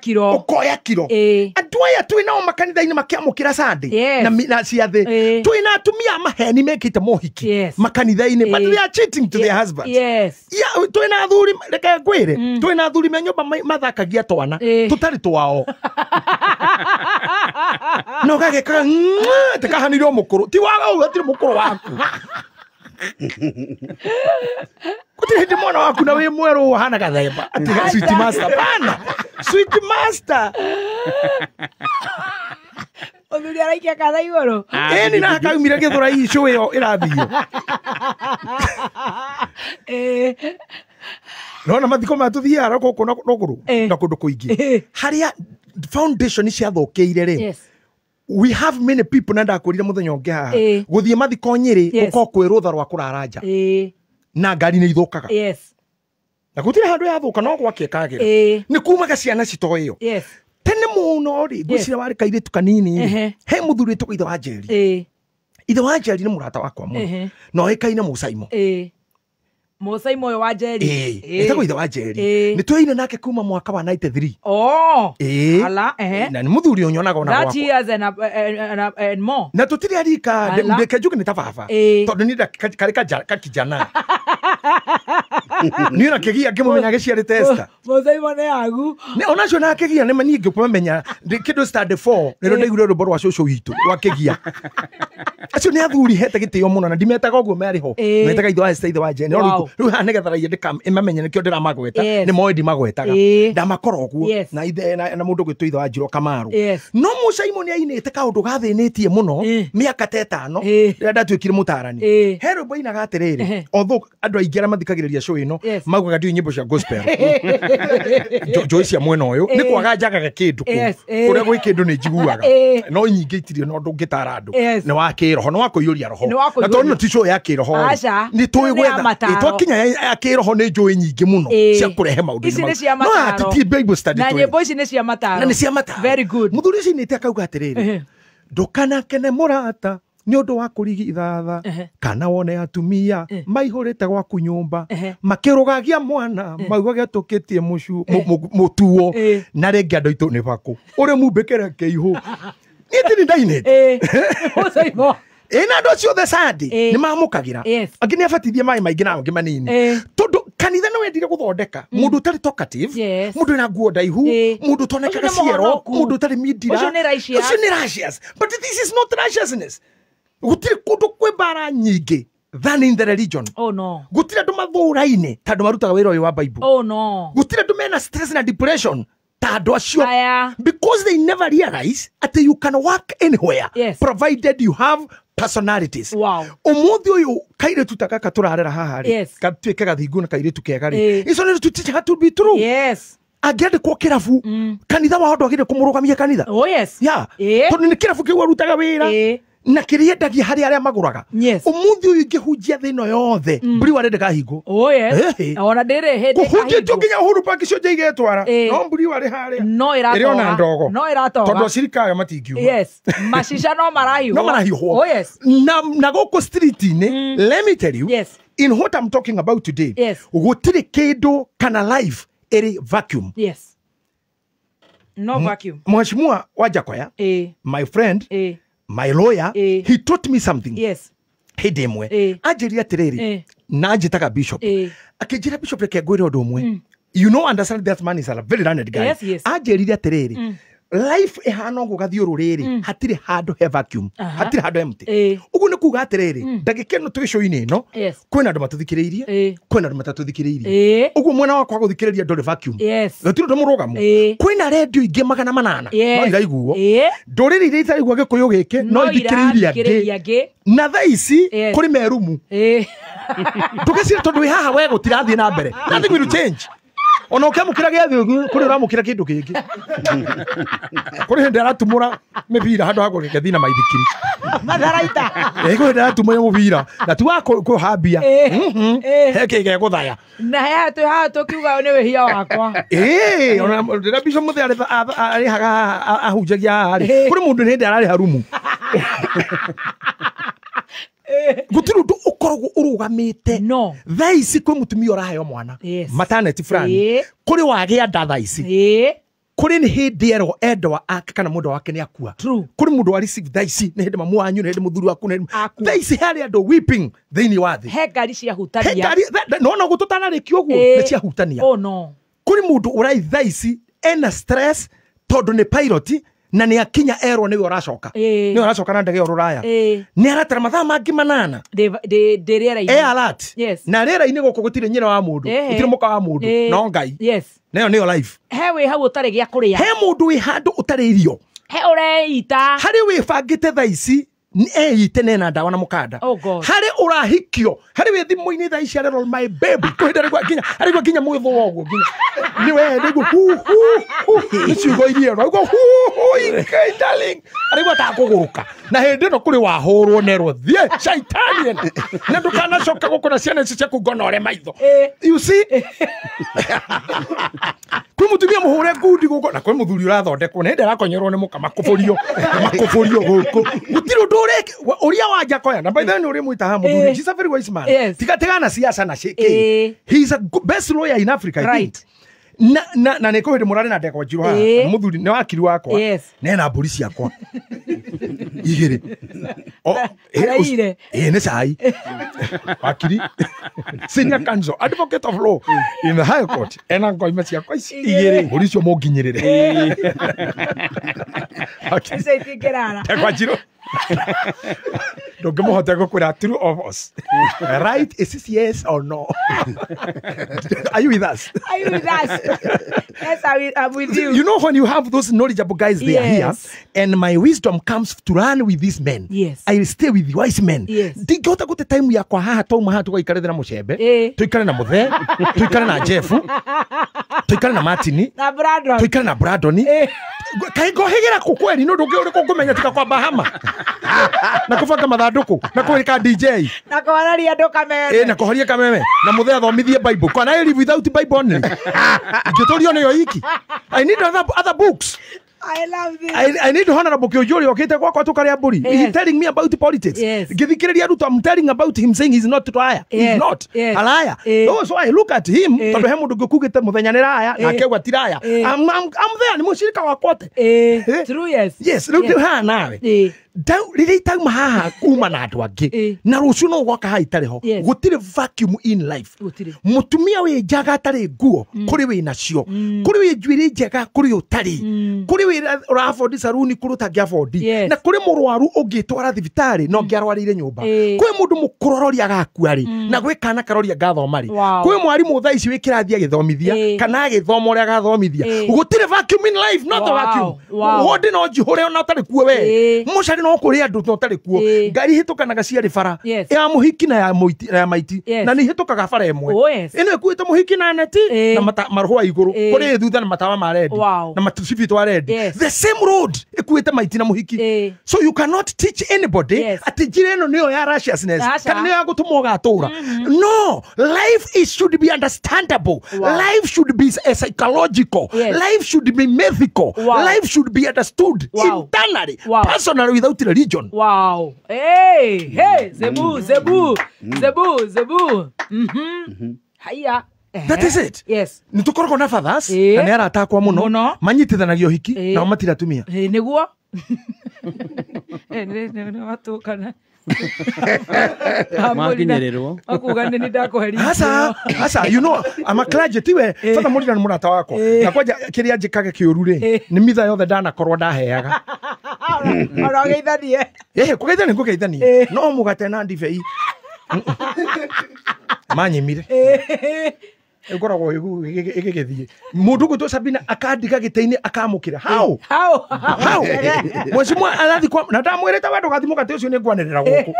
kiro andũ aya twĩ nao makanitha-inĩ makĩamũkĩra Sunday na ciathĩ twĩ na atumia a maheni mekite mohiki makanitha-inĩ, but they are cheating to their husbands. Yes. Yeah, twĩna athuri reke ngwĩre twĩna athuri me nyũmba mathakagia twana tũtarĩ twao no gagĩkaga tĩkahanire o mũkũrũ ti waga ũguo atirĩ mũkũrũ waku gũtirĩ hĩndĩ mwana waku na wĩ mwerũ ũhana gathemba atĩ sweet master bana sweet master Mũthuri araikia katha igũrũ. Ĩni na akaumire gĩthũra icũ ĩyo ĩrathio. Nona mathiko maya tũthiaga gũkũ na rũgũrũ na kũndũ kũingĩ harĩa foundation ciathũkĩire rĩ, we have many people na ndakwĩrire mũthenya ũngĩ haha gũthiĩ mathiko Nyĩrĩ gũkorwo kwĩ rũtha rwa kũrara nja na ngari nĩ ithũkaga na gũtirĩ handũ yathũka no gwake ĩkagĩra nĩ kumaga ciana citoĩyo tene mũno rĩ ngwĩciria warĩ kairĩtu kanini rĩ he mũthuri wĩtagwo ithe wa Njeri. Ithe wa Njeri nĩ mũrata wakwa mũno na oĩkaine Mũcaimo. Mũcaimo ũyũ wa Njeri ĩtagwo ithe wa Njeri nĩ twĩine nake kuma mwaka wa 93. Oh. Ala, na nĩ mũthuri ũnyonaga ona gwakwa. 30 years and more. Na tũtirĩ arika ndeke njuge nĩ ta baba tondũ niĩ karĩ kakijana niĩ na kĩgia ngĩmũmenya agĩciarĩte Esther. Mũcaimo nĩ agu. Onacio na kĩgia nĩ niĩ ngĩkũmenya kĩndũ standard 4 nĩrĩo ndaiguire rwĩmbo rwa cũcũ witũ rwa kĩgia. Acio nĩ athuri hete gĩtĩo mũno na ndimetaga ũguo marĩ ho metaga ithe wa Esther ithe wa Njeri rĩu haha nĩgetha raia ndĩkamamenye nĩkĩo ndĩramagweta nĩ moĩ ndimagwetaga ndamakora ũguo na ithe na mũndũ ũgwĩtwo ithe wa Njirũ Kamaru. No Mũcaimo nĩ ainĩte kaũndũ gathĩnĩtie mũno mĩaka ta ĩtano rĩrĩa ndatuĩkire mũtarani. He rwĩmbo ainaga atĩrĩrĩ, although andũ aingĩ arĩa mathikagĩrĩria show ĩno maugaga ndiũĩ nyĩmbo cia gospel njũĩ cia mwena ũyũ nĩ kwaga njagaga kĩndũ kũu kũrĩa gwĩ kĩndũ nĩ njiguaga no nyingĩ itirĩ na ũndũ ũngĩtara andũ nĩ wa kĩroho nĩ wa kũiyũria roho na tondũ ĩno ti show ya kĩroho nĩ tũĩ gwetha twakinya ya kĩroho nĩ njũĩ nyingĩ mũno cia kũrehe maũndũ no atĩ ti Bible study na nyĩmbo ici nĩ cia mataro na nĩ cia mataro. Very good. Mũthuri ũcio nĩte akauga atĩrĩrĩ, ndũkanakene mũrata nĩ ũndũ wa kũrigithatha kana wone atumia maihũrĩte gwaku nyũmba makĩrũgagia mwana maugage atũkĩtie mũtuo na rĩngĩ andũ aitũ nĩ bakũ ũrĩa mumbĩkĩre kĩihũ niĩ ndirĩ ndainĩte. Ĩna andũ acio othe Sunday nĩ mamũkagĩra angĩ nĩ abatithie maĩ maingĩ na angĩ manini tondũ kanitha nĩ wendire gũthondeka mũndũ ũtarĩ talkative, mũndũ wĩna nguo ndaihu, mũndũ ũtonekaga ciero, mũndũ ũtarĩ mindira, ũcio nĩ righteous. But this is not righteousness. Gũtirĩ kũndũ kwĩ mbara nyingĩ than in the religion. Oh no. Gũtirĩ andũ mathũraine ta andũ marutaga wĩra ũyũ wa Bible. Oh no. Gũtirĩ andũ mena stress na depression ta andũ acio because they never realize that you can work anywhere provided you have personalities. Wow. Umuthi uyu kairitu ta gaka turarera haha ri gatuike gathingu na kairitu kega ri it's only to teach her to be true. Yes. Angĩandĩkwo kĩrabu kanitha wao ndwagĩrĩire kũmũrũgamia kanitha. Oh yes. Yeah. Tondũ nĩ kĩrabu kĩu arutaga wĩra na kĩrĩa harĩ arĩa magũraga. Umuthi ũyũ ingĩhunjia thĩ ĩno yothe mburi warĩ ndĩkahingwo. Oh yes. Ona ndĩrĩ hĩndĩ kũhunjĩtio nginya Uhuru Park icio nja igetwara no mburi warĩ harĩa no ĩratoga ĩrĩ ona ndogo no ĩratoga tondũ acirika ayo matingiuma. Yes. Macica no marahiũhwo no marahiũhwo. Oh yes. Na gũkũ street-inĩ let me tell you in what I'm talking about today gũtirĩ kĩndũ kana life any vacuum. Yes. No vacuum. Mheshimiwa Wajakoya, my friend, my lawyer, he taught me something. Yes. Hĩndĩ ĩmwe anjĩrire atĩrĩrĩ, na anjĩtaga bishop, akĩnjĩra bishop reke ngwĩre ũndũ ũmwe. You know, understand that man is a very learned guy. Yes, yes. Anjĩrire atĩrĩrĩ, life ĩhana ũguo gathiũrũrĩ rĩ, hatirĩ handũ he vacuum, hatirĩ handũ empty. Ũguo nĩ kuga atĩrĩrĩ, ndagĩka ĩno twĩ show-inĩ ĩno, kwĩna andũ matũthikĩrĩirie, kwĩna andũ matatũthikĩrĩirie. Ũguo mwena wakwa gũthikĩrĩria ndũrĩ vacuum. Gũtirĩ ũndũ mũrũgamu. Kwĩna redio ingĩ 800 no iraiguo. Ndũrĩrĩ iria itaraigua Gĩkũyũ gĩkĩ no ithikĩrĩirie angĩ. Na thaa ici kũrĩ merumu. Ndũgĩcire tondũ wĩ haha we gũtirathiĩ na mbere. Nothing will change. Ona ũkĩamũkĩra gĩathĩ kũrĩ ũramũkĩra kĩndũ kĩngĩ. Kũrĩ hĩndĩ aratumũra mĩbira handũ ha gũgĩthiĩ na maithikiri. Matharaita. Kũrĩ hĩndĩ aratumũra mũbira na ti wa kũhambia. He kĩgĩa gũthaya. Na he twĩ haha tũkiuga nĩ wĩhia wakwa. Ona rĩrĩa Bishop Mũthee arĩhaga ahunjagia haha rĩ, kũrĩ mũndũ nĩ hĩndĩ ararĩha rumu. Gũtirĩ ũndũ ũkoragwo ũrũgamĩte. Thaa ici kwĩ mũtumia ũraheo mwana maternity fulani, kũrĩ wagĩa nda thaa ici, kũrĩ nĩ hĩndĩ erwo endwa ake kana mũndũ wake nĩ akua, kũrĩ mũndũ wa receive thaa ici nĩ hĩndĩ mamu wanyu, nĩ hĩndĩ mũthuri waku, thaa ici harĩ andũ weeping thĩinĩ wa thĩ. He ngari ciahutania. Nona ũguo tũtanarĩkia ũguo nĩ ciahutania. Kũrĩ mũndũ ũrai thaa ici ena stress tondũ nĩ pilot na nĩ akinya erwo nĩwe ũracoka, nĩwe ũracoka na ndege ĩyo rũraya, nĩ aratara mathaa mangĩ 8 rĩera-inĩ. Alert. Na rĩera-inĩ gũkũ gũtirĩ nyina wa mũndũ, gũtirĩ mũka wa mũndũ, no Ngai. Nayo nĩyo life. He wĩ hau ũtarĩ gĩa kũrĩa, he mũndũ wĩ handũ ũtarĩ irio, he ũreita, harĩ wĩbangĩte thaa ici eite nena ndawa na mũkanda, harĩ ũrahikio, harĩ wĩ thimũ-inĩ thaa ici arerwo my baby, kwĩ hĩndĩ arĩgua nginya mwĩthũa ũguo nginya nĩ we nĩguo hu hu hu nĩ ciugo iria ũguo hu hu darling, arĩgua takũgũrũka. Na hĩndĩ ĩno kũrĩ wahũrwo nerwo thiĩ shaitani ĩno na ndũkanacoka gũkũ na ciana ici ciaku ngonore maitho. You see, kwĩ mũtumia mũhũre ngundi gũkũ na kwĩ mũthuri ũrathondekwo na hĩndĩ arakonyerwo nĩ mũka makũbũrio gũkũ gũtirĩ ũndũ ũrĩa Wajakoya. Na by the way nĩ ũrĩ mwĩta haha mũthuri, he's a very wise man. Tiga na siasa na shake. He's a best lawyer in Africa, I think. Na nĩ kũhĩndĩ mũrarĩ na ndegwa njirũ haha mũthuri nĩ wakiri wakwa nena mbũri ciakwa 2. Nĩ cai wakiri senior counsel advocate of law in the high court ena ngoima ciakwa ici 2 mbũri icio mũnginyĩrĩre. Ndegwa njirũ ndũngĩmũhota gũkwĩra true of us. Right, is this yes or no? Are you with us? Are you with us? Yes, I'm with you. You know, when you have those knowledgeable guys there here, and my wisdom comes to run with these men. Yes. I will stay with the wise men. Yes. Ndingĩhota gũte time yakwa haha twauma haha tũgaikare thĩ na Mũcembe, tũikare na Mũthee, tũikare na Jeff, tũikare na Martini, na Brandon, tũikare na Brandon. Kaĩ ngohĩgĩra kũ kweri nĩ ũndũ ũngĩ ũrĩkũ ngũmenya tiga kwamba hama na kũbanga mathandũkũ na kũĩka DJ na kũhoreria andũ kameme, na kũhoria kameme na Mũthee athomithie Bible. Can I live without Bible only? Ingĩtũrio nĩyo iki. I need other books. I love this. I need Honorable Kiojori okete gwakwa tukaria mburi. He's telling me about politics. Ngithikiriria Ruto, I'm telling about him saying he's not liar. He's not a liar. No, so I look at him tondu he mundu ngikugite muthenya ni raya na akegwa ti raya. I'm there ni mucirika wakwa te. True, yes. Yes, riu haha nawe. Rĩrĩa itauma haha kuma na andũ angĩ na rũciũ no ũgoka haha itarĩ ho, gũtirĩ vacuum in life. Mũtumia wĩ njaga atarĩ nguo kũrĩ wĩ nacio, kũrĩ wĩ njuĩrĩ njega kũrĩ ũtarĩ, kũrĩ wĩ ũra afford saruni kũrĩ ũtangĩ afford, na kũrĩ mũrwaru ũngĩtwara thibitarĩ na ũngĩ arwarĩire nyũmba, kwĩ mũndũ mũkũrũ aroria agakua rĩ, na gwĩ kana karoria ngathoma rĩ, kwĩ mwarimũ thaa ici wĩ kĩrathi agĩthomithia kana agĩthoma ũrĩa agathomithia. Gũtirĩ vacuum in life, not a vacuum. Wodi no njihũre ona ũtarĩ kuo we, mũcari no kũrĩ andũ no ũtarĩ kuo, ngari ihĩtũkanaga ciarĩ bara ya mũhiki na ya maiti, na nĩ ihĩtũkaga bara ĩmwe ĩno ĩkuĩte mũhiki na neti na marũa igũrũ, kũrĩ thutha na matawa ma rendi na matucibi twa rendi. The same road ĩkuĩte maiti na mũhiki. So you cannot teach anybody atĩ njĩra ĩno nĩyo ya righteousness kana nĩyo ya gũtũma ũgatũra. No, life should be understandable. Life should be psychological. Life should be mythical. Life should be understood internally, personally, without religion. Wow. Hey, hey, Zebu, Zebu, Zebu, Zebu. Haya. That is it. Yes. Nĩ tũkoragwo na fathers na nĩ arata akwa mũno manyitithanagia ũhiki nao matirĩ atumia. Nĩguo. Nĩ Makinyĩrĩrwo. Akuga nĩ ndakũherithia. Asa, asa, you know, I'm a clergy tiwe. Father Mũrina nĩ mũrata wakwa. Na kwanja kĩrĩa njĩkaga kĩũru rĩ, nĩ mitha yothe ndanakorwo ndaheaga. Ona ũgeithanie. Kũgeithania ngũgeithania. No mũgate na ndibei. Manyimire. Ĩkoragwo ĩgĩgĩthiĩ. Mũndũ ũgwĩtwo Sabina akandiga gĩtĩ-inĩ akamũkĩra. How? How? How? Mheshimiwa arathi kwa na ndamwĩrĩte we ndũgathiĩ mũgate ũcio nĩ ngwanĩrĩra gũkũ.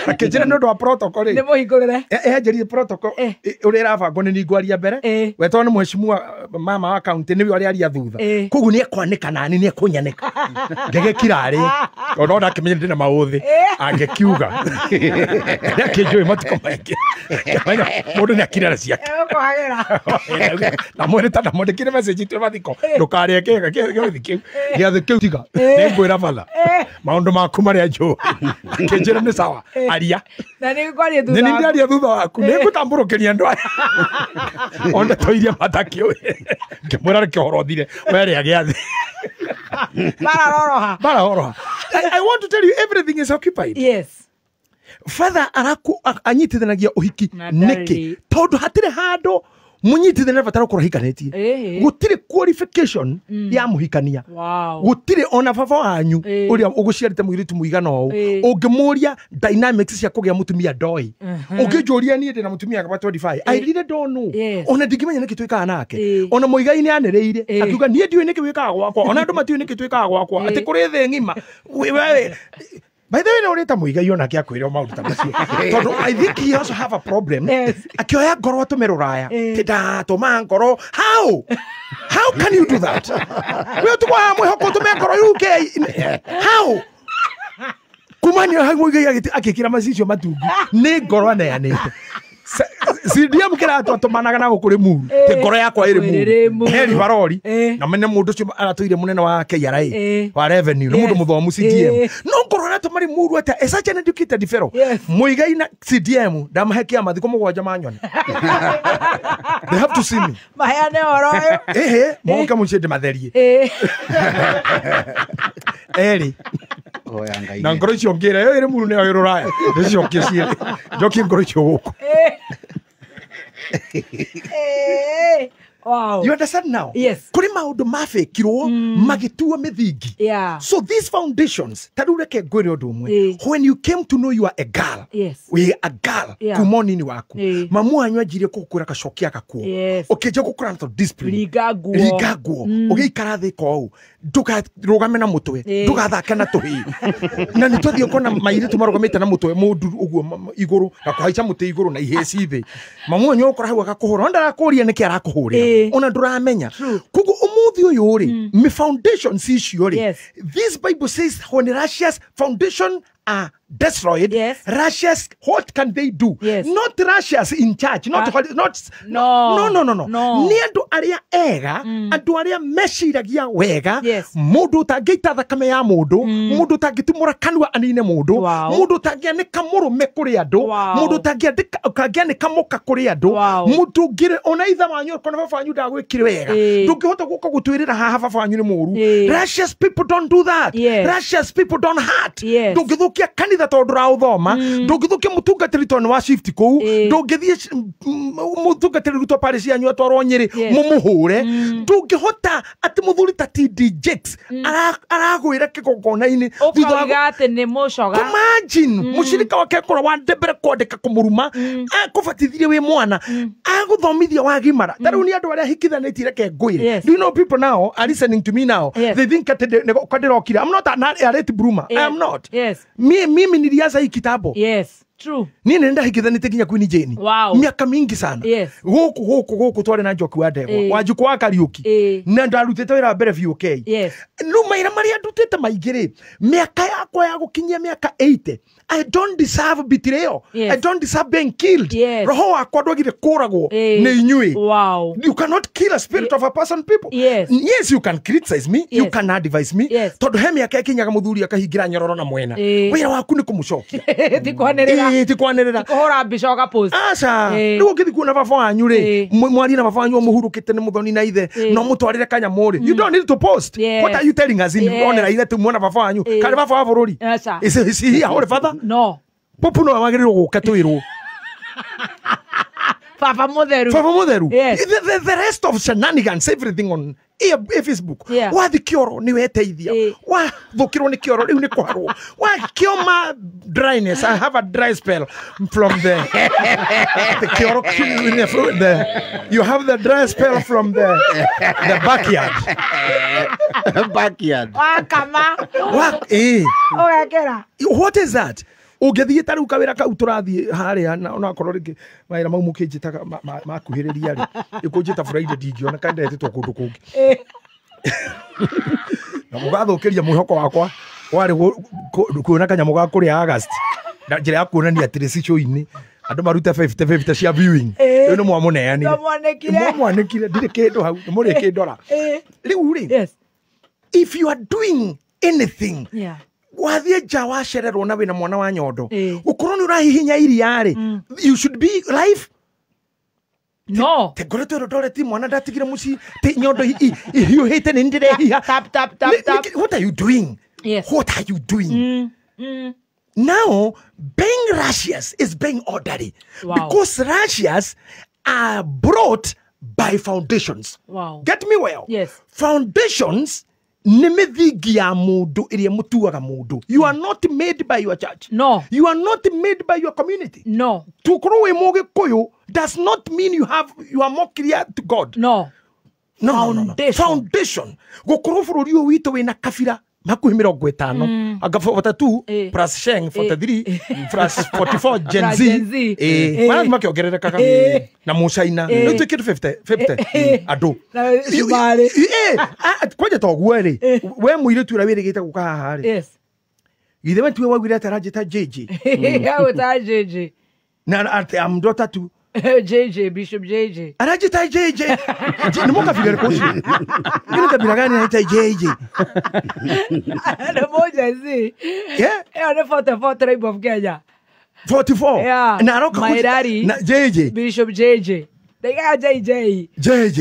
Akĩnjĩra nĩ ũndũ wa protocol rĩ. Nĩ mũhingũrĩre. Anjĩrire protocol ũrĩa ĩrabangwo nĩ niĩ ngwaria mbere. We tondũ nĩ mheshimiwa mama wa county nĩwe ũrĩaria thutha. Koguo nĩ ekwanĩka nani nĩ ekũnyanĩka. Ngĩgĩkira rĩ. Ona ona akĩmenya ndĩna maũthĩ. Angĩkiuga. Nĩ akĩnjũĩ matukũ maingĩ. Ngĩmenya mũndũ nĩ akirara ciake. Na mwĩrĩ ta ndamwandĩkire message twĩ mathiko ndũkarĩe kĩga gĩathĩ kĩu gĩathĩ kĩu tiga nĩ ngwĩra batha maũndũ maku marĩa njũĩ akĩnjĩra nĩ sawa aria na nĩ ngwaria thutha nĩ ndĩaria thutha waku nĩ ngũtambũrũkĩria andũ aya ona toiria matakĩũĩ ngĩmwĩra reke ũhoro ũthire werĩa gĩathĩ bararoroha bararoroha. I want to tell you everything is occupied. Yes. Father araku anyitithanagia ũhiki nĩkĩ tondũ hatirĩ handũ mũnyitithania batara gũkorwo hikanĩtie gũtirĩ qualification ya mũhikania gũtirĩ ona baba wanyu ũrĩa ũgũciarĩte mũirĩtu mũigana ũũ ũngĩmũria dynamics cia kũgĩa mũtumia ndoĩ ũngĩnjũria niĩ ndĩna mũtumia gaba 25 I really don't know ona ndingĩmenya nĩkĩ twĩkaga nake ona Mũigai nĩ anĩrĩire akiuga niĩ ndiũĩ nĩkĩ wĩkaga gwakwa ona andũ matiũĩ nĩkĩ twĩkaga gwakwa atĩ kũrĩ thĩ ng'ima By the way, no reta Muigai onake akwĩra maũndũ ta macio tondũ I think he also have a problem. Akĩoya ngoro atũme rũraya ti ndatũma ngoro. How can you do that? We ũtukũ wa mwĩhoko ũtũme ngoro UK. How? Kumania hau Muigai agĩkĩra macicio matungu nĩ ngoro aneanĩte. CDM kĩratũ atũmanaga na gũkũ rĩ muru ti ngoro yakwa ĩrĩ muru heri barori na mene mũndũ ũcio aratũire mũnene wa KRA wa revenue nĩ mũndũ mũthomu CDM no ngoro aratũma rĩ muru atĩa is such an educated fellow. Muigai na CDM ndamahe kĩama thikũ mũgwanja manyone. They have to see me maheane ũhoro ũyũ ehe moke mũciĩ ndĩmatherie erĩ na ngoro icio ngĩra ĩyo ĩrĩ muru nĩyo ĩrĩ rũraya ndĩcicokie cierĩ njokie ngoro icio gũkũ. Wow. You understand now? Yes. Kuri maundu mabĩkirwo magĩtuo mĩthingi. Yeah. So these foundations, ta rĩu reke ngwĩre ũndũ ũmwe. When you came to know you are a girl, yes. We a girl, yeah. kuma ũnini waku. Mamu wanyu anjirie kũgũkũra gacokia gakuo. Yes. Ũkĩnjia gũkũra na discipline. Ringa nguo. Ringa nguo. Ũgĩikara thĩ ko ũũ. Ndũkarũgame na mũtwe. Ndũgathake na tũhĩĩ. Na nĩ twathiĩ ũkona mairĩtu marũgamĩte na mũtwe mũndũ ũguo igũrũ na kũhaica mũtĩ igũrũ na ihĩĩ ci thĩ. Mamu wanyu ũkora hau agakũhũra. Ona ndarakũria nĩkĩ arakũhũrĩra. Ona ndũramenya. Koguo ũmũthĩ ũyũ rĩ, mi foundations icio rĩ, this Bible says when Russia's foundation are destroyed, yes. Russia's, what can they do? Yes. Not Russia's in charge, not, not no. No. Nĩ andũ arĩa ega, andũ arĩa meciragia wega, mũndũ ũtangĩita thakame ya mũndũ, mũndũ ũtangĩtumũra kanua anine mũndũ, mũndũ ũtangĩanĩka mũrũme kũrĩ andũ, mũndũ ũtangĩanĩka mũka kũrĩ andũ, mũndũ ũngĩrĩ ona ithe wanyu kana baba wanyu ndagwĩkire wega, ndũngĩhota gũka gũtwĩrĩra haha baba wanyu nĩ mũũru. Russia's people don't do that. Russia's people don't hurt. Ndũngĩthũkia kanitha tondu raũthoma, ndũngĩthũkia mũtungatĩri tondũ nĩ wa shift kũu, ndũngĩthiĩ mũtungatĩri rutwo parish yanyu atwarwo Nyĩrĩ mũmũhũre, ndũngĩhota atĩ mũthuri ta TD Jakes aragwĩra kĩgongona-inĩ ũkauga atĩ nĩ mũcoga. Imagine mũcirika wake akorwo wa mbere kwandĩka kũmũruma, akũbatithirie wĩ mwana, agũthomithia wagimara. Ta rĩu nĩ andũ arĩa hikithanĩtie, reke ngwĩre. Do you know people now are listening to me now? They think atĩ ndĩrokire. I'm not a late bloomer. I am not. Yes. Mimi nilianza hii kitambo. Yes, true. Nini nenda hikithanĩte nginya Queen Jane. Wow. Miaka mingi sana. Yes. Gũkũ twarĩ na Njoki wa Ndegwa. Wanjikũ wa Kariũki. Na ndarutĩte wĩra wa mbere VOK. Yes. Rĩu mawĩra marĩa ndutĩte maingĩ rĩ, mĩaka yakwa ya gũkinyia mĩaka 80, I don't deserve betrayal. Yes. I don't deserve being killed. Yes. Roho wakwa ndwagire kũragwo nĩ inyuĩ. Wow. You cannot kill a spirit of a person, people. Yes. Yes, you can criticize me. Yes. You can advise me. Yes. Tondũ he mĩaka ĩkinyaga mũthuri akahingĩra nyororo na mwena. Wĩra waku nĩ kũmũcokia. Ti kwanĩrĩra. Ti kwanĩrĩra. Ti kũhũra mbica ũgapost. Aca. Rĩu ũngĩthiĩ kuona baba wanyu rĩ, mwarie na baba wanyu ũmũhurũkĩte nĩ mũthoni na ithe, no mũtwarĩre kanyamũ rĩ. You don't need to post. Yes. What are you telling us in Yes. onera ithe tumuona baba wanyu? Karĩ baba wa bũrũri? Aca. Is he a holy father? No. Popu no wagĩrĩirwo gũka twĩrwo. Baba mũtheru. Baba mũtheru. Yes. The rest of shenanigans, everything on Facebook. Yeah. Wathi kĩoro nĩ weteithia. Wathũkĩrwo nĩ kĩoro rĩu nĩ kũharwo. Wakioma dryness. I have a dry spell from the kĩoro you have the dry spell from the backyard. Backyard. Wakama. Ũgekĩra. What is that? Ũngĩthiĩ ta rĩu kawĩra kau tũrathiĩ harĩa na onakorwo rĩngĩ mawĩra mau mũkĩnjĩtaga makuhĩrĩria rĩ, ĩkũnjĩta Friday ndingĩona kana ndetĩtwo kũndũ kũngĩ. Na mũgathũkĩria mwĩhoko wakwa warĩ kuona kanyamũ ga kũrĩa August na njĩra ya kuonania atĩrĩ cico-inĩ andũ marute 50-50 cia viewing. Rĩu nĩ mwamũneanire. Mwamwanĩkire ndirĩ kĩndũ hau nĩ mũrĩkĩndora. Rĩu rĩ, if you are doing anything, yeah, wathiĩ nja wacererwo na wĩna mwana wa nyondo ũkorwo nĩ ũrahihinya iria rĩ, you should be live. No. Te ngoretwo Eldoret mwana ndatigire mũciĩ te nyondo ihiũhĩte nĩ ndĩrehiha. Tap tap tap tap. What are you doing? Yes. What are you doing? Now being righteous is being orderly. Wow. Because righteous are brought by foundations. Wow. Get me well. Yes. Foundations nĩ mĩthingi ya mũndũ ĩrĩa mũtuaga mũndũ. You are not made by your church. No. You are not made by your community. No. Tukorwo wĩ mũgĩkũyũ does not mean you are more clear to God. No. No, no, no. Foundation. Gũkorwo bũrũri ũyũ witũ wĩna kabira makuhĩ 50 anga 42 plus Sheng 43 plus 44 Gen Z. Marathiĩ makĩongererekaga na Mũcaina rĩu twĩkĩte 50 andũ kwanja ta ũguo rĩ, we mũirĩtu ũrĩa wĩrĩgĩte gũka haha rĩ, githĩ we tiwe waugire atĩ aranjĩta JJ? Agwĩta JJ. Na atĩ am daughter to JJ, Bishop JJ. Anajita JJ. Ni mukabila ũrĩkũ ũcio? Ni kabila gani anaita JJ? Ni moja Z. Yeah. Ĩyo nĩ 44 tribe of Kenya. 44? Yeah. Na aroka Mairari. Na JJ. Bishop JJ. Ndaigaga JJ. JJ.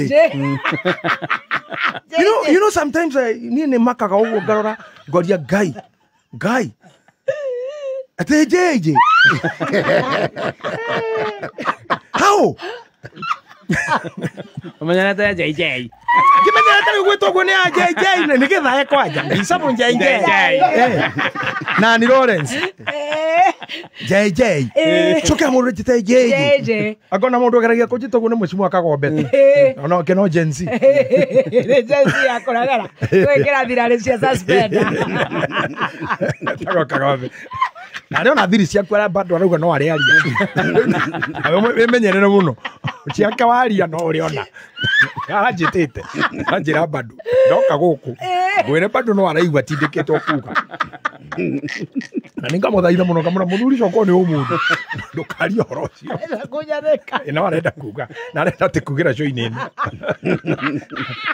You know sometimes niĩ nĩ makaga ũguo ngarora ngoria Ngai. Ngai. Ate JJ. How? Ũmenyerete JJ. Ngĩmenyerete rĩu gwĩtwo ũguo nĩ a JJ nĩgetha ekwanja. Bicabu JJ. Na ni Lawrence. JJ. Coke mũndũ njĩte JJ. Angona mũndũ ageragia kũnjĩta ũguo nĩ mũcimu akagombete. Ona ke no Gen Z. Nĩ Gen Z akũragara. Gwĩkĩra thirarĩ cia suspender. Tago kagombe. Na rĩo na thiri ciaku arĩa bado arauga no arĩaria. Wĩmenyerere mũno. Ciake waria no ũrĩona. Aranjĩtĩte. Aranjĩra bado. Ndoka gũkũ. Ngwĩre bado no araigua tindĩkĩtwo kuga. Na nĩngamũthaitha mũno ngamwĩra mũthuri ũcio okorwo nĩ ũmũndũ ndũkarie ũhoro ũcio. Kũnyanĩka. No arenda kuga. Na arenda atĩ kugĩra show-inĩ ĩno.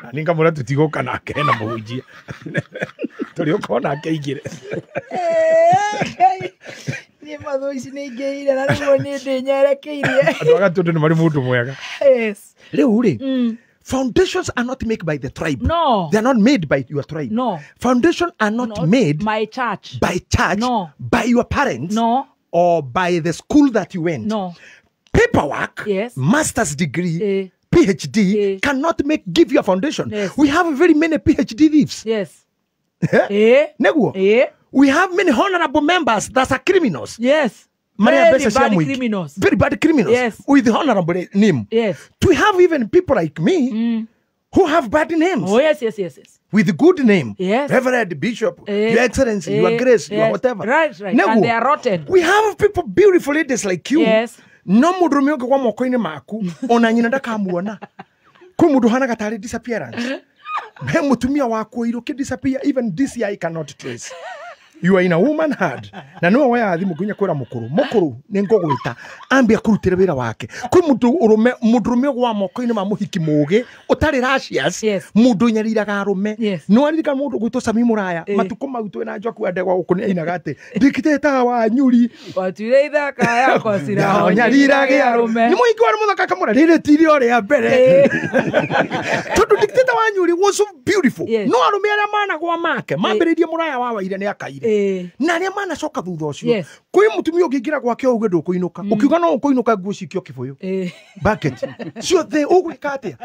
Na nĩngamwĩra tũtigũka nake na mũhunjia. Tũrĩũka onake aingĩre. Niĩ matho ici nĩ ingĩire na nĩguo niĩ ndĩnyerekeirie. Andũ a Gatũndũ nĩ marĩ mũndũ mwega. Yes. Rĩu rĩ, foundations are not made by the tribe. No. They are not made by your tribe. No. Foundations are not made by church. By church. No. By your parents. No. Or by the school that you went. No. Paperwork. Yes. Master's degree. PhD cannot give you a foundation. Yes. We have very many PhD thieves. Yes. Neguo. We have many honorable members that are criminals. Yes. Maria Very bad criminals. Very bad criminals. Yes. With honorable name. Yes. We have even people like me who have bad names. Oh, yes, yes, yes, yes. With good name. Yes. Reverend, Bishop, Your Excellency, Your Grace, your whatever. Right, right. Neguo. And they are rotten. We have people, beautiful ladies like you. Yes. No mũndũrũme ũngĩ kwa moko-inĩ maku ona nyina ndakamuona. Kwĩ mũndũ ũhanaga tarĩ disappearance. He mũtumia waku ũirũ kĩ disappear even this year I cannot trace. You are in a woman hand. Na nĩwe woyaga thimũ nginya kwĩra mũkũrũ. Mũkũrũ nĩ ngũgwĩta ambia kũrutĩra wĩra wake. Kwĩ mũndũ ũrũme mũndũrũme ũgwa moko-inĩ ma mũhiki mũgĩ ũtarĩ rashias mũndũ ũnyariraga arũme. Nĩ waririkana mũndũ ũgwĩtwo Sami Mũraya matukũ mau twĩ na Njoku wa Ndegwa gũkũ nĩ ainaga atĩ ndikiteta wa Nyuri watuire ithaka yakwa ciraho nyariraga arũme. Nĩ mũhiki warĩ mũthaka akamwĩra rĩrĩ ti rĩo rĩa mbere. Tondũ dictator wa Nyuri was so beautiful. No arũme arĩa managwa make mambĩrĩirie Mũraya wa Waire nĩ akaire na arĩa manacoka thutha ũcio kwĩ mũtumia ũngĩingĩra gwake ũguo ndũkũinũka ũkiuga no ũkũinũka nguo cikio kĩbũyũ bucket ciothe ũgwĩka atĩa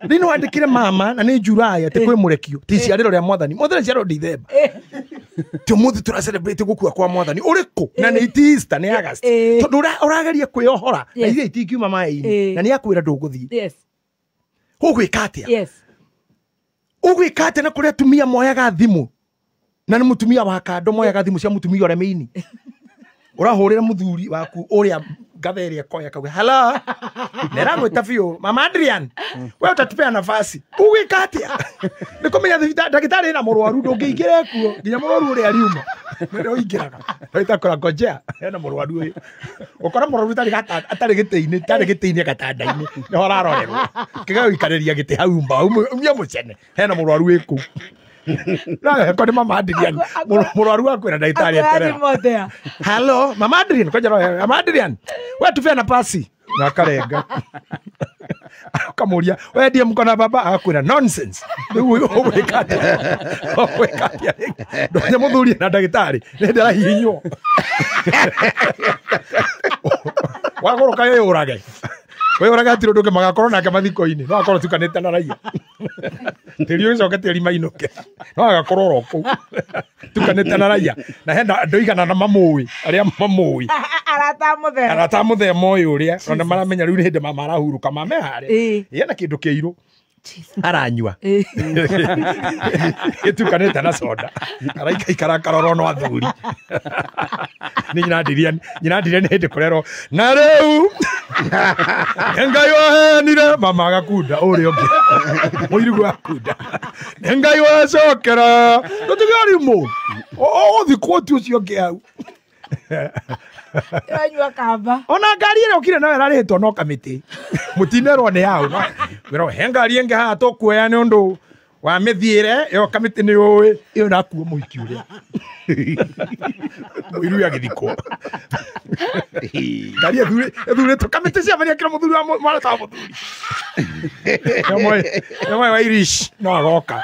rĩu no wandĩkĩre mama na nĩ July atĩ kwĩ mũrekio ti ciarĩro rĩa mwathani mwathani ciarĩro December ti ũmũthĩ tũra celebrate gũkua kwa mwathani ũrĩkũ na nĩ ti Easter nĩ August tondũ ũrageria kwĩohora na iria itingiuma maĩ-inĩ na nĩ akwĩra ndũgũthiĩ ũgwĩka atĩa ũgwĩka atĩa na kũrĩa atumia moyaga thimũ na nĩ mũtumia wa kando moyaga thimũ cia mũtumia ũrĩa mĩini ũrahũrĩra mũthuri waku ũrĩa ngatha ĩrĩa koya kauga hello nĩragwĩta biũ mama Adrian we ũtatupea nafasi ũgwĩka atĩa nĩ kũmenya ndagĩtarĩ ĩna mũrwaru ndũngĩingĩra kuo nginya mũrwaru ũrĩa ariuma nĩrĩo ũingĩraga ndagĩtarĩ ngojea hena mũrwaru ũyũ ũkora mũrwaru atarĩ gĩtĩ-inĩ tarĩ gĩtĩ-inĩ gatanda-inĩ nĩho ararorerwo kĩgeo gũikarĩria gĩtĩ hau mbaũ umia mũcene hena mũrwaru wĩ kũu no ko ni mama Adrian mũrwaru wakwĩra ndagĩtarĩ eterera hello mama Adrian kwanja mama Adrian we tupea nafasi na akarenga akamuria we ndiye mko na baba akwĩra nonsense rĩu ũgwĩka atĩa ndonya mũthuri na ndagĩtarĩ nĩ ndĩrahihinywo wagũrũka wĩyũrage wĩyũrage hatirĩ ũndũ ũngĩ magakorwo nake mathiko-inĩ no akorwo tukanĩte na raia tĩri ũgĩcoke tĩri mainũke no agakorwo oro kũu tukanĩte na raia na hena andũ igana na mamũĩ arĩa mamũĩ arata mũthemba ũyũ ũrĩa ona maramenya rĩu nĩ hĩndĩ mama arahurũka mame harĩa ena kĩndũ kĩirũ aranyua gĩtukanĩte na soda araikaikara akarorwo no athuri nĩ nyina Adrian nĩ hĩndĩ kũrerwo na rĩu Ngai wahenire mama agakunda ũrĩa ũngĩ mũirigu akunda nĩ Ngai wacokera ndũtige arimũ ũgũthiĩ kũoti ũcio ũngĩ hau Wanyua kamba ona ngari ĩrĩa ũkire nayo ĩrarĩhĩtwo no kamĩtĩ mũtinerwo nĩ hau wĩrwo he ngari ĩngĩ haha tũkuoya nĩ ũndũ wa mĩthiĩre ĩyo kamĩtĩ nĩ ũĩ ĩyo nakuo mũhiki ũrĩa mũiru agĩthikwo ngari ĩthurĩtwo kamĩtĩ ciamania kĩra mũthuri wa mwana ta mũthuri nĩmoĩ wa Irish no agoka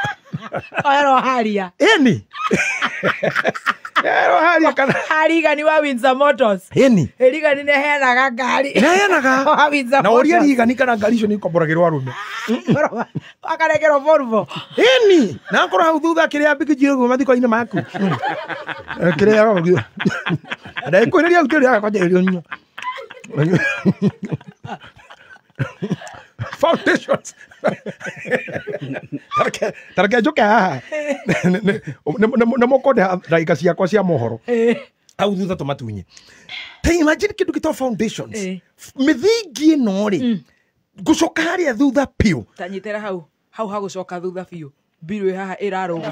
oerwo haria ĩni haria kana Rigani wa Windsor Motors ĩni Rigani nĩheanaga ngari nĩheanaga wa Windsor na ũria Rigani kana ngari icio nĩikomboragĩrwo arũme akarekerwo Volvo ĩni na akorwo hau thutha kĩrĩa mbikiji ũguo mathiko-inĩ maku kĩrĩa ndakwĩrĩria hau kĩrĩa kwanja foundations tareke njoke haha nĩ mũkũndĩha ndagĩka ciakwa cia mohoro hau thutha tũmatunye ta imagine kĩndũ gĩtagwo foundations mĩthingi ĩno rĩ ngũcoka harĩa thutha biũ tanyitĩra hau hau hagũcoka thutha biũ mbirũ haha ĩrarũga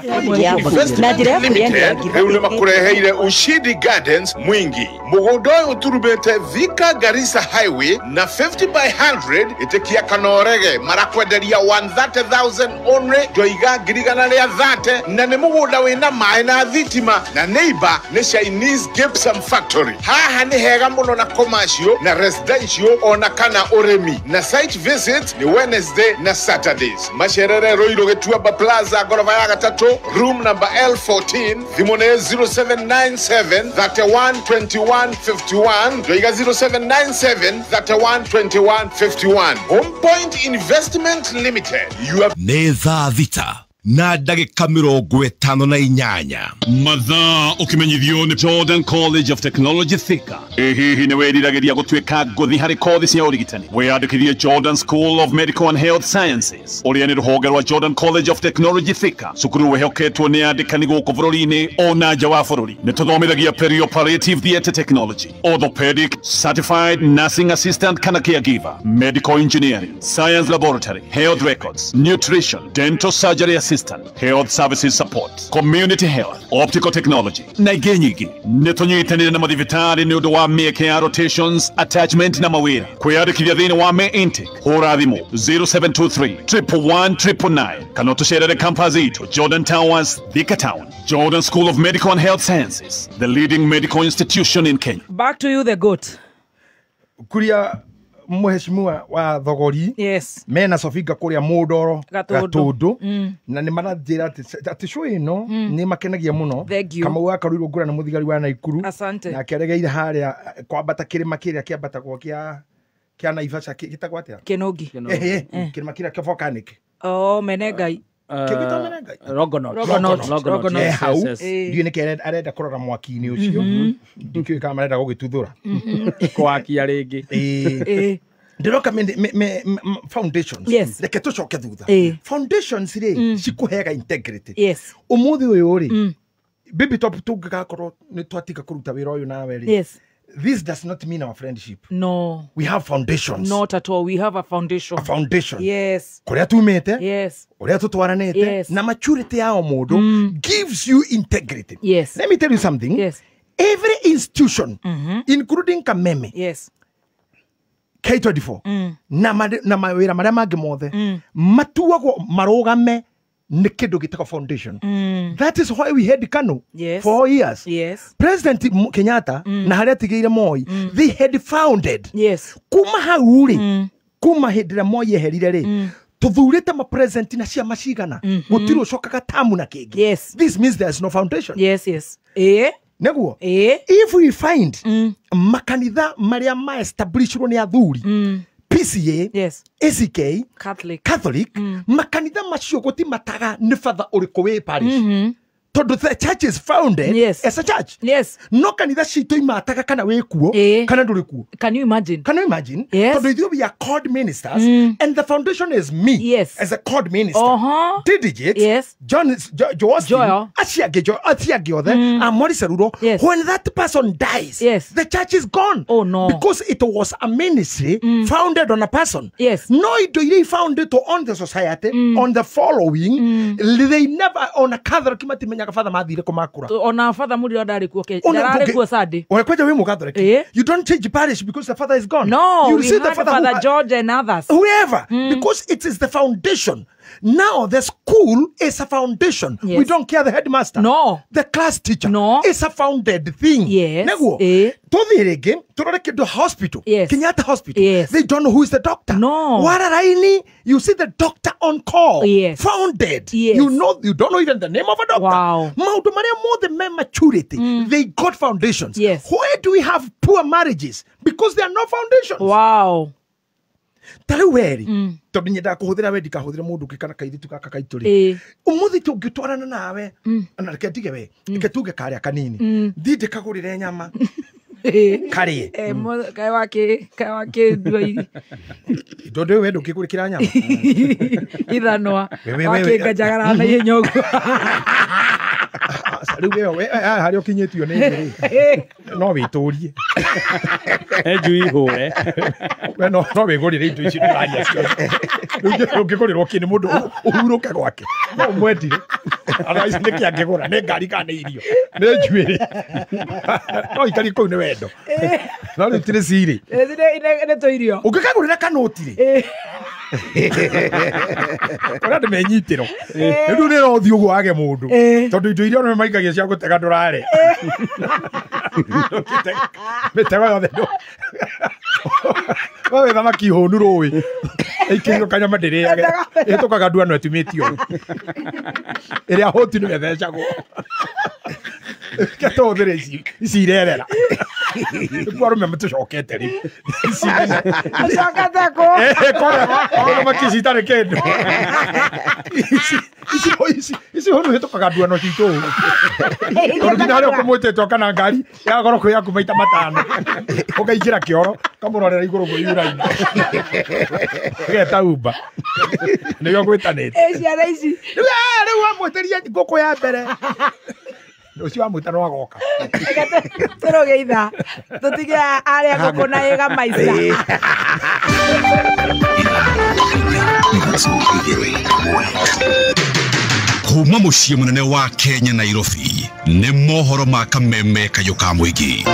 Rĩu nĩ makũreheire Ushindi Gardens Mwingi mũgũnda ũyũ ũturumĩte Thika Garissa Highway na 50 by 100 ĩtĩkia kanorege marakwenderia 130,000 only ndoiga 130,000 na nĩ mũgũnda wĩna maĩ na thitima na neighbor nĩ Chinese Gypsum Factory haha nĩ hega mũno na commercial na residential ona kana ũrĩmi na site visit nĩ Wednesday na Saturdays macerere Ruiru Gĩtuamba Plaza goroba ya gatatũ room number L14 thimũ nĩ 0797 31 21 51 ndoiga 0797 31 21 51 Home Point Investment Limited. You have nĩ thaa thita na ndagĩka 58 mathaa ũkĩmenyithio nĩ Jordan College of Technology Thika. Ĩ hihi nĩ wĩriragĩria gũtuĩka ngũthi harĩ kothi cia ũrigitani? Wĩyandĩkithie Jordan School of Medical and Health Sciences ũrĩa nĩ rũhonge rwa Jordan College of Technology Thika, cukuru wĩhoketwo nĩ andĩkani gũkũ bũrũri-inĩ ona nja wa bũrũri. Nĩ tũthomithagia perioperative theatre technology, orthopedic, certified nursing assistant kana caregiver, medical engineering, science laboratory, health records, nutrition, dental surgery assistant, assistant, health services support, community health, optical technology na ingĩ nyingĩ. Nĩ tũnyitanĩire na mathibitarĩ nĩ ũndũ wa mĩeke ya rotations, attachment na mawĩra. Kwĩyandĩkithia thĩinĩ wa May intake, hũra thimũ 0723 111 999 kana ũtũcerere campus itũ Jordan Towers, Thika Town. Jordan School of Medical and Health Sciences, the leading medical institution in Kenya. Back to you the goat. Kuria mheshimiwa wa Thogori. Yes. Mena Sofinga kuria Mundoro Gatundu. Na nĩ maranjĩra atĩ show ĩno nĩ makenagia mũno. Kamau akaruirwo ngura na mũthigari wa Naikuru. Asante. Na akĩaregeire harĩa kwambata kĩrĩma kĩrĩa kĩambatagwo kĩa Naivasha gĩtagwo atĩa? Kenogi. Kĩrĩma kĩrĩa kĩa volcanic. Oh, Menegai. Rogonot. Hau ndiũĩ nĩkĩ arenda kũrora mwaki-inĩ ũcio, ndikĩũĩ kana marenda gũgĩtuthũra kwakia rĩngĩ. Ndĩroka foundations. Reke tũcoke thutha. Foundations rĩ cikũheaga integrity. Ũmũthĩ ũyũ rĩ, Baby Top, tũngĩgakorwo nĩ twatiga kũruta wĩra ũyũ nawe rĩ, this does not mean our friendship. No. We have foundations. Not at all. We have a foundation. A foundation. Yes. Kuria tumete. Yes. Uria tutwaranite. Yes. Na maturity ya omundu gives you integrity. Yes. Let me tell you something. Yes. Every institution, including Kameme. Yes. K24. Na mawira maria mangi mothe. Matuagwo marugame ni kindu gitagwo foundation. That is why we had Kanu. Yes. 4 years. Yes. President Kenyatta na haria atigeire Moi, they had founded. Yes. Kuma hau ri, kuma hindi ria Moi eherire ri, tuthurite ma president na ciama cigana, gutiri ucokaga tamu na kingi. Yes. This means there is no foundation. Yes, yes. Eh? Neguo. Eh? If we find makanitha maria ma establishirwo ni athuri, PCA, yes. ACK, Catholic, makanitha macio guti mataga ni father uriku wi parish. Tondu the church is founded, yes, as a church. Yes. No kanitha citũ imataga kana wĩ kuo, kana ndũrĩ kuo. Can you imagine? Can you imagine? Yes. Tondu ithuĩ we are called ministers, and the foundation is me, yes, as a called minister. DDJ, yes. John, Joel, acio angĩ othe, and Maurice Ruro. Yes. When that person dies, yes, the church is gone. Oh no. Because it was a ministry founded on a person. Yes. No indo iria founded on the society, on the following, they never on a Catholic matimenyaga father mathire kumakura. Ona father muri ndari kuo ke ndarari kuo Sunday. Ona kweja wi mucatholic. You don't change parish because the father is gone. No, you we see the had father, Father George and others. Whoever, because it is the foundation. Now the school is a foundation. Yes. We don't care the headmaster. No. The class teacher. No. It's a founded thing. Yes. Neguo. Tuthie rĩngĩ turore kĩndũ hospital. Yes. Kenyatta Hospital. Yes. They don't know who is the doctor. No. Wararaini, you see the doctor on call. Yes. Founded. Yes. You know, you don't know even the name of a doctor. Wow. Maũndũ marĩa mothe me maturity. They got foundations. Yes. Why do we have poor marriages? Because there are no foundations. Wow. Ta rĩu weri tondũ nyendaga kũhũthĩra we ndikahũthĩre mũndũ ũngĩ kana kairĩtu gaka kaitũ rĩ, ũmũthĩ tũngĩtwarana nawe, na reke ndige we, reke tuge karĩa kanini, thiĩ ndĩkagũrĩre nyama karĩe. Kaĩ wakĩ ndua tondũ we ndũngĩgũrĩkĩra nyama ithanwa We, wakĩnganjagara na ihenya ũguo. Rĩu we harĩa ũkinyĩtio nĩ rĩ, no wĩtũrie njui hũre. We no wĩgũrĩre indo ici ndĩraria ciothe. Rĩu ũngĩgũrĩrwo kĩ nĩ mũndũ ũhurũke gwake, no ũmwendire. Otherwise nĩkĩ angĩgũra, nĩ ngari kana nĩ irio, nĩ njuĩrĩ. No ikari kũu nĩ wendo. No rĩu tirĩ cirĩ. Nĩ tũirio. Ũngĩkagũrĩra kanoti rĩ, ũrĩa andũ menyitĩro rĩu nĩ rothiĩ ũguo wage mũndũ, tondũ indo iria arũme maikagia cia gũtega ndũrare. Mĩtego yothe wawe thamaki hũnu rũĩ ĩikĩirwo kanyama ndĩrĩage, ĩhĩtũkaga nduano ĩtumĩtio ĩrĩa hũti nĩwe ĩthecagwo. Reke tũhũthĩre ici irerera. Nĩkuo arũme matũcokete rĩu. Ũcokete kũ? Thamaki ici itarĩ kĩndũ. Ici hũnu hĩtũkaga nduano citũ ũũ. Tondũ nginya harĩa ũkũmwĩtĩte kana ngari ya goro kwĩ yaku maita matano, ũkaingĩra kĩoro ũkamũrorera igũrũ gwĩ yura-inĩ, ũgeta Uber nĩguo gwĩtanĩte. Ciana ici rĩu wamwĩtĩria ngũkũ ya mbere, ũcio wamwĩta no agoka. Tũrũge ithaa tũtige arĩa ngũkũ na ĩga maica. Kuma mũciĩ mũnene wa Kenya Nairobi nĩ mohoro ma kameme kayũ ka mũingĩ.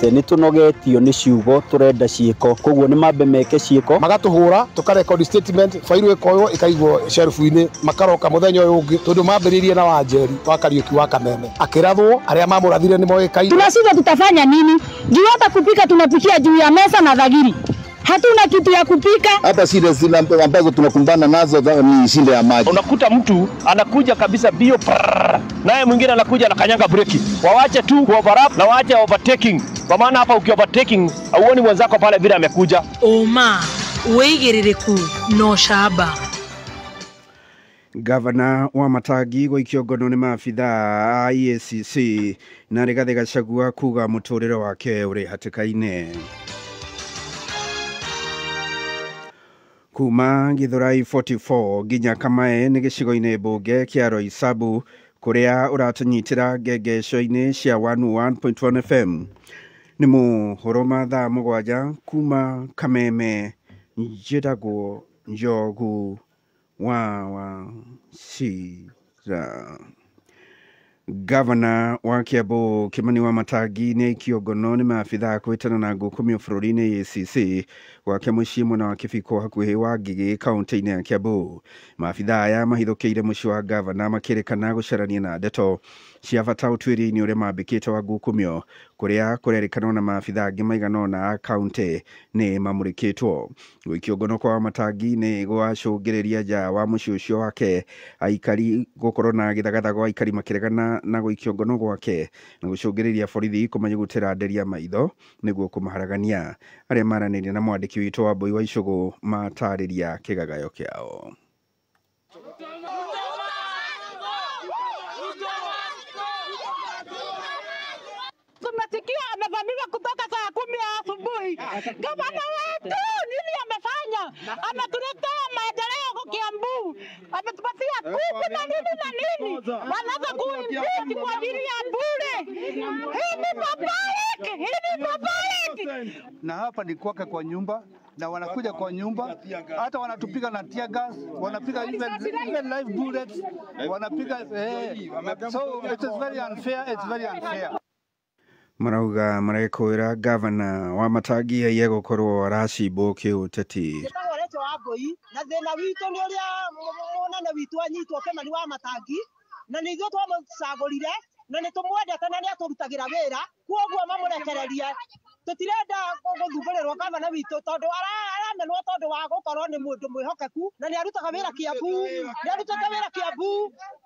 Nĩ tũnogetio nĩ ciugo tũrenda ciĩko, koguo nĩ mambe meke ciĩko. Magatũhũra tũkarekondi statement, bairu ĩkoywo ĩkaigwo shelf-inĩ, makaroka mũthenya ũyũ ũngĩ tondũ mambĩrĩirie na Wanjeri wa Kariũki wa Kameme akĩrathwo, arĩa mamũrathire nĩ moĩkaine. Tunashindwa tutafanya nini? Juu hata kupika tunapikia juu ya meza na dhagiri. Hatuna kitu ya kupika. Hata shida zile ambazo tunakumbana nazo ni shida ya maji. Unakuta mtu anakuja kabisa bio, naye mwingine anakuja anakanyanga breki. Wawache tu overlap na waache overtaking. Kwa maana hapa uki overtaking hauoni mwenzako pale vile amekuja. Oma wĩigĩrĩrĩku no camba. Gavana wa Matagi gũikio ngono nĩ maabithaa a EACC na Rigathĩ Gachagua kuga mũtũrĩre wake ũrĩ hatĩka-inĩ. Kuma Githurai 44 nginya Kamae nĩ gĩcigo-inĩ mbunge kĩa Roysambu kũrĩa ũratũnyitĩra ngengesho-inĩ cia 101.1 FM. Nĩ mohoro ma thaa 7 kuma Kameme, njĩtagwo Njogu wa Wachira. Gavana wa Kiambu Kimani wa Matangi nĩ aikio ngono nĩ maabithaa kwĩtana na ngukumio bũrũri-inĩ EACC gwake mũciĩ mwena wa Kĩbiko hakuhĩ wa Ngigĩ kaũntĩ-inĩ ya Kiambu. Maabithaa aya mahithũkĩire mũciĩ wa gavana makĩrĩkana gũcarania na ndeto cia bata ũtuĩria-inĩ ũrĩa mambĩkĩte wa ngukumio kũrĩa kũrerĩkanwo na maabithaa angĩ maigana ũna a kaũntĩ nĩ mamũrĩkĩtwo. Gũikio ngono kwa Wamatangi nĩ gwacũngĩrĩria nja wa mũciĩ ũcio wake aikari gũkorwo na gĩthagathago, aikari makĩregana na gũikio ngono gwake na gũcũngĩrĩria borithi kũmanyugutĩra nderia maitho nĩguo kũmaharagania. Arĩa maranĩria na mwandĩki witũ wa Mbui wa Icũgũ matarĩria kĩgagayo kĩao. Tumesikia amevamiwa kutoka saa 10 asubuhi. Gavana wetu nini amefanya? Ametuletea maendeleo kwa Kiambu. Ametupatia kuku na nini na nini. Wanaanza kuimpeach kwa ajili ya bure. Hii ni public, hii ni public. Na hapa ni kwake kwa nyumba, na wanakuja kwa nyumba, hata wanatupiga na tear gas, wanapiga even live bullets, wanapiga so it is very unfair, it's very unfair. Marauga marekwĩra gavana wa Matangi aiye gũkorwo aracimbwo kĩũteti. Njĩtagwo Rachel Wangũi, na thĩna witũ nĩ ũrĩa mũnene witũ anyitwo Kimani wa Matangi, na nĩ ithuĩ twamũcagũrire na nĩ tũmwendete na nĩ atũrutagĩra wĩra, kwoguo mamũrekererie. Tũtirenda gũthumbũrĩrwo gavana witũ tondũ aramenwo tondũ wa gũkorwo nĩ mũndũ mwĩhokeku na nĩ arutaga wĩra Kiambu, nĩ arutĩte wĩra Kiambu,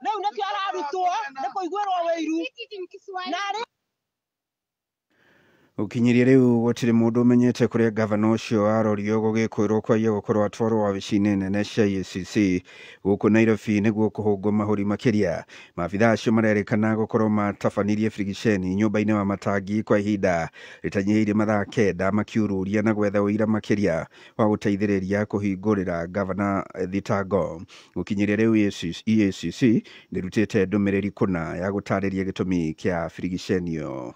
rĩu nĩkĩo ararutwo nĩ kũiguĩrwo wĩiru. Na Ũkinyirie rĩu gũtirĩ mũndũ ũmenyete kũrĩa gavana ũcio arorio gũgĩkwĩrwo kwaiya gũkorwo atwarwo wabici-inĩ nene cia EACC gũkũ Nairobi nĩguo kũhũngwo mahũri makĩria. Maabithaa acio marerĩkana gũkorwo matabanirie birigiceni nyũmba-inĩ wa Matangi kwa ihinda rĩtanyihĩire mathaa 9 makiururia na gwetha ũira makĩria wa gũteithĩrĩria kũhingũrĩra gavana thitango. Gũkinyiria rĩu EACC nĩrutĩte ndũmĩrĩri kũna ya gũtarĩria gĩtũmi kĩa birigiceni ĩyo.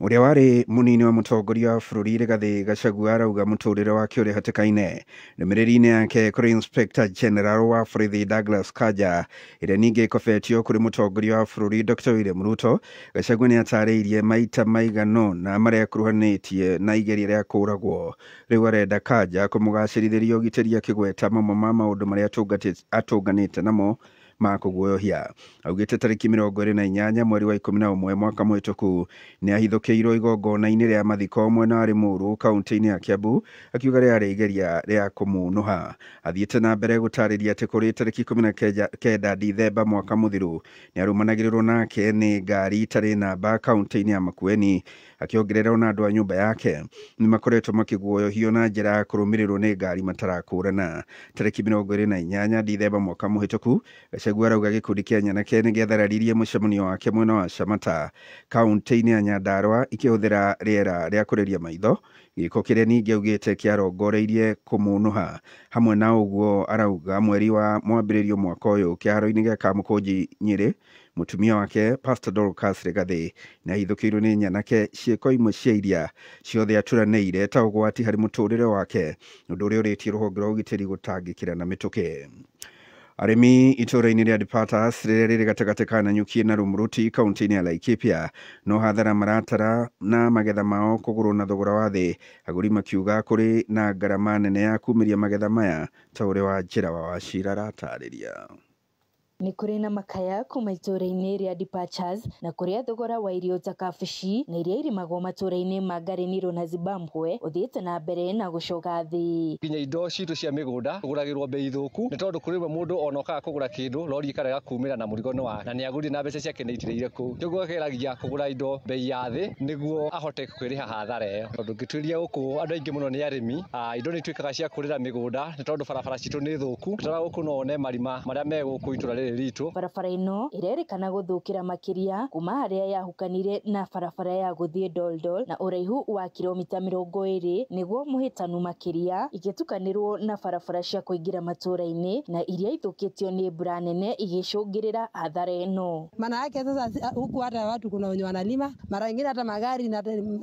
Ũrĩa warĩ mũnini wa mũtongoria wa bũrũri Rigathĩ Gachagua arauga mũtũrĩre wake ũrĩ hatĩka-inĩ. Ndũmĩrĩri-inĩ yake kũrĩ Inspector General wa borithi Douglas Kanja ĩrĩa ningĩ ĩkobetio kũrĩ mũtongoria wa bũrũri Dr. William Ruto, Gachagua nĩ atarĩirie maita maigana ũna marĩa akuruhanĩtie na igeria rĩa kũũragwo. Rĩu arenda Kanja kũmũgacĩrithĩria ũgitĩri akĩgweta mamwe ma maũndũ marĩa atũnganĩte namo ma kũguoyohia. Augĩte tarĩki 28 mweri wa 11 mwaka mũhĩtũku nĩ ahithũkĩirwo igongona-inĩ rĩa mathiko mwena wa Limuru kaũntĩ-inĩ ya Kiambu, akiuga rĩarĩ igeria rĩa kũmũnũha. Athiĩte na mbere gũtarĩria atĩ kũrĩ tarĩki 19 Dithemba mwaka mũthiru nĩ arũmanagĩrĩrwo nake nĩ ngari itarĩ namba kaũntĩ-inĩ ya Makueni, akĩongerera ona andũ a nyũmba yake nĩ makoretwo makĩguoyohio na njĩra ya kũrũmĩrĩrwo nĩ ngari matarakũrana. Tarĩki 28 Dithemba mwaka mũhĩtũku Gachagua arauga gĩkundi kĩa nyanake nĩ gĩathararirie mũcemanio wake mwena wa Shamata kaũntĩ-inĩ ya Nyandarua ikĩhũthĩra rĩera rĩa kũrĩria maitho, gĩko kĩrĩa ningĩ augĩte kĩarongoreirie kũmũnũha. Hamwe na ũguo arauga mweri wa mwambĩrĩrio mwaka ũyũ kĩharo-inĩ gĩa Kamũkũnji Nyĩrĩ Mũtumia wake Pastor Dorcas Rigathi nĩ ahithũkĩirwo nĩ nyanake ciĩko imwe cia iria ciothe aturanĩire ta ũgwati harĩ mũtũrĩre wake, ũndũ ũrĩa ũrĩtie rũhonge rwa ũgitĩri gũtangĩkĩra na mĩtũkĩ. Arĩmi itũũra-inĩ rĩa Departures rĩrĩa rĩrĩ gatagatĩ ka Nanyuki na Rumuruti kaunti-inĩ ya Laikipia no hathara maratara na magetha mao kũgũrwo na thogora wa thĩ, agũri makiuga kũrĩ na ngarama nene ya kumĩria magetha maya ta ũrĩa Wanjĩra wa Wachira aratarĩria. Nĩ kũrĩ na makaya kuma itũũra-inĩ rĩa Departures na kũrĩa thogora wa irio ta kabici na iria irimagwo matũũra-inĩ ma Ngarenirũ na Zimbabwe ũthiĩte na mbere na gũcoka thĩ. Nginya indo citũ cia mĩgũnda tũgũragĩrwo bei thũku nĩ tondũ kũrĩ rĩmwe mũndũ ona okaga kũgũra kĩndũ rori ĩkarega kumĩra na mũrigo nĩ wake na nĩ agũrire na mbeca ciake nĩ itirĩire kũu. Koguo akĩgeragia kũgũra indo bei ya thĩ nĩguo ahote kwĩrĩha hathara ĩyo. Tondũ ngĩtuĩria gũkũ andũ aingĩ mũno nĩ arĩmi, indo nĩ ituĩkaga cia kũrĩra mĩgũnda nĩ tondũ barabara citũ nĩ thũku. Tara gũkũ no one marima marĩa me gũkũ itũra rĩrĩ ritũ. Barabara ĩno ĩrerĩkana gũthũkĩra makĩria kuma harĩa yahukanire na barabara ya gũthiĩ Doldol na ũraihu wa kilomita 20 nĩguo mũhĩtanu makĩria igĩtukanĩrwo na barabara cia kũingĩra matũũra-inĩ na iria ithũkĩtio nĩ mbura nene igĩcũngĩrĩra hathara ĩno. Maana yake sasa huku hata watu kuna wenye wanalima, mara nyingine hata magari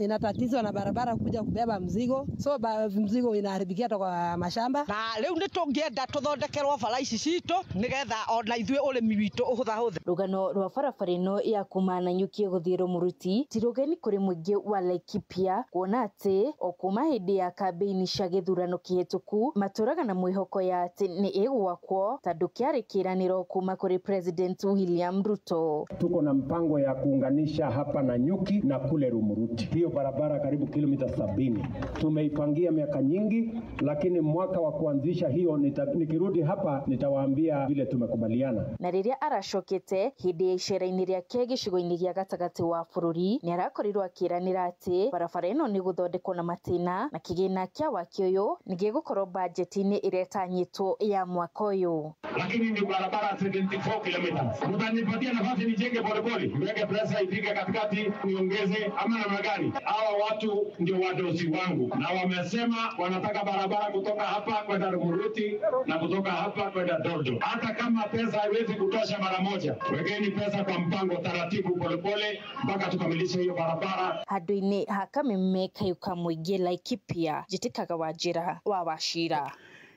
inatatizwa na barabara kuja kubeba mzigo, so mzigo inaharibikia hata kwa mashamba. Na rĩu nĩ tũngĩenda tũthondekerwo bara ici citũ nĩgetha ona ithuĩ ũrĩmi witũ ũhũthahũthe. Rũgano rwa barabara ĩno ya kuma Nanyuki gũthiĩ Rumuruti ti rũgeni kũrĩ mũingĩ wa Laikipia kuona atĩ o kuma hĩndĩ ya kambĩini cia gĩthurano kĩhĩtũku matũraga na mwĩhoko ya atĩ nĩ ĩgwakwo tondũ kĩarĩ kĩĩranĩro kuma kũrĩ President William Ruto. Tuko na mpango ya kuunganisha hapa Nanyuki na kule Rumuruti. Hiyo barabara karibu kilomita 70 tumeipangia miaka nyingi, lakini mwaka wa kuanzisha hiyo nikirudi hapa nitawaambia vile tumekubaliana. Na rĩrĩa aracokete hĩndĩ ya icera-inĩ rĩake gĩcigo-inĩ gĩa gatagatĩ wa bũrũri nĩ arakorirwo akĩĩranĩra atĩ barabara ĩno nĩ gũthondekwo na matĩna na kĩgĩna kĩa waki ũyũ nĩ gĩgũkorwo bajeti-inĩ ĩrĩa ĩtanyĩtwo ya mwaka ũyũ. Lakini ni barabara 74 kilometers. Mtanipatia nafasi nijenge polepole, niweke pesa ifike katikati, niongeze ama namna gani? Hawa watu ndio wadosi wangu na wamesema wanataka barabara kutoka hapa kwenda Rumuruti na kutoka hapa kwenda Dodo. Hata kama pesa haiwezi kutosha mara moja, wekeni pesa kwa mpango taratibu polepole mpaka tukamilishe hiyo barabara. Handũ-inĩ ha Kameme Kayuka mũingĩ Laikipia, njĩtĩkaga Wanjĩra wa Wachira.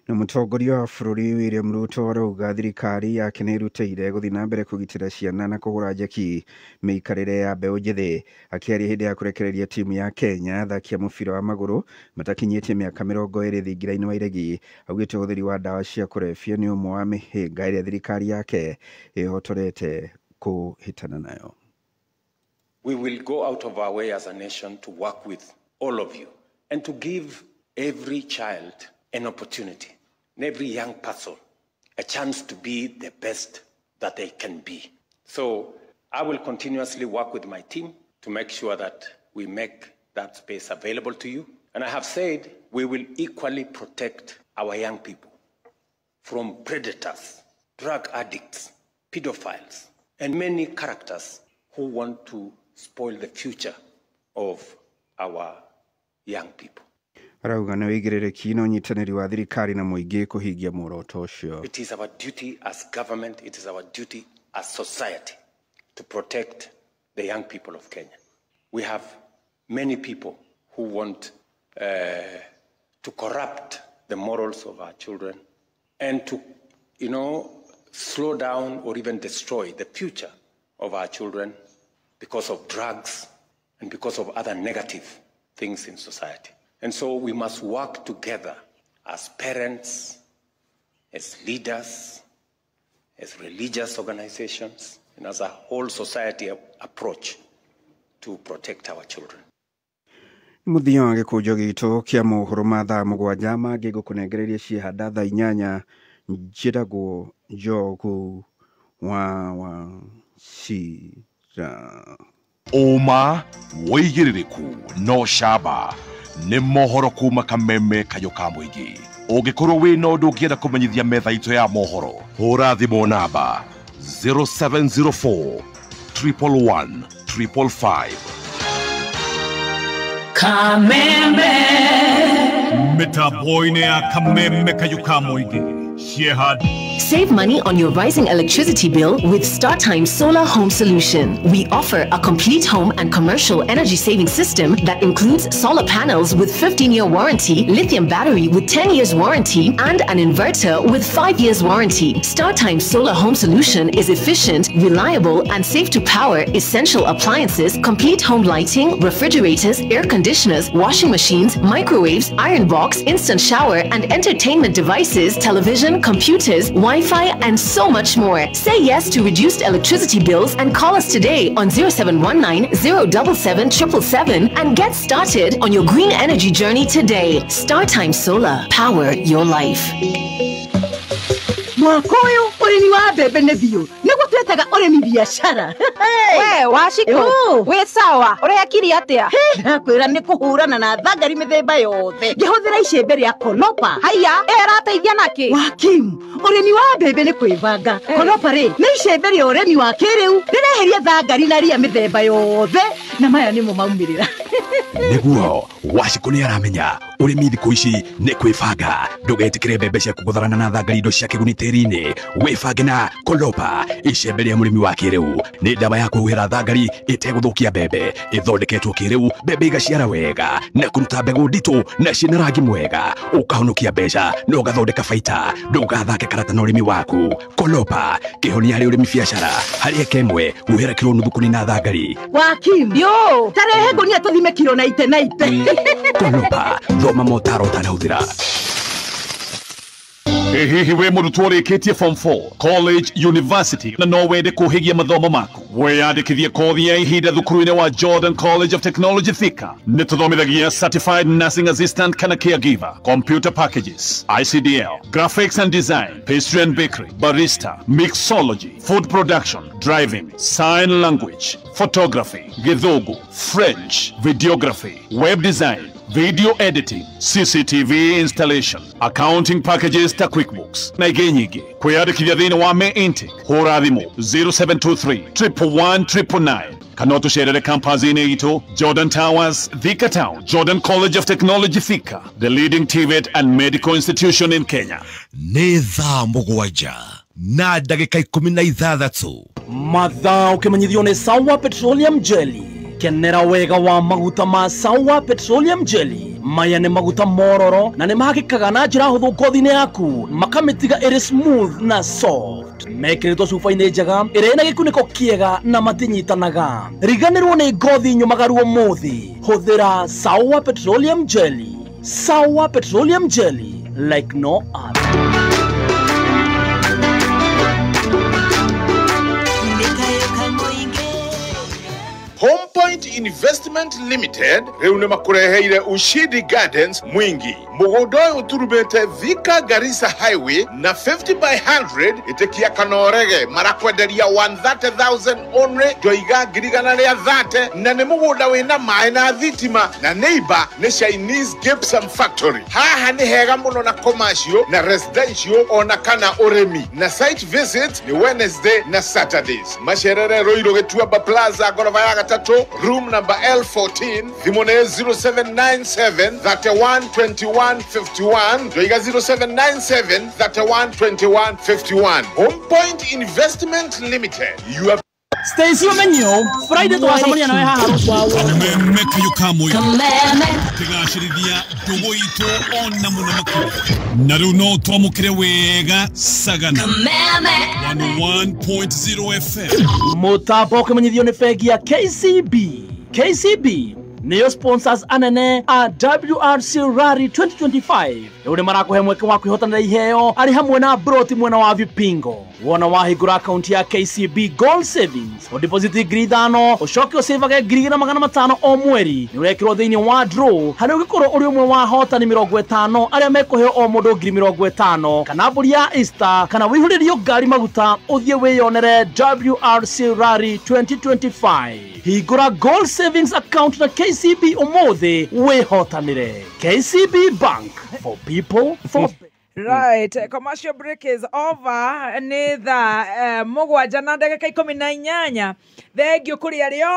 Na mũtongoria wa bũrũri William Ruto arauga thirikari yake nĩ ĩrutĩire gũthiĩ na mbere kũgitĩra ciana na kũhũra njeki mĩikarĩre ya mbeũ njĩthĩ. Akĩaria hĩndĩ ya kũrekereria timu ya Kenya athaki a mũbira wa magũrũ matakinyĩtie mĩaka 20 thingira-inĩ wa Iregi, augĩte ũhũthĩri wa ndawa cia kũrebia nĩ ũmwe wa mĩhĩnga ĩrĩa thirikari yake ĩhotorete kũhĩtana nayo. We will go out of our way as a nation to work with all of you and to give every child an opportunity, and every young person a chance to be the best that they can be. So I will continuously work with my team to make sure that we make that space available to you. And I have said we will equally protect our young people from predators, drug addicts, pedophiles, and many characters who want to spoil the future of our young people. Arauga nĩ wĩigĩrĩrĩki na ũnyitanĩri wa thirikari na mũingĩ kũhingia muoroto ũcio. It is our duty as government, it is our duty as society to protect the young people of Kenya. We have many people who want to corrupt the morals of our children and to, slow down or even destroy the future of our children because of drugs and because of other negative things in society. And so we must work together as parents, as leaders, as religious organizations, and as a whole society approach to protect our children. Mũthia wa gĩkũnjo gitũ kĩa mohoro ma thaa 7 mangĩ ngũkũnengereria ciĩhanda thaa 8. Njĩtagwo Njogu wa Wachira. Ũma wĩigĩrĩrĩku no camba nĩ mohoro kuma Kameme Kayũ ka mũingĩ. Ũngĩkorwo wĩna ũndũ ũngĩenda kũmenyithia metha itũ ya mohoro, hũra thimũ namba 0704 111 555. Kameme mĩtambo-inĩ ya Kameme Kayũ ka mũingĩ ciehanda. Save money on your rising electricity bill with StarTime Solar Home Solution. We offer a complete home and commercial energy saving system that includes solar panels with 15-year warranty, lithium battery with 10 years warranty, and an inverter with 5 years warranty. StarTime Solar Home Solution is efficient, reliable, and safe to power essential appliances, complete home lighting, refrigerators, air conditioners, washing machines, microwaves, iron box, instant shower, and entertainment devices, television, computers, Wi-Fi, and so much more. Say yes to reduced electricity bills and call us today on 0719 077 777 and get started on your green energy journey today. StarTime Solar, power your life. Mwaka ũyũ ũrĩmi wa mbembe nĩ biũ nĩguo twetaga ũrĩmi biacara. We Waciko, wĩ sawa? Ũrekire atĩa? Ndakwĩra nĩ kũhũrana na thangari mĩthemba yothe ngĩhũthĩra icembe rĩa Kolopa. Haiya, ĩyo ĩrateithia nakĩ? Wakimu, ũrĩmi wa mbembe nĩ kwĩbanga. Kolopa rĩ nĩ icembe rĩa ũrĩmi wa kĩrĩu rĩreheria thangari na ria mĩthemba yothe, na maya nĩmo maumĩrĩra. Nĩguo Waciko nĩ aramenya ũrĩmi thikũ ici nĩ kwĩbanga. Ndũgetĩkĩre mbembe ciaku gũtharana na thangari indo cia kĩguni tĩri-inĩ. Wĩbange na Kolopa, icembe rĩa mũrĩmi wa kĩrĩu. Nĩ ndawa ya kũhuhĩra thangari ĩtegũthũkia mbembe, ĩthondeketwo kĩrĩu, mbembe igaciara wega na kũruta mbegũ nditũ na ciĩna rangi mwega. Ũkahonokia mbeca na ũgathondeka baita. Ndũgathake karata na ũrĩmi waku. Kolopa, kĩhonia harĩ ũrĩmi biacara. Harĩ eka ĩmwe huhĩra kiro nuthu kũnina thangari. Wakimu, yo tarehe ngũnia tũthime kiro na ite na ite. Kolopa, thoma motaro ũtanahũthĩra. Hihi we mũrutwo ũrĩkĩtie form 4 college, university na no wende kũhĩgia mathomo maku, wĩyandĩkithie kothi ya ihinda thukuru-inĩ wa Jordan College of Technology Thika. Nĩ tũthomithagia certified nursing assistant kana caregiver, computer packages, ICDL, graphics and design, pastry and bakery, barista, mixology, food production, driving, sign language, photography, Gĩthũngũ, French, videography, web design, video editing, CCTV installation, accounting packages ta QuickBooks na ingĩ nyingĩ. Kwĩyandĩkithia thĩinĩ wa May intake, hũra thimũ 0723 111 999 kana ũtũcerere campus-inĩ itũ Jordan Towers, Thika Town, Jordan College of Technology Thika, the leading TVET and medical institution in Kenya. Nĩ thaa 7 na ndagĩka 16. Mathaa ũkĩmenyithio nĩ Sawa Petroleum Jelly. Kenera wega wa maguta ma Sawa Petroleum Jelly. Maya nĩ maguta mororo na nĩ mahakĩkaga na njĩra hũthũ ngothi-inĩ yaku, makamĩtiga ĩrĩ smooth na soft. Mekĩrĩtwo cuba-inĩ njega ĩrĩa ĩna gĩkunĩko kĩega na matinyitanaga. Riganĩrwo nĩ ngothi nyũmagaru ũmũthĩ. Hũthĩra Sawa Petroleum Jelly. Sawa Petroleum Jelly, like no other. Home Point Investment Limited rĩu nĩ makũreheire Ushindi Gardens Mwingi. Mũgũnda ũyũ ũturumĩte Thika Garissa Highway na 50 by 100 ĩtĩkia kanorege marakwenderia 130,000 only, ndoiga 130,000, na nĩ mũgũnda wĩna maĩ na thitima, na neighbor nĩ Chinese Gypsum Factory. Haha nĩ hega mũno na commercial na residential ona kana ũrĩmi, na site visit nĩ Wednesday na Saturdays. Macerere Ruiru Gĩtuamba Plaza ngoroba ya gatatũ, room number L14, thimũ nĩ 0797 31 21 51, ndoiga 0797 31 21 51. Home Point Investment Limited. You have Stacy Omenyo, Friday twacemania nawe haha rũciũ. Kameme kayo kamwe kĩgacĩrithia ndũgũ itũ ona mũno makĩria. Na rĩu no twamũkĩre wega Sagana 101.0 FM. Mũtambo ũkĩmenyithio nĩ bengi ya KCB. KCB nĩyo sponsors anene a WRC Rally 2025. Rĩu nĩ marakũhe mweke wa kwĩhotanĩra iheo arĩ hamwe na broti mwena wa Vipingo. Wona wahingũra akaunti ya KCB Gold Savings, ũdeposit 5,000 ũcoke ũcĩvage 2,500 o mweri. Nĩ ũrekĩrwo thĩinĩ wa draw harĩa ũngĩkorwo ũrĩ ũmwe wa ahotani 50 arĩa mekũheo o mũndũ 50,000 kana mbũri ya Easter kana wĩihũrĩrio ngari maguta ũthiĩ wĩyonere WRC Rally 2025. Hingũra Gold Savings account na KCB ũmũthĩ wĩhotanĩre. KCB Bank, for people, for Right, commercial break is over. Nĩ thaa 7:18. Thengiũ kũrĩ arĩa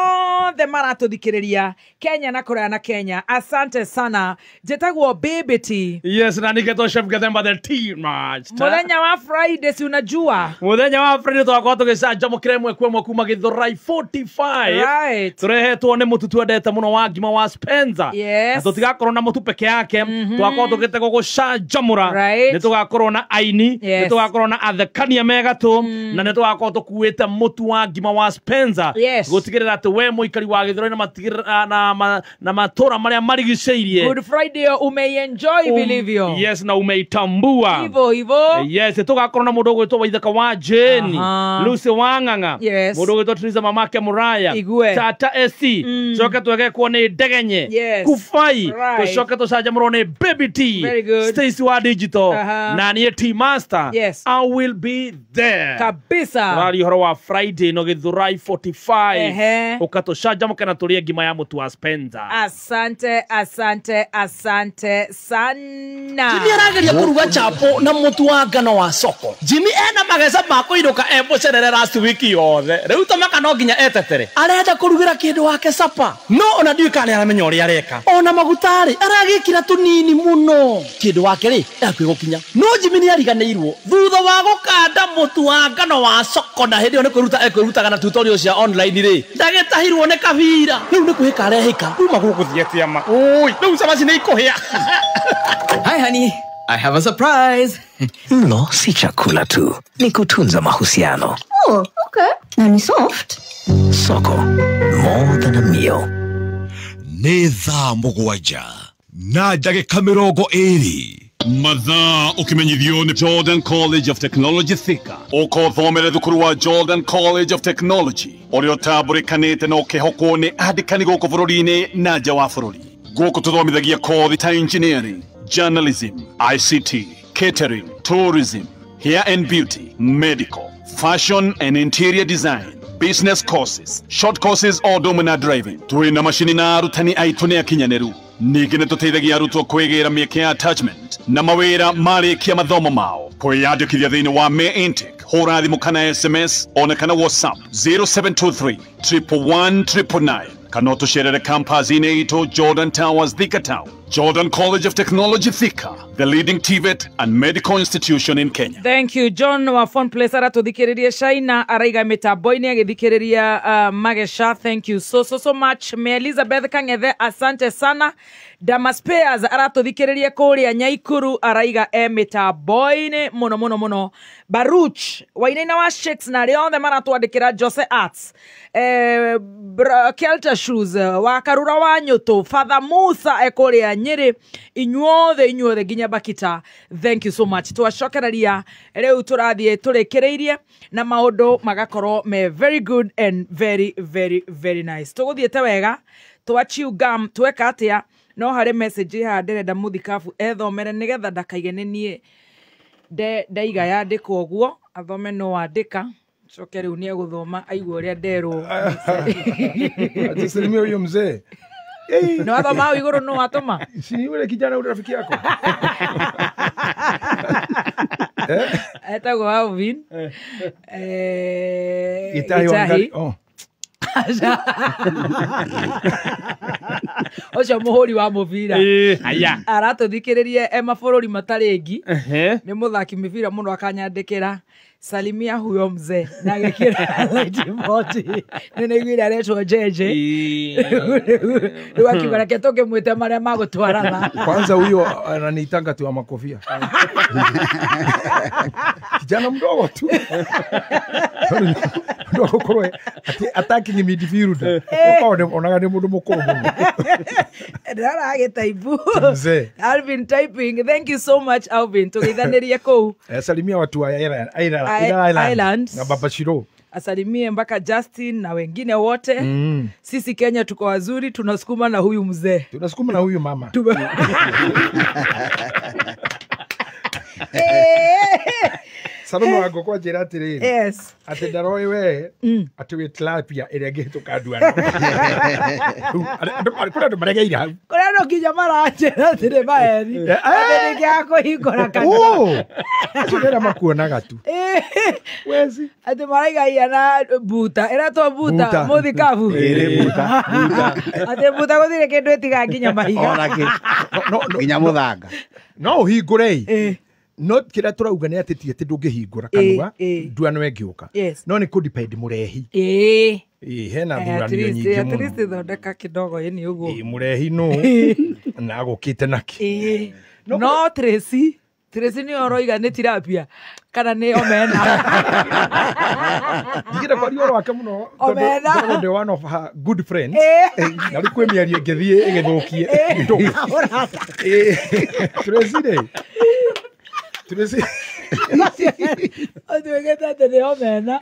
othe maratũthikĩrĩria Kenya na kũraya na Kenya. Asante sana. Njĩtagwo Baby T. Yes, na nĩgetwo Chef Gathemba the Tea Master. Mũthenya wa Friday si unajua. Mũthenya wa Friday twakorwo tũgĩcanjamũkĩra ĩmwe kwa ĩmwe kuma Gĩthũrai 45. Right. Tũrehetwo nĩ mũtu twendete mũno wa ngima wa Spencer. Yes. Na tũtigakorwo na mũtu peke yake, twakorwo tũgĩte gũgũcanjamũra. Right. Nĩ tũgakorwo na aini, nĩ tũgakorwo na athekania megatũ, na nĩ tũgakorwo tũkuĩte mũtu wa ngima wa Spencer. Yes. Gũtigĩrĩra atĩ we mũikari wa Gĩthũrai na matigĩrĩra na matũra marĩa marigicĩirie. Good Friday umeienjoy vilivyo. Yes, na umeitambua. Hivyo hivyo. Yes, tũgakorwo na mũndũ ũgwĩtwo Waithaka wa Jane, Lucy Wang'ang'a, Yes. mũndũ ũgwĩtwo Teresa Mamake Muraya, Igue. Tata SC, coke twegekwo nĩ Ndegenye, Yes. Kufai, Right. tũcoke tũcanjamũrwo nĩ Baby T, Very good. Stacy wa Digital, na niĩ T Master. Yes. I will be there. Kabisa. Tũraria ũhoro wa Friday no Gĩthũrai 45. Ehe. Ũkatũcanjamũke na tũrĩe ngima ya mũtu wa Spencer. Asante, asante, asante sana. Jimmy arageria kũruga chapo na mũtu wa ngano wa soko. Jimmy ena mageca ma kũinũka e mũcerere last week yothe. Rĩu tamaka no nginya etetere. Arenda kũrugĩra kĩndũ wake sapa. No ona ndiũĩ kana nĩaramenya ũrĩa areka. Ona maguta rĩ aragĩkĩra tũnini mũno. Kĩndũ wake rĩ hakuhĩ gũkinya. No Jimmy nĩariganĩirwo thutha wa gũkanda mũtu wa ngano wa soko na hĩndĩ ĩyo nĩ kwĩruta ekwĩrutaga na tutorial cia online rĩ. Ndagĩtahirwo nĩ kabira. Rĩu nĩ kwĩhĩka arehĩka. Uma gũkũ thiĩ atĩa ma. Oi, rĩu cabaci nĩ ikũhĩa. Hi honey, I have a surprise. Mlo si chakula tu, ni kutunza mahusiano. Oh, okay. Na ni soft. Soko, more than a meal. Nĩ thaa 7:20. Mathaa ũkĩmenyithio nĩ Jordan College of Technology Thika. Ũkothomere thukuru wa Jordan College of Technology ũrĩa ũtambũrĩkanĩte na ũkĩhokwo nĩ andĩkani gũkũ bũrũri-inĩ na nja wa bũrũri. Gũkũ tũthomithagia kothi ta engineering, journalism, ICT, catering, tourism, hair and beauty, medical, fashion and interior design, business courses, short courses o ũndũ ũmwe na driving. Twĩna macini na arutani aitũ nĩ akinyanĩru. Ningĩ nĩ tũteithagia arutwo kwĩgĩra mĩeke ya attachment na mawĩra marĩkia mathomo mao. Kwĩyandĩkithia thĩinĩ wa May intake, hũra thimũ kana SMS ona kana WhatsApp 0723 111 999 kana ũtũcerere campus-inĩ itũ Jordan Towers, Thika Town. Jordan College of Technology Thika, the leading TVET and medical institution in Kenya. Thank you John wa Phone Place aratũthikĩrĩria China araiga mĩtambo-inĩ agĩthikĩrĩria Magesha. Thank you so so so much. Me Elizabeth Kangethe, asante sana. Damas Pairs aratũthikĩrĩria kũrĩa Nyaikuru araiga e mĩtambo-inĩ mũno mũno mũno. Baruch Wainaina wa Shakes na arĩa othe maratwandĩkĩra Jose Arts, Kelta Shoes wa Karura wa Nyũtũ, Father Musa e kũrĩa Nyĩrĩ, inyuothe inyuothe nginya Bakita, thank you so much. Twacokereria rĩu tũrathiĩ tũrĩkĩrĩirie na maũndũ magakorwo me very good and very very very nice. Tũgũthiĩte wega twa chew gum tweka atĩa, no harĩ message haha ndĩrenda mũthikabu ethomere nĩgetha ndakaige nĩ niĩ ndaiga yandĩkwo ũguo, athome no wandĩka coke rĩu nĩ egũthoma aigua ũrĩa nderwo. Atisalimia huyo mzee. No wathoma hau igũrũ no watũma. Si yule kijana yule rafiki yako. Etagwo Alvin. Itahi Wangari. Oh. Ũcio mũhũri wa mũbira aratũthikĩrĩria e mabũrũri matarĩ ngi, nĩ mũthaki mĩbira mũno, akanyandĩkĩra salimia huyo mzee na agĩkĩra light emoji. Nĩ nĩiguire aretwo Jeje rĩu akiuga reke tũngĩmwĩte marĩa magũtwarana. Kwanza huyo ananiitanga tu wa makofia. Kijana mdogo tu. Ndo akorwo ati attacking midfielder. Ukaona onaga nĩ mũndũ mũkũrũ mũno. Ndaragĩtaibu. Mzee. Alvin typing. Thank you so much Alvin. Tũgeithanĩrie kũu. Salimia watu wa Island. Island. Na Baba Shiro. Asalimie mpaka Justin na wengine wote. Sisi Kenya tuko wazuri, tunasukuma na huyu mzee. Tunasukuma na huyu mama. Salome wa ngũkũ anjĩra atĩrĩrĩ. Yes. Atĩ ndaroĩ we atĩ wĩ tilapia ĩrĩa ĩngĩhĩtũka nduano. Kũrĩ andũ maregeire hau. Kũrĩ Andũ nginya maranjĩra atĩ nĩ maheni. Atĩ nĩkĩaga kũhingũra kanua. Acio nĩ arĩa makuonaga tu. Wezi. Atĩ maraiga na buta. Ĩretwo buta. Mũthikabu. Ĩrĩ buta. Atĩ buta gũtirĩ kĩndũ ĩtigaga nginya mahiga. Ona kĩ. Nginya mũthanga. No ũhingũre. No kĩrĩa tũrauga nĩ atĩ ti atĩ ndũngĩhingũra kanua ndua no ĩngĩũka. No nĩ kũdepend mũrehi. Hena thuranio nyingĩ mũno. At least thondeka kidogo ĩni ũguo. Mũrehi nũ na agũkĩte nakĩ. No Tracy nĩ ũroiga nĩ tilapia kana nĩ omena. Ndigĩra kwaria ũhoro wake mũno tondũ ndĩ one of her good friends. Na rĩu kwĩ mĩario ĩngĩthiĩ ĩgĩthũkie. Tracy rĩ. Tracy. Ũtuĩkĩte atĩ nĩ omena.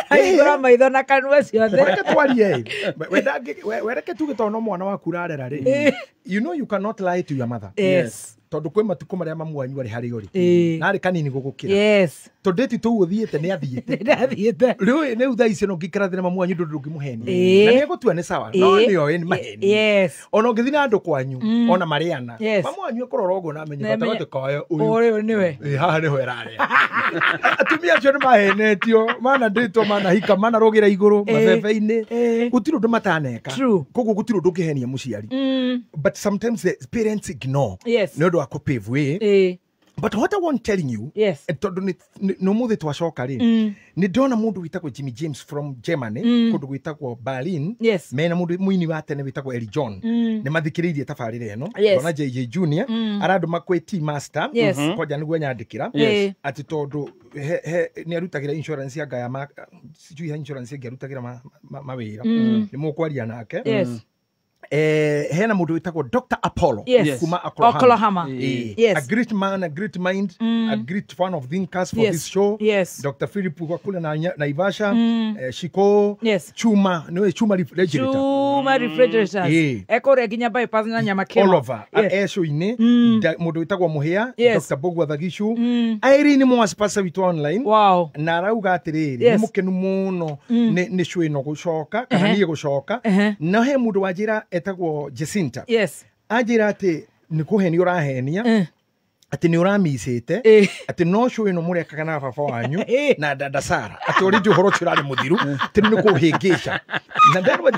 Ahingũra maitho na kanua ciothe. Reke twarie. Wereke tuge tondũ no mwana waku ũrarera rĩ. You know you cannot lie to your mother. Yes. Tondũ kwĩ matukũ marĩa mamu wanyu arĩ harĩa ũrĩ. Na arĩ kanini gũgũkĩra. Yes. Tondũ ĩti tũu ũthiĩte nĩ athiĩte. Nĩ athiĩte. Rĩu rĩu thaa ici no ngĩikara thĩ na mamu wanyu ndũndũ ndũngĩmũhenia. Na nĩ egũtua nĩ sawa. No nĩ oĩ nĩ maheni. Yes. Ona ũngĩthiĩ na andũ kwanyu ona marĩana. Mamu wanyu ekũrora ũguo na amenye gatagatĩ kayo ũyũ. Ũyũ nĩwe. Haha nĩho ĩrarĩa. Atumia acio nĩ mahenetio, manandĩtwo, manahika, manarũgĩra igũrũ, mabebe-inĩ. Gũtirĩ ũndũ mataneka. Koguo gũtirĩ ũndũ ũngĩhenia mũciari. But sometimes the parents ignore. Yes. Nĩ ũndũ wa kũ-pave way. But what I want telling you, yes, tondũ nĩ ũmũthĩ twacoka rĩ, nĩ ndona mũndũ wĩtagwo Jimmy James from Germany, kũndũ gwĩtagwo Berlin, yes, mena mũndũ mũini wa tene wĩtagwo Eli John, nĩ mathikĩrĩirie tabarĩra ĩno, Yes. ndona JJ Junior, arandũma kwĩ T Master, Yes. kwanja nĩguo nyandĩkĩra, Yes. atĩ tondũ nĩ arutagĩra insurance ya ngaya, sijui ya insurance ĩngĩ arutagĩra mawĩra, nĩ mũkwaria nake. Yes. Hena mũndũ wĩtagwo Dr. Apollo. Yes. Kuma Oklahoma. Yes. A great man, a great mind, a great one of thinkers for Yes. this show. Yes. Dr. Philip Wakule na Naivasha, Shiko, Yes. Chuma, no Chuma refrigerator. Chuma refrigerators. Ekore nginya bypass na nyama kema. All over. Esho-inĩ, mũndũ wĩtagwo Mũhĩa, Yes. Dr. Bogwa Thagicu, Irene Mwasi pastor witũ online. Wow. Na arauga atĩrĩrĩ, Yes. nĩ mũkenu mũno nĩ show ĩno gũcoka, kana niĩ gũcoka. Na he mũndũ wanjĩra etagwo Jacinta. Yes. Anjĩra atĩ nĩ kũhenia ũrahenia, atĩ nĩ ũramicĩte, atĩ no show ĩno mũrekaga na baba wanyu na dada Sara, atĩ already ũhoro ũcio ũrarĩ mũthiru, atĩ nĩ kũhĩngĩca. Na ndarwa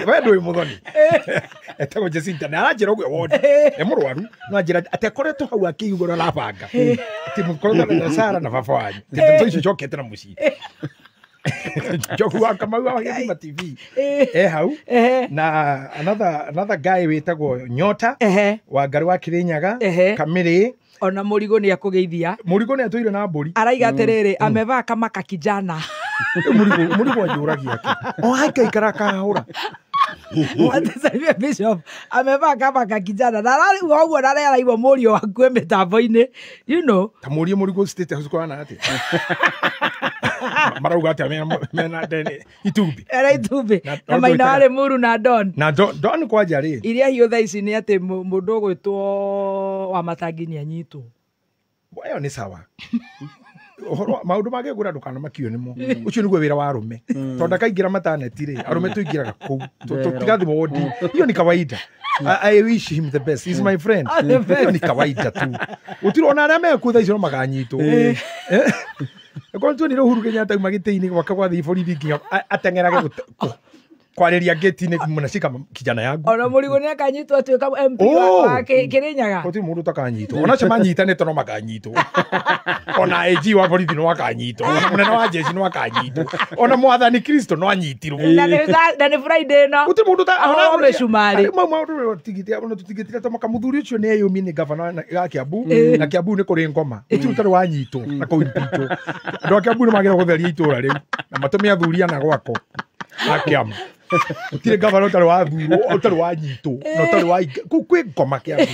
we ndũĩ mũthoni. Etagwo Jacinta na aranjĩra ũguo woni. E mũrwaru, no anjĩra atĩ akoretwo hau akĩigua ũrĩa arabanga. Atĩ mũkoretwo na dada Sara na baba wanyu. Atĩ ndeto icio icokete na mũciĩ. Njogu wa Kamau wa Gĩthima TV e hau na another guy wĩtagwo Nyota wa Ngarĩ wa Kĩrĩnyaga Kamĩrĩ ona Mũrigo nĩ akũgeithia. Mũrigo nĩ atũire na mbũri. Araiga atĩrĩrĩ, amevaa kama kakijana. Mũrigo anjũragia kĩ o akaikara akahũra. Atisalimia Bishop amevaa kama kakijana na arauga ũguo na araigua mũriũ waku e mĩtambo-inĩ, you know. Ta mũriũ Mũrigo State House kũhana atĩa? Marauga atĩa mena ndene itumbĩ. Era itumbĩ na maina warĩ mũru na Don. Na Don kwanja rĩ. Iria hiũ thaa ici nĩ atĩ mũndũ ũgwĩtwo wa Matangi nĩ anyitwo. Ĩyo nĩ sawa. Ũhoro maũndũ mangĩgũra ndũkanamakio nĩmo. Ũcio nĩguo wĩra wa arũme. Tondũ ndakaingĩra mataneti rĩ, arũme tũingĩraga kũu. Tũtigathimwo wodi. Hiyo ni kawaida. I wish him the best. He's my friend. Hiyo ni kawaida tu. Gũtirĩ ona arĩa mekuo thaa icio no maganyitwo. Korwo tuonire Uhuru Kenyatta auma gĩtĩ-inĩ gwake gwathiĩ borithi nginya ateng'erage kwarĩria gĩti-inĩ mnashika kijana yangu. Ona Mũrigo nĩ akanyitwo atuĩka MP wa Kĩrĩnyaga. Gũtirĩ mũndũ ũtakanyitwo. Ona acio manyitanĩte no makanyitwo. Ona AG wa borithi no akanyitwo. Ona mũnene wa jeshi no akanyitwo. Ona mwathani Kristo no anyitirwo. Na nĩ Friday ĩno. Gũtirĩ mũndũ ona mĩcumarĩ. Mau maũndũ tũtigĩtire ta mũthuri ũcio nĩ eyũmie nĩ gavana wa Kiambu na Kiambu nĩ kũrĩ ngoma. Gũtirĩ ũtarĩ wanyitwo na kũu impeachwo. Andũ a Kiambu nĩ magĩrĩirwo gũtheria itũũra rĩu na matũme athuri ana gwako a Kiambu. Gũtirĩ gavana ũtarĩ wathurwo, ũtarĩ wanyitwo na ũtarĩ wa kũu kwĩ ngoma Kiambu.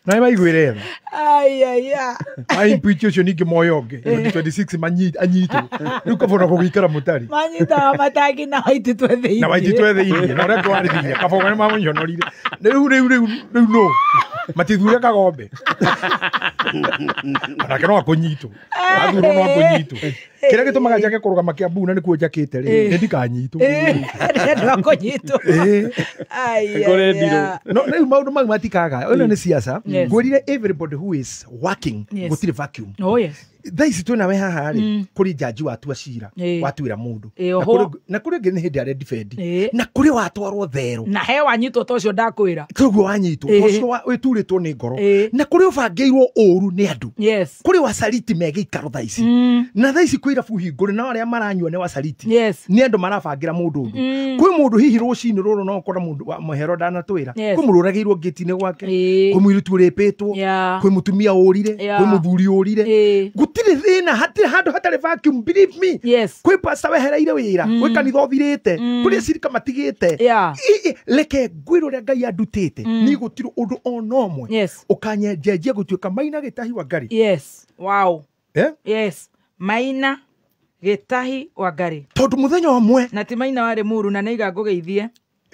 Na nĩ maiguĩre tha. Ai ai ai. Ai impeach ũcio ningĩ moyo ũngĩ 2026 anyitwo. Rĩu kabona gũgĩikara mũtari. Manyitaga Matangi na Waititũ thĩinĩ. Na Waititũ thĩinĩ. Na ũrĩa kwarĩria Kabogo nĩ mamũnyonorire. Rĩu rĩu rĩu rĩu no. Matithure Kagombe. Onake no akũnyitwo. Athurwo no akũnyitwo. Kĩrĩa gĩtũmaga njage kũrũgama Kiambu na nĩkuo njakĩte rĩ, nĩ ndikanyitwo. Ndĩrenda kũnyitwo. No rĩu maũndũ mau matikaga. Ĩno nĩ siasa. Ngwĩrire everybody who is working gũtirĩ vacuum. Oh yes. Thaa ici twĩ nawe haha rĩ, kũrĩ jaji watua cira, watuĩra mũndũ. Na kũrĩ ũngĩ nĩ hĩndĩ aredifendi. Na kũrĩ watwarwo thero. Na he wanyitwo ta ũcio ndakwĩra. Koguo wanyitwo ta ũcio wĩturĩtwo nĩ ngoro. Na kũrĩ ũbangĩirwo ũru nĩ andũ. Kũrĩ wacariti me gĩikaro thaa ici. Na thaa ici kwĩ irabu hingũre na arĩa maranyua nĩ wacariti. Nĩ andũ marabangĩra mũndũ ũndũ. Kwĩ mũndũ hihi rũcinĩ rũrũ no ũkora mũndũ wa mũhero ndanatwĩra. Kwĩ mũndũ ũragĩirwo ngĩti-inĩ gwake. Kwĩ mũirĩtu ũrĩpĩtwo. Kwĩ mũtumia ũrire. Kwĩ mũthuri ũrire. Gũtirĩ thĩna, hatirĩ handũ hatarĩ vacuum, believe me. Kwĩ pastor wehereire wĩra, kwĩ kanitha ũthirĩte, kũrĩ cirika matigĩte. Reke ngwĩre ũrĩa Ngai andutĩte, niĩ gũtirĩ ũndũ ona ũmwe ũkanyenjenjia gũtuĩka Maina Gĩtahi Wangari. Yes. Wow. Yes. Maina Gĩtahi Wangari. Tondũ mũthenya ũmwe na ti Maina warĩ muru na nĩiga ngũgeithie.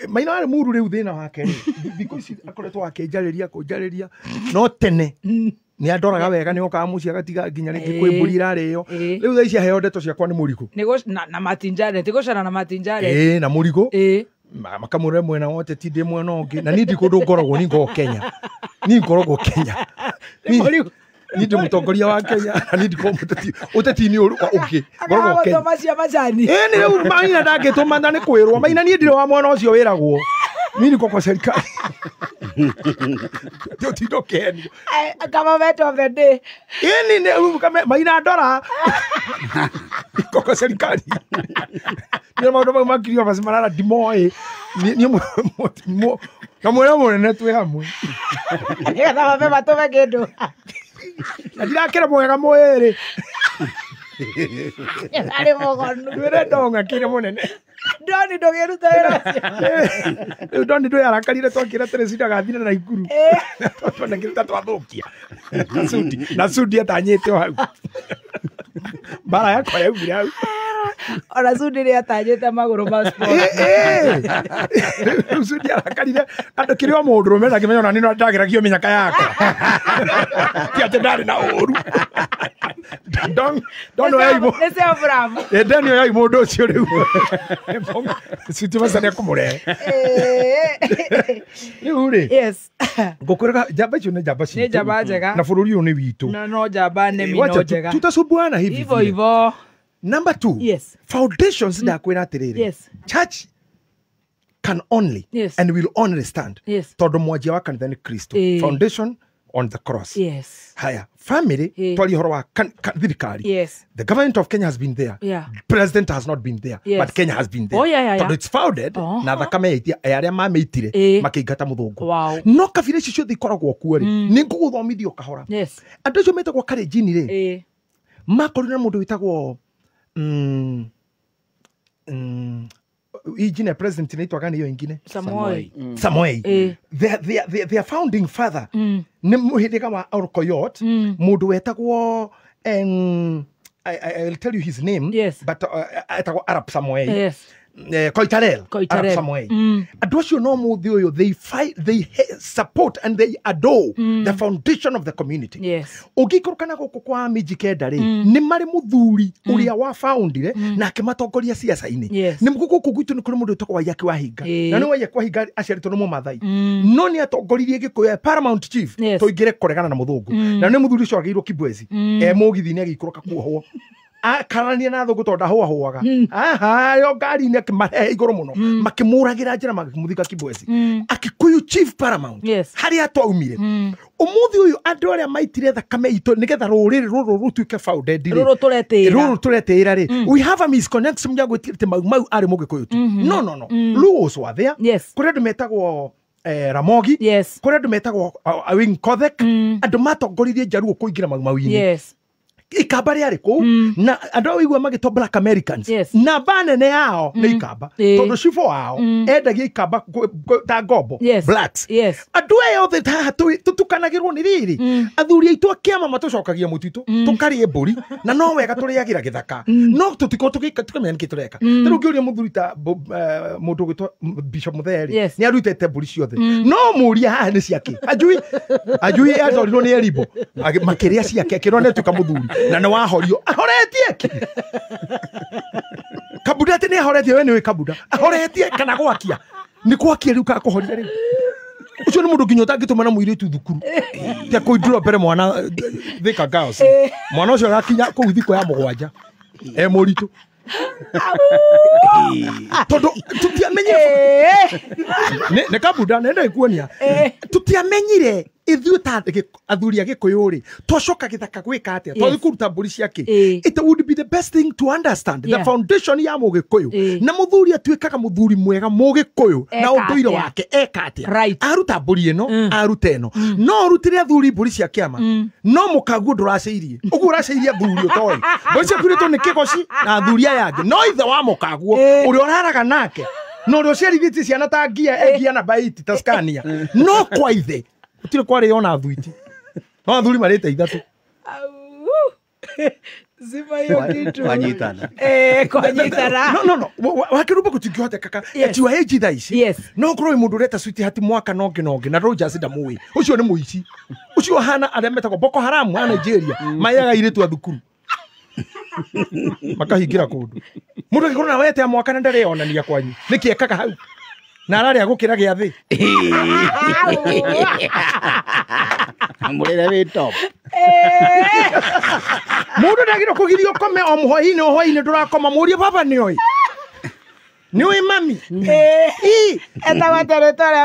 Maina warĩ muru rĩu thĩna wake rĩ, thikũ ici akoretwo akĩnjarĩria kũnjarĩria, no tene nĩ andoraga wega nĩ okaga mũciĩ agatiga nginya rĩngĩ kwĩ mbũri irarĩo. Rĩu thaa ici aheo ndeto ciakwa nĩ mũrigo. Na Martin Jared, ti gũcera na Martin Jared. Ĩĩ, na mũrigo. Makamũre mwena wa ũteti ndĩ mwena ũngĩ. Na niĩ ndi kũndũ ngoragwo, niĩ ngoragwo Kenya. Niĩ ngoragwo Kenya. Niĩ ndĩ mũtongoria wa Kenya, na niĩ ndikoragwo ũteti-inĩ ũngĩ. Ngoragwo Kenya. Macia macani. Ĩĩ, nĩ rĩu Maina ndangĩtũma na nĩ kwĩrwo. Maina niĩ ndirĩ wa mwena ũcio wĩragwo. Mimi niko kwa serikali. Ndio tindo kenio. Government of the day. Ini ni Maina ndora. Niko kwa serikali. Ni maũndũ mau makirio basi marara ndimoĩ. Ni na mwena mũnene twĩ hamwe. Nĩgetha mabe matũme kĩndũ. Na ndirakĩra mwega mwĩrĩ. Arĩ mũgonu. Twĩre ndonga kĩrĩa mũnene. Ndoni ndũgĩruta wĩra ũcio. Rĩu Ndoni ndũyarakarire twakĩra Teresita agathire na Ikuru. Twanakĩruta twathũkia. Na Sudi atanyĩte o hau. Mbara yakwa yaumire hau. Ona Sudi nĩ atanyĩte magũrũ ma sport. Rĩu Sudi arakarire andũ kĩrĩ o mũndũrũme na kĩmenya ona niĩ no ndageragia mĩnyaka yakwa. Ti atĩ ndarĩ na ũru. Don oyai Nĩ self-love. Ndani oyai mũndũ ũcio rĩu. Sudi maca nĩ ekũmũrehe. Rĩu rĩ. Yes. Ngũkwĩraga njamba icio nĩ njamba citũ. Nĩ njamba njega. Na bũrũri ũyũ nĩ witũ. No njamba nemi no njega. Tutasumbuana hivi. Hivo hivo. Number 2. Yes. Foundations ndakwĩra atĩrĩrĩ. Yes. Church can only and will only stand. Yes. Tondũ mwanjia wa kanitha nĩ Kristo. Foundation on the cross. Yes. Haya, family twari horo wa thirikari. Yes. The government of Kenya has been there. Yeah. President has not been there. Yes. But Kenya has been there. Oh, yeah. Tondũ it's founded na thakame ya arĩa mameitire makĩingata mũthũngũ. Wow. No kabira icio ciothe ikoragwo kuo rĩ, nĩ ngũgũthomithio kahora. Yes. Andũ acio metagwo Kalenjin rĩ, makorire na mũndũ wĩtagwo ingine president inaitwa gani hiyo ingine? Samoei. Samoei. Their founding father nĩ mũhĩrĩga wa Orkoyot, mũndũ wetagwo I'll tell you his name. Yes. But etagwo Arap Samoei. Yes. Koitarel. Arap Samoei. Andũ acio no mũthĩ ũyũ they fight, they support and they adore the foundation of the community. Yes. Ũngĩikũrũka na gũkũ kwa Mijikenda rĩ, nĩ marĩ mũthuri ũrĩa wa foundire na akĩmatongoria ciaca-inĩ. Yes. Nĩ gũkũ gwitũ nĩ kũrĩ mũndũ wĩtagwo Waiyaki wa Hinga. Na nĩ Waiyaki wa Hinga aciarĩtwo nĩ Mũmathai. No nĩ atongoririe Gĩkũyũ Paramount Chief tũingĩre kũregana na mũthũngũ. Na nĩ mũthuri ũcio agĩirwo Kibwezi. E mũgithi-inĩ agĩikũrũka kuohwo. Akarania na thũngũ tondũ ndahũahũaga. Aha, yo ngari-inĩ akĩmarehe igũrũ mũno. Makĩmũragĩra njĩra makĩmũthika Kibwezi. Akikuyu Chief Paramount. Harĩa twaumire. Ũmũthĩ ũyũ andũ arĩa maitire thakame itũ nĩgetha rũrĩrĩ rũrũ rũtuĩke founded rĩ. Rũrũ tũretĩĩra. Rũrũ tũretĩĩra rĩ. We have a misconnection ya gwĩtĩra atĩ Mau Mau arĩ mũgĩkũyũ tu. No. Luos were there. Yes. Kũrĩ andũ metagwo Ramogi. Yes. Kũrĩ andũ metagwo Awing Kothek. Andũ matongoririe Njaruo kũingĩra Mau Mau-inĩ. Yes. Ikamba rĩarĩ kũu na andũ a wĩigua magĩtwo Black Americans namba nene yao nĩ ikamba tondũ cibũ wao endagia ikamba ta ngombo blacks. Andũ aya othe haha tũtukanagĩrwo nĩ rĩrĩ athuri aitũ a kĩama matũcokagia mũtitũ tũkarĩe mbũri na no wega tũrĩagĩra gĩthaka no tũtikorwo tũkamenya nĩkĩ tũreka. Ta rĩu ũngĩũria mũthuri ta mũndũ ũgwĩtwo Bishop Mũthee rĩ nĩ arutĩte mbũri ciothe no mũũria haha nĩ ciake ajui atwarirwo nĩ Erimbo makĩrĩa ciake akĩrwo nĩ atuĩka mũthuri na nĩ wahorio ahoretie ki Kabuda atĩ nĩ ahoretie we nĩ wĩ Kabuda ahoretie kana gwakia nĩ gwakia rĩu kakũhoria rĩu ũcio nĩ mũndũ nginya ũtangĩtũma na mũirĩtu thukuru tia kũindũra mbere mwana Thika Girls mwana ũcio agakinya kũu thikũ ya 7 e mũritũ tondũ tũtiamenyire nĩ Kabuda nĩ ndagĩkuonia tũtiamenyire ithuĩ ta athuri a Gĩkũyũ rĩ twacoka gĩthaka gwĩka atĩa twathiĩ kũruta mbũri ciake. It would be the best thing to understand the foundation ya Mũgĩkũyũ na mũthuri atuĩkaga mũthuri mwega Mũgĩkũyũ na ũndũire wake eka atĩa aruta mbũri ĩno aruta ĩno no ũrutĩre athuri mbũri cia kĩama no mũkaguo ndũraceirie ũguo ũraceirie athuri ũtoĩ mbũri ciakurĩtwo nĩ kĩgoci na athuri aya angĩ no ithe wa mũkaguo ũrĩa ũraraga nake na ũrĩa ũciarithĩtie ciana ta ngia engia na baiti ta Scania no kwa ithe gũtirĩ kwarĩo ona thuiti no athuri marĩte ithatũ. Zima hiyo kitu. Kwanyitana. Kwanyitana. No. Wakĩrumba gũtingĩhotekeka at your age thaa ici no ũkorwo wĩ mũndũ ũreta sweetheart mwaka na ũngĩ na Rogers ndamũĩ ũcio nĩ mũici ũcio hana arĩa metagwo Boko Haram a Nigeria mayaga airĩtu a thukuru makahingĩra kũndũ mũndũ angĩkorwo na wete mwaka na ndarĩonania kwanyu nĩkĩ ekaga hau na ararĩa gũkĩra gĩathĩ mũrĩre wĩ top mũndũ ndagĩrĩirwo kũgirio ũkome o mũhwainĩ o hwainĩ ndũrakoma mũrie baba nĩoĩ nĩũĩ mami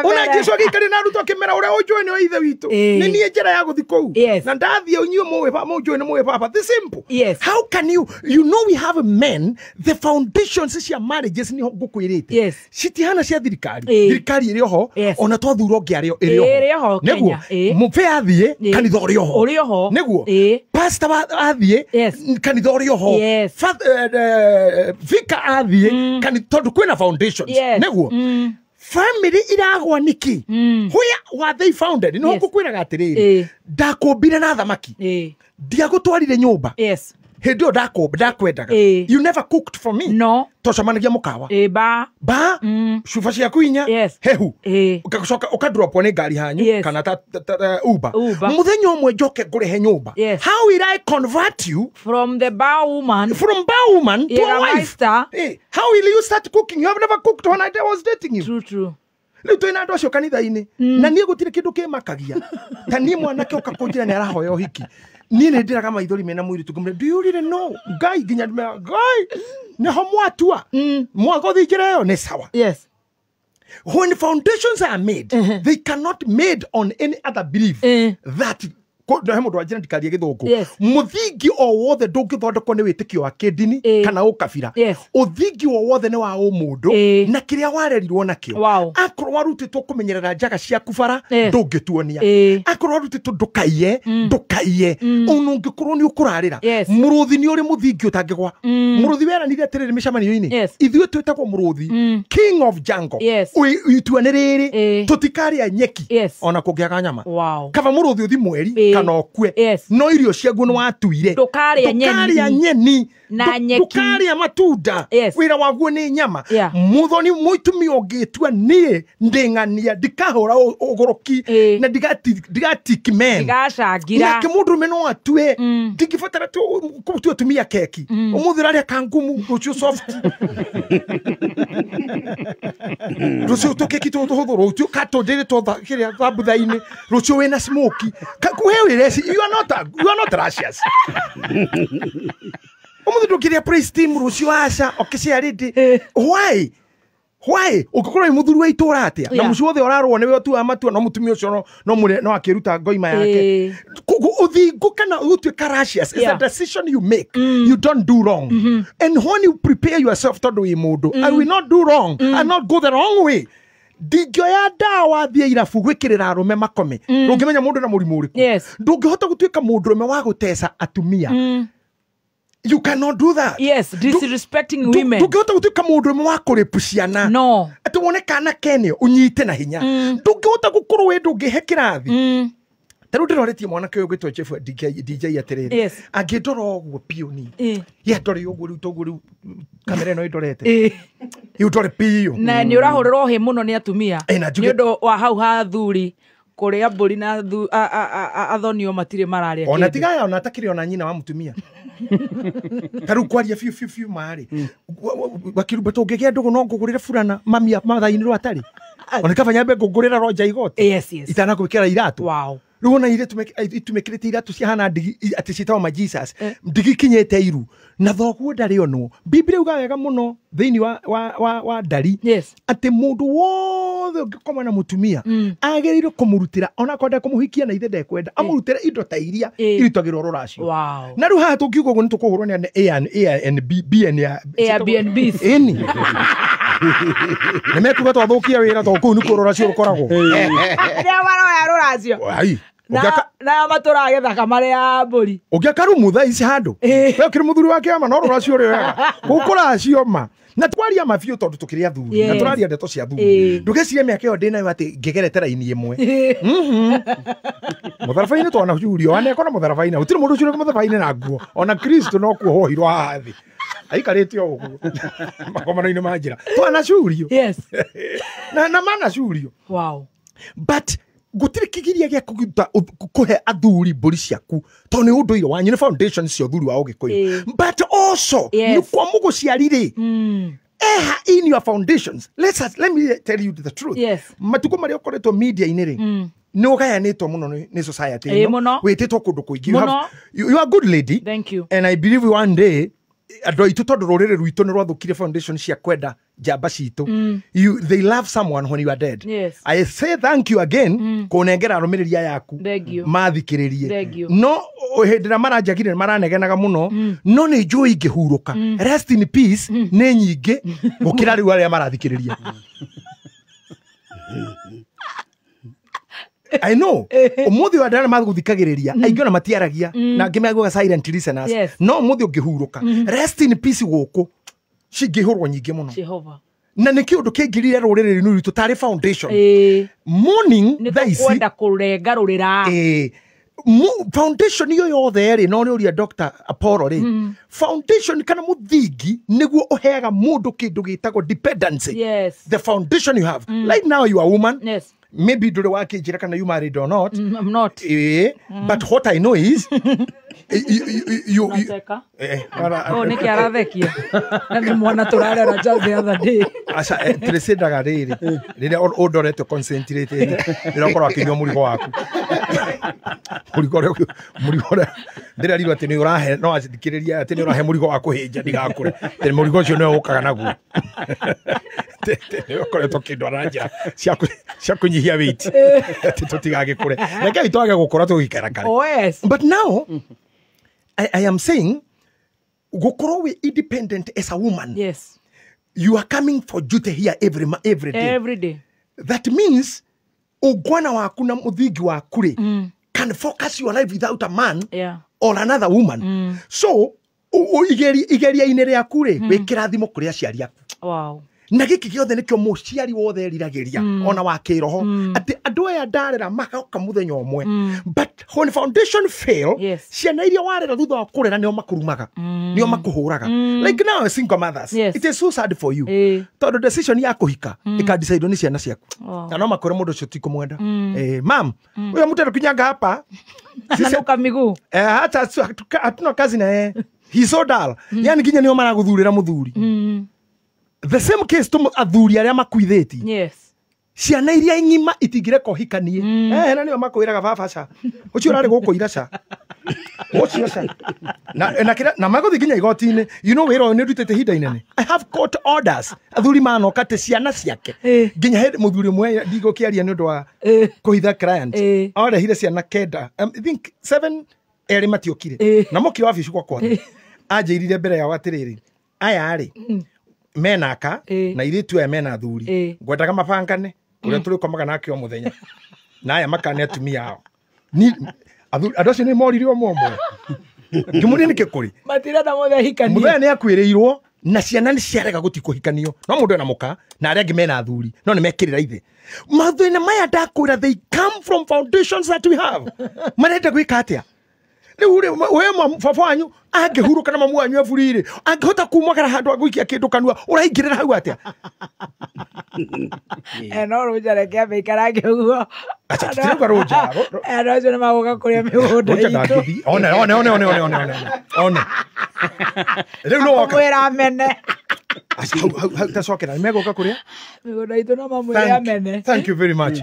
ona Jesũ agĩikarire na arutwo akĩmera ũrĩa ũnjũĩ nĩwe ithe witũ nĩ niĩ njĩra ya gũthiĩ kũu na ndathiĩ inyuĩ mũnjũĩ nĩ mũĩ baba. The simple. How can you know we have men the foundations cia marriages nĩho ngũkwĩrĩte citihana cia thirikari thirikari ĩrĩ oho ona twathura ũngĩ arĩ ĩrĩ oho nĩguo mũbe athiĩ kanitha ũrĩ oho nĩguo pastor athiĩ kanitha ũrĩ oho vicar athiĩ tondũ kwĩna foundations nĩguo family iragwa nĩkĩ where were they founded nĩho ngũkwĩraga atĩrĩrĩ ndakũmbire na thamaki ndiagũtwarire nyũmba hĩndĩ ĩyo ndakwendaga you never cooked for me no twacemanagia mũkawa ba cuba ciaku inya hehu ũgacoka ũkadropwo nĩ ngari hanyu kana ta Uber mũthenya ũmwe njoke ngũrehe nyũmba how will I convert you from the bar woman to a wife? How will you start cooking? You have never cooked when I was dating you. True. Rĩu twĩna andũ acio kanitha-inĩ na niĩ gũtirĩ kĩndũ kĩmakagia ta niĩ mwanake ũka kũnjĩra nĩ arahoya ũhiki niĩ nĩ ndĩraga maithori mena mũirĩtu ngũmwĩra do you really know Ngai nginya ndĩmera Ngai nĩho mwatua mwagũthiĩ njĩra ĩyo nĩ sawa. When foundations are made they cannot made on any other belief that he mũndũ wanjĩra ndikarie gĩthũngũ mũthingi o wothe ndũngĩthondekwo nĩ wĩtĩkio wa kĩndini kana ũkabira ũthingi o wothe nĩ wa ũmũndũ na kĩrĩa warerirwo nakĩo akorwo warutĩtwo kũmenyerera njaga ciaku bara ndũngĩtuonia akorwo warutĩtwo ndũkaiye ona ũngĩkorwo nĩ ũkũrarĩra mũrũthi nĩ ũrĩ mũthingi ũtangĩgwa mũrũthi weranire atĩrĩrĩ mĩcemanio-inĩ ithuĩ twĩtagwo mũrũthi king of jungle itua nĩ rĩrĩ tũtikarĩa nyeki ona kũngĩaga nyama kaba mũrũthi ũthi mweri kana ũkue no irio ciaguo nĩ watuire ndũkarĩa nyeni na nyeki ndũkarĩa matunda wĩra waguo nĩ nyama mũthoni mũitumia ũngĩtua niĩ ndĩng'ania ndikahũra ũgũrũki na ndigatiki men ndigacangira nake mũndũrũme no atue ndingĩbatara gũtua atumia keki ũmũthĩ ũrarĩa kangumu rũciũ soft rũciũ tũkeki tũhũthũ rũciũ katũndĩrĩtwo kĩrĩa thambutha-inĩ rũciũ wĩna smoky kũhe wĩra you are not righteous. Ũmũthĩ ndũngĩrĩa praise team rũciũ aca ũkĩcia rĩndĩ why ũngĩkorwo wĩ mũthuri wa itũra atĩa na mũciĩ wothe ũrarũo nĩwe ũtuaga matua no mũtumia ũcio no akĩruta ngoima yake ũthingu kana ũgũtuĩka righteous is a decision you make. You don't do wrong. And when you prepare yourself tondũ wĩ mũndũ I will not do wrong. I will not go the wrong way. Ndingĩoya ndawa thiĩ irabu gwĩkĩrĩra arũme makome ndũngĩmenya mũndũ na mũrimũ ũrĩkũ ndũngĩhota gũtuĩka mũndũrũme wa gũteca atumia You cannot do that. Yes, disrespecting women. Ndũngĩhota gũtuĩka mũndũ ũmwe wa kũrĩpu ciana. No. Atĩ wone kana kene ũnyite na hinya. Ndũngĩhota gũkorwo wĩ ndũngĩhe kĩrathi. Ta rĩu ndĩroretie mwanake ũyũ ũgwĩtwo Jeff DJ atĩrĩrĩ. Yes. Angĩndora ũguo biũ ni. Ye ndore ũguo rĩu toguo rĩu kamera ĩno ĩndorete. Ĩ ũndore biũ. Na nĩ ũrahũrĩrwo hĩ mũno nĩ atumia. Na njuge Nĩ ũndũ wa hau ha athuri kũrĩa mbũri na athonio matirĩ mararĩa ona kĩndũ. Tigaya ona atakĩrĩ ona nyina wa mũtumia. Ta rĩu kwaria biũ biũ biũ marĩ wakiruba tũngĩgĩa ndũgũ no ngũgũrĩre burana mami mathainĩ rwa atarĩ ona kaba nyambe ngũgũrĩra ronja igoti. Yes, yes. Itanagwĩkĩra iratũ. Wow. Rĩu ona irĩtu itumĩkĩrĩte iratũ cihana ndigi atĩ ciĩtagwo ma Jesus ndigi kinyĩte iru na thoguo ndarĩ onwo. Biblia uga wega mũno thĩinĩ wa ndari. Yes. Atĩ mũndũ wothe ũngĩkoma na mũtumia agĩrĩirwo kũmũrutĩra ona akorwo ndekũmũhikia na ithe ndekwenda amũrutĩre indo ta iria irutagĩrwo rũracio. Wow. Na rĩu haha tũngiuga ũguo nĩ tũkũhũrwo nĩ A N B B N ya Airbnbs. Ĩni. Nĩ mekuga twathũkia wĩra tondũ kũu nĩkuo rũracio rũkoragwo. Arĩa maroya rũracio. Ai. Na matũraga gĩthaka marĩ ya mbũri. Ũngĩaka rumu thaa ici handũ we ũkĩrĩ mũthuri wa kĩama no rũracio rĩoyaga gũkũ racio ma na twaria mabiũ tondũ tũkĩrĩ athuri na tũraria ndeto cia athuri. Ndũgecirie mĩaka ĩyo ndĩ nayo atĩ ngĩgerete raini ĩmwe. Mũtharaba-inĩ twanacurio wanekora mũtharaba-inĩ gũtirĩ mũndũ ũcurĩte mũtharaba-inĩ na nguo ona Kristo no kuohwo haha thĩ aikarĩte o ũguo magomano-inĩ ma njĩra twanacurio. Yes. Na manacurio. Wow. But gũtirĩ kĩgiria gĩa kũhe athuri mbũri ciaku tondũ nĩ ũndũire wanyu nĩ foundation cia ũthuri wa Ũgĩkũyũ. But also nĩ kwa mũgũciari rĩ eha in your foundations. Let me tell you the truth. Yes. Matukũ marĩa ũkoretwo media-inĩ rĩ nĩ ũgayanĩtwo mũno nĩ society ĩno wĩtĩtwo kũndũ kũingĩ. You are a good lady. Thank you. And I believe one day andũ aitũ tondũ rũrĩrĩ rwitũ nĩ rwathũkire foundation cia kwenda njamba citũ. They love someone when you are dead. Yes. I say thank you again kũnengera arũmĩrĩri aya aku mathikĩrĩrie. No hĩndĩ ĩrĩa maranjagire maranegenaga mũno no nĩ njũĩ ingĩhurũka. Rest in peace nĩ nyingĩ gũkĩra rĩu arĩa marathikĩrĩria. I know. Ũmũthĩ wa andũ arĩa magũthikagĩrĩria aingĩ ona matiaragia na angĩ meguaga silent listeners. No ũmũthĩ ũngĩhurũka rest in peace gũkũ cingĩhũrwo nyingĩ mũno. Jehova. Na nĩ kĩũndũ kĩngirire rũrĩrĩ-inĩ rwitũ tarĩ foundation. Morning thaa ici kwenda kũrengarũrĩra. Foundation iyo yothe rĩ no nĩ ũria Dr. Apollo rĩ foundation kana mũthingi nĩguo ũheaga mũndũ kĩndũ gĩtagwo dependency. Yes. The foundation you have. Right now you are a woman. Yes. Maybe ndũrĩ wakĩnjĩra kana you married or not. I'm not. But what I know is you Oh, nĩkĩ arathekia na nĩ mwana tũrarera just the other day. Aca tũrĩcindaga rĩrĩ rĩrĩa ũndorete concentrate rĩrĩa ũkorwo akĩnyua mũrigo waku mũrigo ũrĩa ndĩrarirwo atĩ nĩ ũrahe no athikĩrĩria atĩ nĩ ũrahe mũrigo wa kũhĩnja ndigakũre atĩ mũrigo ũcio nĩwe ũkaga naguo nĩ ũkoretwo ũkĩndwara njĩra cia kũnyihia weight atĩ tũtigagĩkũre rekei twage gũkũra tũgĩikara kare. Oh, yes. But now I am saying gũkorwo wĩ independent as a woman. Yes. You are coming for duty here every day. Every day. That means ungwana waku na muthingi waku rĩ can focus your life without a man or another woman. So igeria-inĩ rĩaku rĩ wĩ kĩrathimo kũrĩ aciari aku. Wow. Na gĩkĩ gĩothe nĩkĩo mũciari wothe eriragĩria ona wa kĩroho atĩ andũ aya ndarera magoka mũthenya ũmwe. But when foundation fail, ciana iria warera thutha wa kũrera nĩo makũrumaga nĩo makũhũraga. Like now single mothers, it is so sad for you tondũ decision ya kũhika ĩkadicaidwo nĩ ciana ciaku na no makwĩre mũndũ ũcio tikũmwenda. Mam, ũyũ mũtero kinyanga hapa ananuka miguu hata hatuna kazi na yeye, he's so dull. Yani nginya nĩo maragũthurĩra mũthuri. The same case to athuri arĩa makuithĩtie. Yes. Ciana iria ng'ima itingĩreka ũhikanie. Na nĩo makwĩraga baba ca ũcio ũrarĩ gũkũ ira ca ũcio ca na magũthiĩ nginya igoti-inĩ. You know wĩra ũyũ nĩ ndutĩte ihinda inene. I have court orders. Athuri manoka atĩ ciana ciake nginya hĩndĩ mũthuri ũmwe ndigũkĩaria nĩ ũndũ wa kũhitha client arehire ciana 9, I think 7 erĩ matiokire na mokire wabici gwakwa anjĩrire mbere yao atĩrĩrĩ aya rĩ mena aka na irĩtu aya mena athuri ngwendaga mabangane ũrĩa tũrĩkomaga nake o mũthenya na aya makane atumia ao. Andũ acio nĩ morire ũmwe ũmwe. Ngĩmũria nĩkĩ kũrĩ matirenda mũthee ahikanie. Mũthee nĩ akuĩrĩirwo na ciana nĩ ciarega gũthiĩ kũhikanio no mũndũ ena mũka na arĩa angĩ mena athuri no nĩ mekĩrĩra ithe. Mathĩna maya ndakwĩra, they come from foundations that we have. Marenda gwĩka atĩa rĩu rĩ? We baba wanyu angĩhurũka na mamu wanyu eburi-rĩ, angĩhota kumagara handũ agũikia kĩndũ kanua, ũraingĩrĩra hau atĩa? No rũnja reke ambe ikarange ũguo. Acha, tũtirauga rũnja. Andũ acio nĩ magũka kũrĩa mĩgũnda Rũnja itũ. Ndangĩthiĩ. One, one, one, one, one, one, one, one, rĩu no woka. Mwĩra amene. Acha, hau hau hau tacokera nĩ megũka kũrĩa mĩgũnda itũ, no mamwĩre amene. Thank you very much.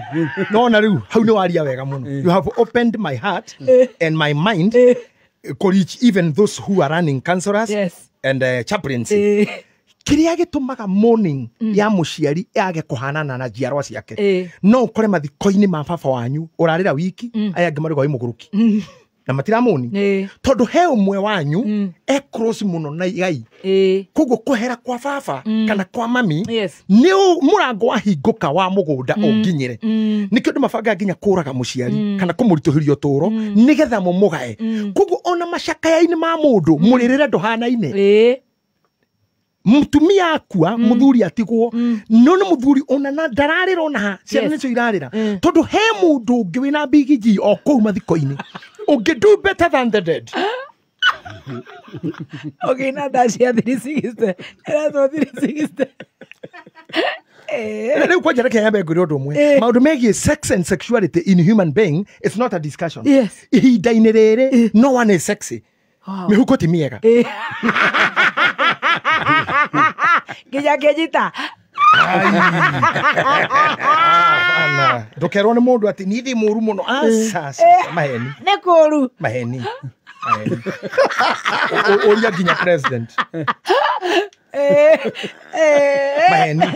No na rĩu hau nĩ waria wega mũno. You have opened my heart and my mind to reach even those who are running counselors and chaplaincy. Kĩrĩa gĩtũmaga morning ya mũciari yage kũhanana na njiarwa ciake, no ũkore mathiko-inĩ ma baba wanyu ũrarĩra wiki, aya angĩ marĩ wĩ mũgũrũki na matiramũni, tondũ he ũmwe wanyu e close mũno na igai, koguo kũhera kwa baba kana kwa mami nĩ mũrango wahingũka wa mũgũnda ũnginyĩre. Nĩkĩo andũ mabangaga nginya kũraga mũciari kana kũmũritũhĩria ũtũũro nĩgetha mũmũgae. Koguo ona macakaya-inĩ ma mũndũ mũrĩrĩre ndũhanaine. Mutumia akua, muthuri atigwo, no nĩ muthuri ona na ndararĩra, ona ha ciana nĩcio irarĩra, tondũ he mũndũ ũngĩ wĩna bigiji o kũu mathiko-inĩ ũngĩ do better than the dead. Ũngĩina ndaci ya 360, ĩretwo 360. Na rĩu kwanja reke nyambe ngwĩre ũndũ ũmwe. Maũndũ megiĩ sex and sexuality in human being, it's not a discussion. Ihinda-inĩ rĩrĩ no one is sexy. Mĩhuko ti mĩega. Nginya ngĩnyita. Bana, ndũkerwo nĩ mũndũ atĩ niĩ ndĩ mũru mũno. Aca, aca, maheni. Nĩ kũru. Maheni, maheni. Ũria nginya president. Maheni,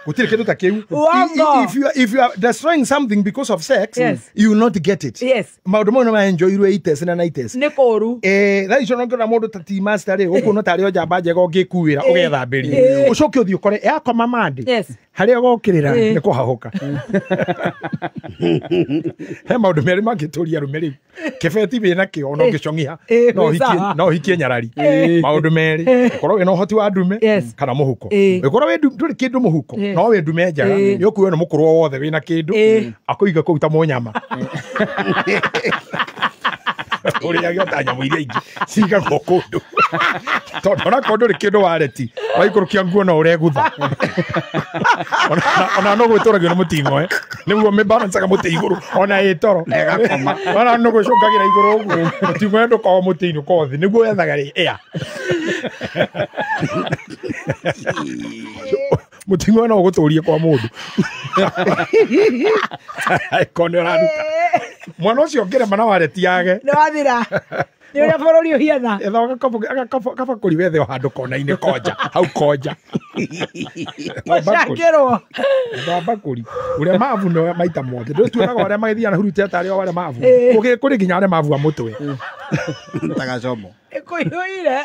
gũtirĩ kĩndũ ta kĩu. Uongo. If you are destroying something because of sex, you will not get it. Maũndũ mau nĩ maenjoyirwo 80s na 90s. Nĩ kũru. Thaa icio nongĩona mũndũ ta tea master rĩ, ũkuona tarĩ o njamba njega ũngĩkuĩra ũgethambĩria, ũcoke ũthiĩ ũkore yakoma mandĩ harĩa ũgokĩrĩra nĩ kũhahũka. He maũndũ merĩ mangĩtũria arũme rĩu kĩbeti wĩna kĩo ona ũngĩcong'iha no wĩ ũhikie sawa. No ũhikie nyarari. Maũndũ merĩ, ũkorwo wĩna ũhoti wa ndume kana mũhuko. Ũkorwo wĩ ndũrĩ kĩndũ mũhuko, no wĩ ndume njega, nĩ ũkuo nĩ mũkũrũ o wothe wĩna kĩndũ akũiga kũu ta mũnyama ũrĩage ta nyamũ iria ingĩ cigagwo kũndũ, tondũ onakorwo ndũrĩ kĩndũ wareti waikũrũkia nguo no ũregutha. Ona no gwĩtũragio nĩ mũting'oe nĩguo mĩbalancaga mũtĩ igũrũ ona ĩ toro, ona no gwĩcũngagĩra igũrũ ũguo mũting'oe ndũkorwo mũtĩ-inĩ, ũkorwo thĩ nĩguo wethaga rĩ ĩa mũting'oe no ũgũtũrie kwa mũndũ angĩkorwo nĩ ũraruta mwana ũcio ũngĩrema na wareti yage. Nĩ wathira. Nĩ ũrĩa bũrũri ũhiana. Etha kabakũri wethe o handũ kona-inĩ konja hau konja. Ũcangĩrwo. Etha mbakũri ũrĩa mabu no maita mothe ndũ tuonaga arĩa magĩthiaga na hurutĩra tarĩ o arĩa mabu. Kũrĩ nginya arĩa mabu a mũtwe. Tagacomo. Ĩkũiyũire.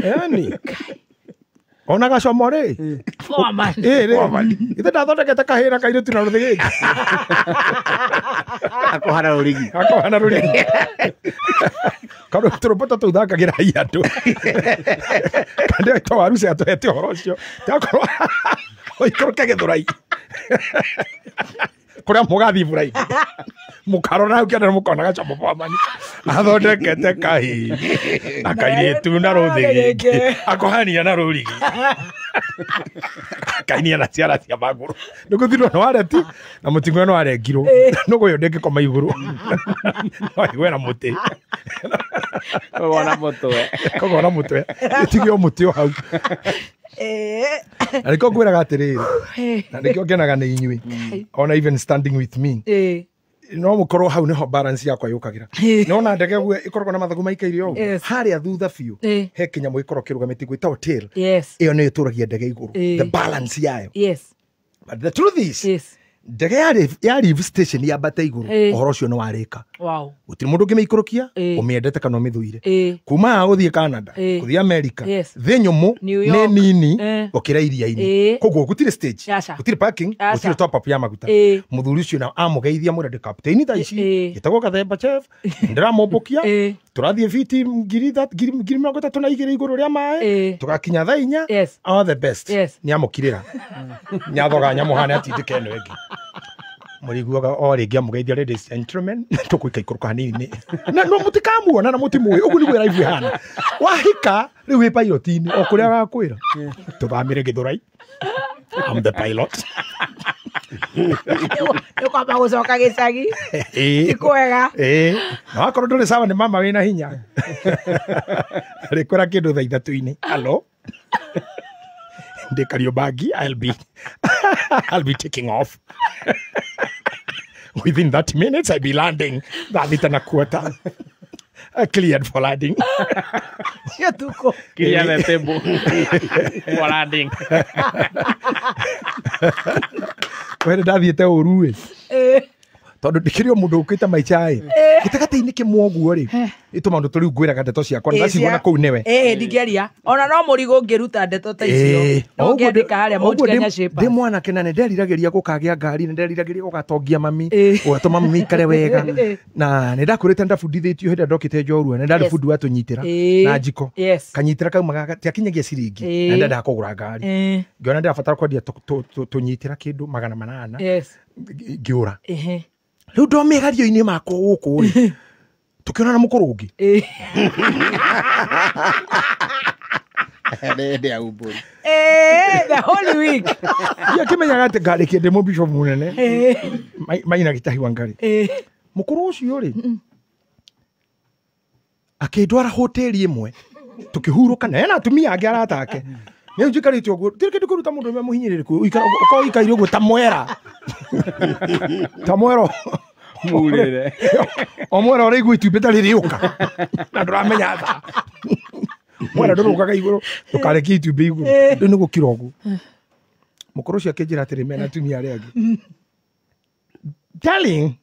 Yani ona gacomo rĩ. Foreman. Ĩ rĩ ithe ndathondekete kahĩra kairĩtu na rũthĩ gĩkĩ. Akohana rũrigi. Akohana rũrigi kando tũrũmbũta tũu thakagĩra i andũ kande to waruci atũhete ũhoro ũcio takorwo ũikũrũke gĩthũrai kũrĩa mũgathiĩ burai mũkarora hau kĩanda mũkona gacomo bamani athondekete kahĩ na kairĩtu na rũthĩ gĩkĩ akohania na rũrigi akainia na ciara cia magũrũ nĩ gũthirwo nĩ wareti na mũting'oe nĩ warengirwo nũgũ ĩyo ndĩngĩkoma igũrũ no ĩgwe na mũtĩ. Kũgona mũtwe. Kũgona mũtwe ĩtige o mũtĩ o hau. Na nĩkĩo ngwĩraga atĩrĩrĩ, na nĩkĩo ngenaga nĩ inyuĩ ona even standing with me, no mũkorwo hau nĩho balance yakwa yũkagĩra. Nĩwona ndege ũguo ĩkoragwo na mathagu maikaire ũguo, harĩa thutha biũ he kĩnyamũ gĩkoragwo kĩrũgamĩtie gwĩtagwo tail. Ĩyo nĩyo ĩtũragia ndege igũrũ, the balance yayo. But the truth is, ndege ya leave station yambate igũrũ, ũhoro ũcio nĩ warĩka. Wow. Gũtirĩ mũndũ ũngĩmĩikũrũkia, Ĩĩ. ũmĩendete kana ũmĩthũire. Ĩĩ. Kuma haha gũthiĩ Canada, Ĩĩ. gũthiĩ America, Yes. thĩ nyũmũ New nĩ York. nini Eh. gũkĩra iria-inĩ. Ĩĩ. Koguo gũtirĩ stage, Aca. gũtirĩ parking, Aca. gũtirĩ top up ya maguta. Ĩĩ. Mũthuri ũcio na amũgeithia mwĩra ndĩ captain thaa ici, Ĩĩ. njĩtagwo Gathemba Chef, ndĩramũmbũkia, tũrathiĩ fiti 32,000 igũrũ rĩa maĩ, tũgakinya thaa 4, all the best. Yes. Nĩamũkirĩra. Nĩathoga nyamũ hana atindĩke ĩno ĩngĩ. Mũriguaga o rĩngĩ amũgeithia, ladies and gentlemen, tũkũika ikũrũka hanini na no mũtikamuona na mũtimũĩ. Ũguo nĩguo life ĩhana. Wahika rĩu wĩ pilot-inĩ o kũrĩa agakwĩra tũthamĩre Gĩthũrai, I'm the pilot. Nĩ kwamba gũcoka gĩcagi. Ĩĩ. Ti kwega. Ĩĩ. Na wakorwo ndũrĩ sawa nĩ mama wĩna hinya rĩkwĩra kĩndũ thaa 3-inĩ, hello, ndĩ Kariobangi, I'll be taking off within 30 minutes. I'll be landing thaa 6:15, cleared for landing. Cia tuko. Clear the table for landing. Kwere ndathiĩte ũru ĩ, Ĩĩ. tondũ ndĩkĩrĩ o mũndũ ũkĩte maica ĩ gĩtagatĩ-inĩ kĩmwe ũguo rĩ, ĩ tũmaũndũ tũrĩu ngwĩraga ndeto ciakwa ndacigua na kũu nĩwe. Ĩĩ, ndingĩaria ona no mũrigo ũngĩruta ndeto ta icio. Ĩĩ. No O ũguo ũngĩandĩka harĩa Mount ũguo Kenya Shapers. ndĩ mwanake na nĩnderiragĩria gũkagĩa ngari, nĩnderiragĩria gũgatongia mami, gũgatũma mami ikare wega, na nĩndakũrĩte ndabundithĩtio hĩndĩ ĩrĩa ndokĩte njorua, nĩ ndarĩ Yes. bundi wa tũnyitĩra Ĩĩ. na njiko. Yes. Kanyitĩra kauma gatiakinyagia ciringi, Ĩĩ. na ndendaga kũgũra ngari, Ĩĩ. ngĩona ndĩrabatara kwendia tũnyitĩra kĩndũ 800, Yes. ngĩũra. Ehe. Rĩu ndo mĩario-inĩ makwa gũkũ rĩ, tũkĩonana mũkũrũ ũngĩ. Ĩĩ. Ndĩ aumbũri. Ĩĩ, the Holy Week. Ndiakĩmenyaga atĩ ngarĩkia ndĩ mũbishop mũnene. Ĩĩ. Maina Gĩtahi wa Ngarĩ. Ĩĩ. Mũkũrũ ũcio rĩ, akĩndwara hoteli ĩmwe tũkĩhurũka, na ena atumia angĩ arata ake. Nĩ njikarĩte ũguo, tirĩ kĩndũ kĩruta mũndũ ũrĩa mũhinyĩrĩrĩku, ũkorwo ũikaire ũguo ta mwera. Ta mwera. Murĩre. O mwera ũraigua itumbĩ ta rĩrĩũka na ndũramenya thaa. Mwera ndũrũkaga igũrũ, ndũkarekie itumbĩ igũrũ. Rĩu nĩ gũkira ũguo. Mũkũrũ ũcio akĩnjĩra atĩrĩ mena atumia arĩa angĩ, darling,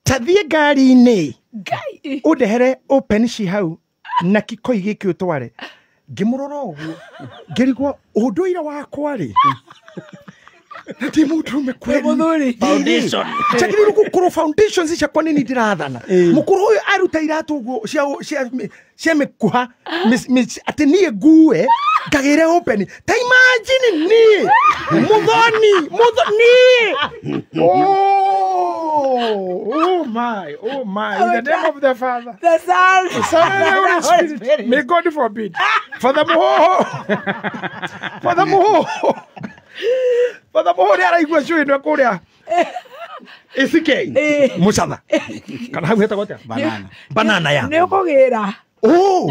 ta thiĩ ngari-inĩ ũndehere open ci hau na kikoi gĩkĩ ũtware. Ngĩmũrora ũguo ngĩrigwo ũndũire wakwa rĩ, na ndĩ mũndũrũme kweli. Foundation. Njagĩrĩirwo gũkorwo foundations ciakwa nĩ niĩ ndĩrathana. Mũkũrũ ũyũ aruta iratũ ũguo cia mĩkuha, atĩ niĩ ngue ngagĩre open. Ta imagine niĩ mũthoni, niĩ. Oh my, oh my. In the name of the Father, the Son, the Son, and the Holy Spirit. May God forbid. Father Muhoho. Father Muhoho. Father Muhoho nĩ araigua cũĩ ĩno kũrĩa ACK Mũcatha kana hau hetagwo atĩa? Banana. Banana ya. Nĩ ũkũgĩra. Oh,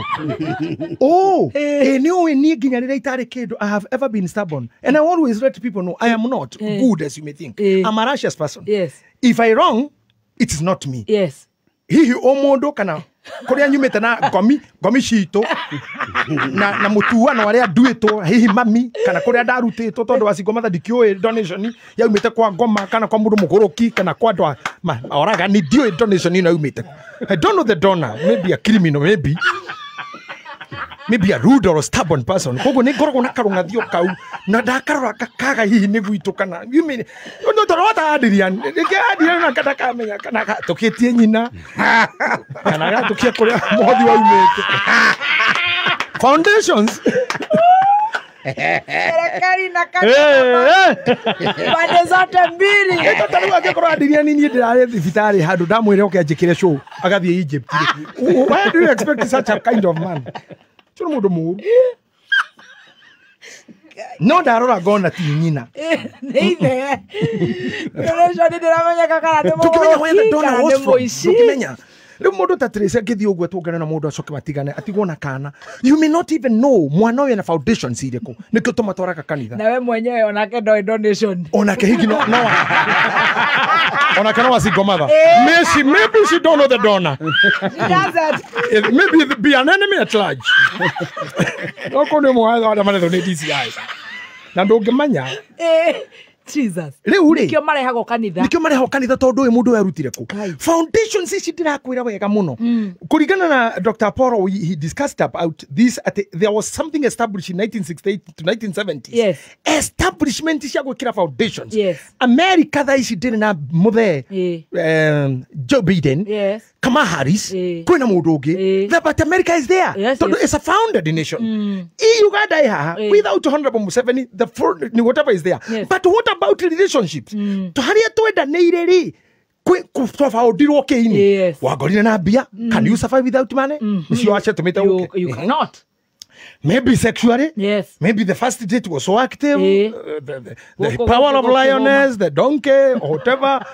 oh, nĩ ũĩ niĩ nginya rĩrĩa itarĩ kĩndũ, I have ever been stubborn and I always let people know I am not good as you may think. I'm a righteous person. Yes. If I wrong, it is not me. Yes. Hihi o mũndũ kana kũrĩa nyumĩte na ngomi citũ na mũtuano arĩa nduĩtwo, hihi mami kana kũrĩa ndarutĩtwo tondũ wa single mother ndikĩũĩ donation yaumĩte kwa ngoma kana kwa mũndũ mũgũrũki kana kwa andũ oragani, ndiũĩ donation ĩno yaumĩte. I don't know the donor, maybe a criminal, maybe a rude or a stubborn person. Koguo nĩ ngoragwo na karũng'athio kau na ndakarora kaga hihi nĩ gwitũ kana you mean no tondũ wata Adrian rĩngĩ Adrian na ndakamenya kana gatũkĩtie nyina kana gatũkia kũrĩa mũhothi waumĩte. Foundations. Serikali na kanitha pande zote mbili. Ĩto rĩu angĩkorwo Adrian niĩ ndĩrarĩ thibitarĩ handũ ndamwĩre oke anjĩkĩre show agathiĩ Egypt. Why do you expect such a kind of man? Ũcio nĩ mũndũ mũũru. No ndarora ngona ti nyina. Nĩ ithe. Donation ndĩramenyeka kana nĩ Ndũkĩmenya where the mũgũrũki donor kana was nĩ from. mũici. Ndũkĩmenya. Rĩu mũndũ ta Tracy angĩthiĩ ũguo tũngane na mũndũ acoke matigane atigwo na kana, you may not even know mwana ũyũ ena foundations irĩkũ, nĩkĩo tũmatwaraga kanitha. Na we mwenyewe onake ndoĩ donation. Onake hihi no onake no wa single mother. Maybe she don't know the donor. She doesn't. Maybe be an enemy at large. No kũu nĩ mwatho arĩa marethwo nĩ DCI. Na ndũngĩmenya. Jesus. Rĩu rĩ Nĩkĩo marehagwo kanitha. Nĩkĩo marehagwo kanitha tondũ ũyũ mũndũ ũyũ arutire kũ. Foundations ici ndĩrakwĩra wega mũno. Kũringana na Dr. Apollo, he discussed about this at there was something established in 1968 to 1970s. Yes. Establishment cia gwĩkĩra foundations. Yes. America thaa ici ndĩrĩ na mũthee Joe Biden. Yes. Kamala Harris. Kwĩna mũndũ ũngĩ. But America is there. Yes, tondũ yes. it's a founded nation. Uganda ĩ haha without Honorable Museveni, the whatever is there. Yes. But what about relationships? To harĩa twendanĩire rĩ twabaũndirwo kĩini wangorire na mbia. Can you survive without money? Nĩcio acetũmĩte ũke. You cannot. Maybe sexually. Yes. Maybe the first date was so active. The Gũkũ- power of gũkũ- lioness, the donkey, or whatever.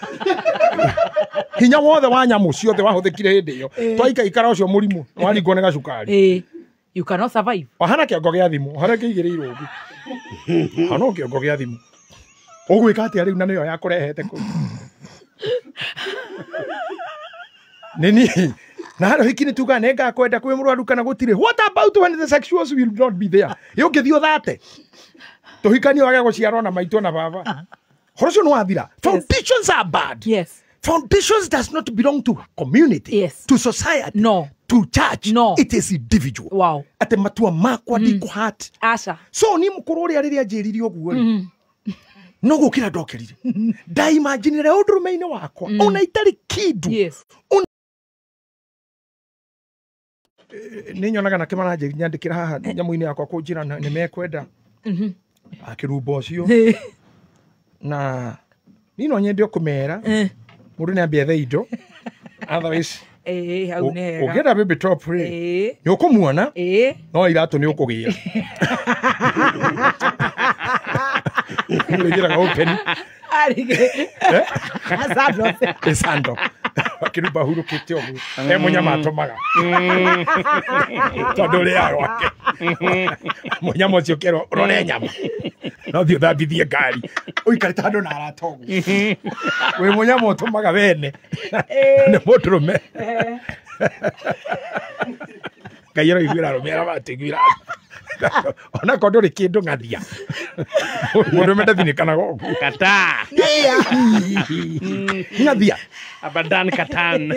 Hinya wothe wa nyamũ ciothe wahũthĩkire hĩndĩ ĩyo. Twaikaikara ũcio mũrimũ waringwo nĩ gacukari. You cannot survive. Wahana kĩongo gĩa thimũ, harĩa kĩigĩrĩirwo ũguo. Hana kĩongo gĩa thimũ. Ũgwĩka atĩa rĩu na nĩyo yakũrehete kũu? Nini? Na harĩa hiki nĩ tugaga nĩ ngakwenda kwĩ mũrwaru kana gũtirĩ. What about when the sexuals will not be there? Ĩ ũngĩthiĩ ũthate? Tũhikanie wage gũciarwo na maitũ na baba. Ũhoro ũcio nĩ wathira. Foundations are bad. Yes. Foundations does not belong to community. Yes. To society. No. To church. No. It is individual. Wow. Atĩ matua makwa ndikũhat. Aca. So ni mũkũrũ ũrĩa rĩrĩa anjĩrire ũguo rĩ, no gũkĩra ndokĩrire. Ndaimaginire ũndũrũme-inĩ wakwa ona itarĩ kĩndũ. Yes. Nĩ nyonaga nake maranjandĩkĩra haha nyamũ-inĩ yakwa kũnjĩra nĩ mekwenda akĩrumba ũcio na niĩ no nyende o kũmera mũndũ nĩ ambe ethe indo otherwise Hau nĩ hega. ũngĩenda baby top rĩ nĩ ũkũmuona no iratũ nĩ ũkũgĩra. Ũrĩgĩraga open. Sando. Akĩrumba hurũkĩte ũguo e mũnyama atũmaga tondũ ũrĩa gwake mũnyama ũcio ũkerwo ũrore nyama no thiĩ ũthambithie ngari ũikarĩte handũ na arata ũguo wĩ mũnyama ũtũmaga wene nĩ mũndũrũme. Ngai aroiguĩra arũme arĩa matiguĩra onakorwo ndũrĩ kĩndũ ng'athia mũndũrũme ndathinĩkanaga ũguo. Kata. Ng'athia. Abadan katan.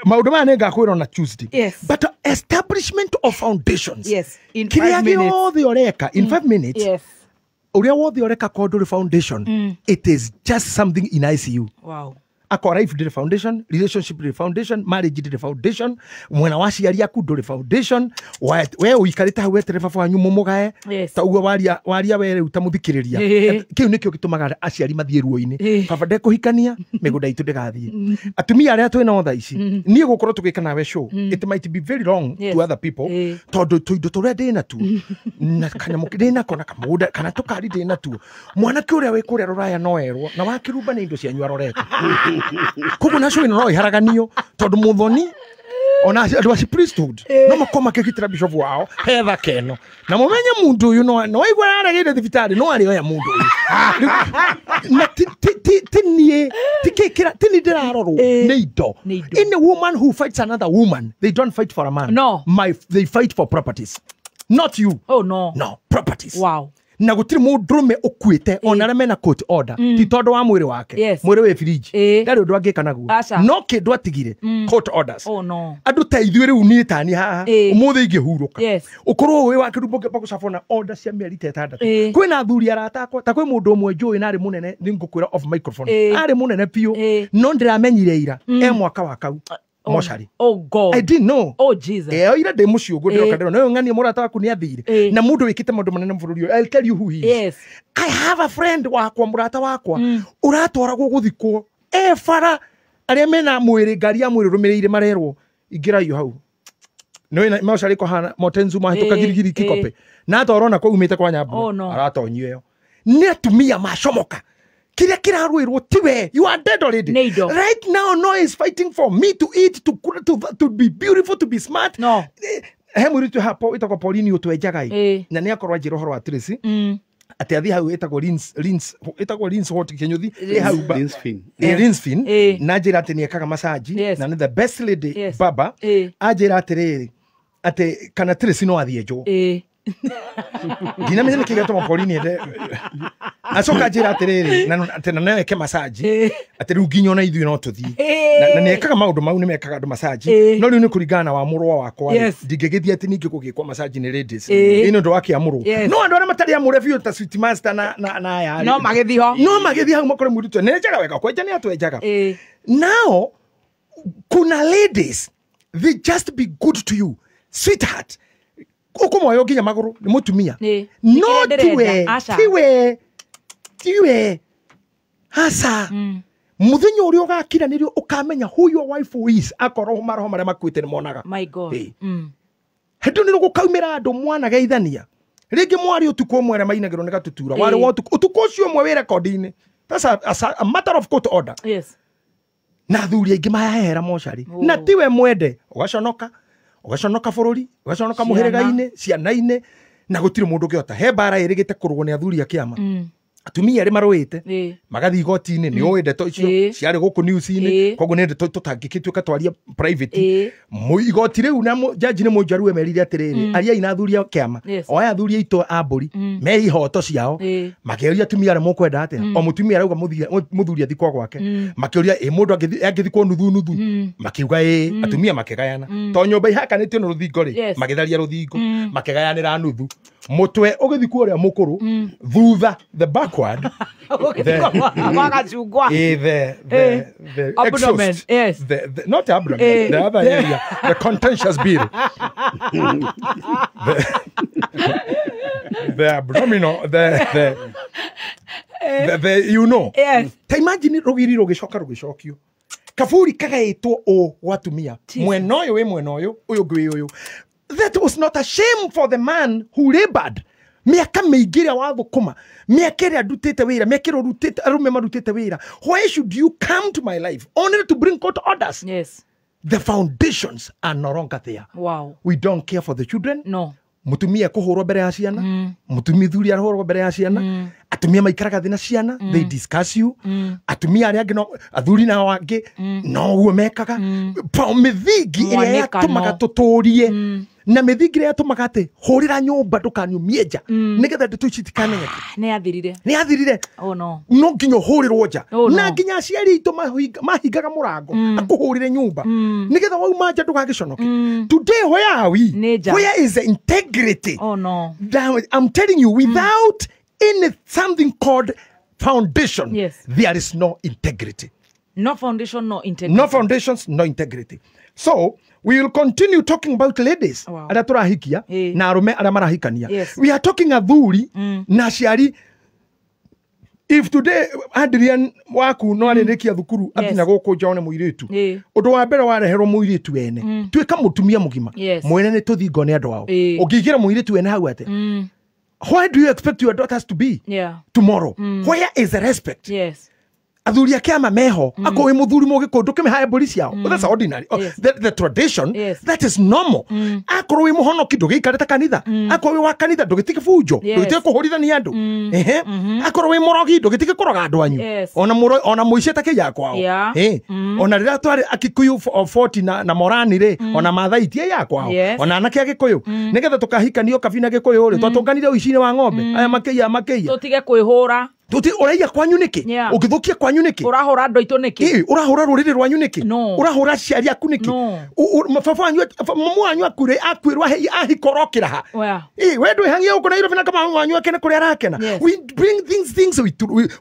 Maũndũ maya nĩ ngakwĩra ona Tuesday. Yes. But establishment of foundations. Yes. In kĩrĩa 5 minutes. gĩothe ũreka in 5 minutes. Yes. Ũrĩa wothe ũreka korwo ndũrĩ foundation, it is just something in ICU. Wow. Akwa life ndĩrĩ foundation, relationship ndĩrĩ foundation, marriage ndĩrĩ foundation, mwena wa aciari aku ndũrĩ foundation, we ũikarĩte hau weterere baba wanyu mũmũgae. Yes. Ta ũguo waria we rĩu ta mũthikĩrĩria. Kĩu nĩkĩo gĩtũmaga aciari mathiĩ ruo-inĩ. Baba ndekũhikania, mĩgũnda itũ ndĩgathiĩ. Atumia arĩa twĩ nao thaa ici, niĩ gũkorwo tũgĩka nawe show, it might be very wrong Yes. to other people, tondũ tũindo tũrĩa ndĩ natuo, na kanyamũ ndĩ nako na kamũgũnda kana tũkari ndĩ natuo, mwanake ũrĩa wĩ kũrĩa rũraya no erwo, na wakĩrumba nĩ indo cianyu arorete. Koguo na show ĩno no ĩharaganio tondũ mũthoni ona andũ a priesthood no makorwo makĩgitĩra bishop wao hetha keno na mũmenye mũndũ ũyũ no waigua araregire thibitarĩ no arĩoya mũndũ ũyũ na ti niĩ ti niĩ ndĩrarorwo nĩ indo. Any woman who fights another woman, they don't fight for a man. No. They fight for properties, not you. Oh no. No, properties. Wow. Na gũtirĩ mũndũrũme ũkuĩte ona arĩa mena court order ti tondũ wa mwĩrĩ wake. Yes. Mwĩrĩ wĩ firiji ndarĩ ũndũ angĩka naguo no kĩndũ atigire court orders. Oh no. Andũ ta ithuĩ rĩu niĩ tani haha ũmũthĩ ingĩhurũka Yes. ũkorwo wĩ wa kĩrumbo ngĩamba gũcabwo na order cia mĩeri ta ĩtandatũ. Kwĩna athuri arata akwa ta kwĩ mũndũ ũmwe njũĩ na arĩ mũnene nĩ ngũkwĩra off microphone arĩ mũnene biũ no ndĩramenyire ira e mwaka wa kau mocarĩ. Oh God. I didn't know. Oh Jesus. Oira ndĩ mũciĩ ũguo ndĩroka ndĩrona ũyũ ng'ania mũrata waku nĩ athire na mũndũ wĩkĩte maũndũ manene bũrũri ũyũ. I'll tell you who he is. Yes. I have a friend wakwa mũrata wakwa ũratwaragwo gũthikwo e bara arĩa mena mwĩrĩ ngari ya mwĩrĩ rũmĩrĩire marerwo ingĩraio hau nĩ mocarĩ kũhana motenzu mahĩtũka girigiri kikope na atwarwo na kwaumĩte kwa Nyambura. Oh, no. Aratonyio ĩyo nĩ atumia macomoka kĩrĩa kĩrarũĩrwo tiwe. You are dead already. Right now no is fighting for me to eat, to be beautiful, to be smart. No. He mũirĩtu hapo wĩtagwo Pauline ũtwenjaga ĩ na nĩ akorwo anjĩra ũhoro wa Tracy atĩ athiĩ hau ĩtagwo ĩtagwo Lins what Kĩnyũthi ĩ hau Rinsfin na njĩra atĩ nĩ ekaga massage na nĩ the best lady baba anjĩra atĩrĩrĩ atĩ kana Tracy no athiĩ njũ Ndinamenya nĩkĩ gĩatũma Pauline ende acoka njĩra atĩrĩrĩ na atĩ na no eke massage atĩ rĩu nginya ona ithuĩ no tũthiĩ na nĩekaga maũndũ mau nĩmekaga andũ massage no rĩu nĩ kũringana na wamũrwo wakwa rĩ ndingĩgĩthiĩ atĩ ningĩ gũgĩkwo massage nĩ ladies ĩ nĩ ũndũ wa kĩamũrwo no andũ arĩa matarĩ amũre biũ ta sweet master na aya no magĩthiĩ ho no magĩthiĩ hau makore mũirĩtu nĩ njaga wega kwenja nĩ atwenjaga now kuna ladies they just be good to you sweetheart ukomoyo nginya maguru ni mutumia no tiwe tiwe hasa muthenya uria ugakira nirio ukamenya who your wife is akorwo maroho maria makuite ni monaga my god hindu ni gukaumira andu mwana geithania ringi mwari utuku umwe aria mainagirwo ni gatutura wari wa utuku ucio umwe wi rekondi-ini that's a matter of court order. Yes. Na athuri aingi mahehera mocarĩ na tiwe mwende ugaconoka ugaconoka bũrũri ugaconoka mũhĩrĩga-inĩ ciana-inĩ na gũtirĩ mũndũ ũngĩhota he mbara ĩrĩgĩte kũrũo nĩ athuri a kĩama atumia arĩ marũĩte magathiĩ igoti-inĩ nĩ ũĩ ndeto icio ciarĩ gũkũ news-inĩ koguo nĩ ndeto tũtangĩgĩtuĩka twaria private igoti rĩu na jaji nĩ mũnjaruo emerire atĩrĩrĩ ariai na athuri a kĩama o aya athuri aitũ a mbũri me ihoto ciao makĩũria atumia arĩa mũkwenda atĩa o mũtumia arauga mũthuri athikwo gwake makĩũria ĩ mũndũ angĩthikwo nuthu nuthu makiuga ĩ atumia makĩgayana to nyũmba ihakanĩtio nĩ rũthingo rĩ magĩtharia rũthingo makĩgayanĩra nuthu mutwe ũgĩthikwo ũrĩa mũkũrũ thutha the backward the abdomen exhaust, yes the not abdomen the other area the contentious bill the abdominal the you know yes ta imagine rũgiri rũgĩcoka rũgĩcokio kaburi kagaĩtwo ũ gwa atumia mwena ũyũ wĩ mwena ũyũ ũyũ ũngĩ wĩ ũyũ. That was not a shame for the man who labored. Miaka mĩingĩ ĩrĩa wathũkũma, mĩaka ĩrĩa ndutĩte wĩra, mĩaka ĩrĩa ũrutĩte arũme marutĩte wĩra. Why should you come to my life only to bring court orders? Yes. The foundations are no longer there. Wow. We don't care for the children. No. Mutumia kũhũrwo mbere ya ciana, mutumia thuri arahũrwo mbere ya ciana, atumia maikaraga thĩ na ciana, they discuss you. Atumia arĩa angĩ no athuri nao angĩ no ũguo mekaga. Mĩthingi ĩrĩa yatũmaga tũtũrie na mĩthingi ĩrĩa yatũmaga atĩ hũrĩra nyũmba ndũkaniumie nja nĩgetha ndeto ici itikamenyeke nĩ yathirire oh no no nginya ũhũrĩrwo nja na nginya aciari aitũ mahingaga mũrango akũhũrĩre nyũmba nĩgetha wauma nja ndũgagĩconoke. Today where are we? Where is the integrity? Oh no. I'm telling you, without any something called foundation, yes, there is no integrity. No foundation, no integrity. No foundations, no integrity. So we will continue talking about ladies. Wow. Aria turahikia na arume aria marahikania. Yes. We are talking athuri na aciari. If today Adrian waku no arĩrĩkia thukuru athinya gũkũ nja one mũirĩtu ũndũ wa mbere wareherwo mũirĩtu ene tuĩka mũtumia mũgima mwene nĩ tũthingo nĩ andũ ao ũngĩigĩra mũirĩtu ene hau atĩa? Where do you expect your daughters to be tomorrow? Where is the respect? Yes. Athuri a kĩama meho akorwo wĩ mũthuri mũgĩkũyũ ndũkĩmĩhae mbũri ciao. That's ordinary. The tradition, that is normal. Akorwo wĩ mũhonoki ndũgĩikarĩte kanitha, akorwo wĩ wa kanitha ndũgĩtige bunjo, ndũgĩtige kũhũrithania andũ, akorwo wĩ mũrogi ndũgĩtige kũroga andũ anyu, ona mũici atakĩiyaga kwao, ona rĩrĩa twarĩ Akikuyu 40 na Morani rĩ, ona Maathai ti aiyaga kwao, ona anake a Gĩkũyũ nĩgetha tũkahikanio kabina Gĩkũyũ rĩ, twatũnganire ũici-inĩ wa ng'ombe aya makĩiya tũtige kwĩhũra. Tuti uraiya kwanyu niki ungithukia kwanyu niki urahura andu aitu niki urahura ruriri rwanyu niki urahura aciari aku niki baba wanyu mamu wanyu akure akwirwa ahikorokira ha we ndwihangia guku Nairobi na kama wanyu akene kuria arakena. We bring things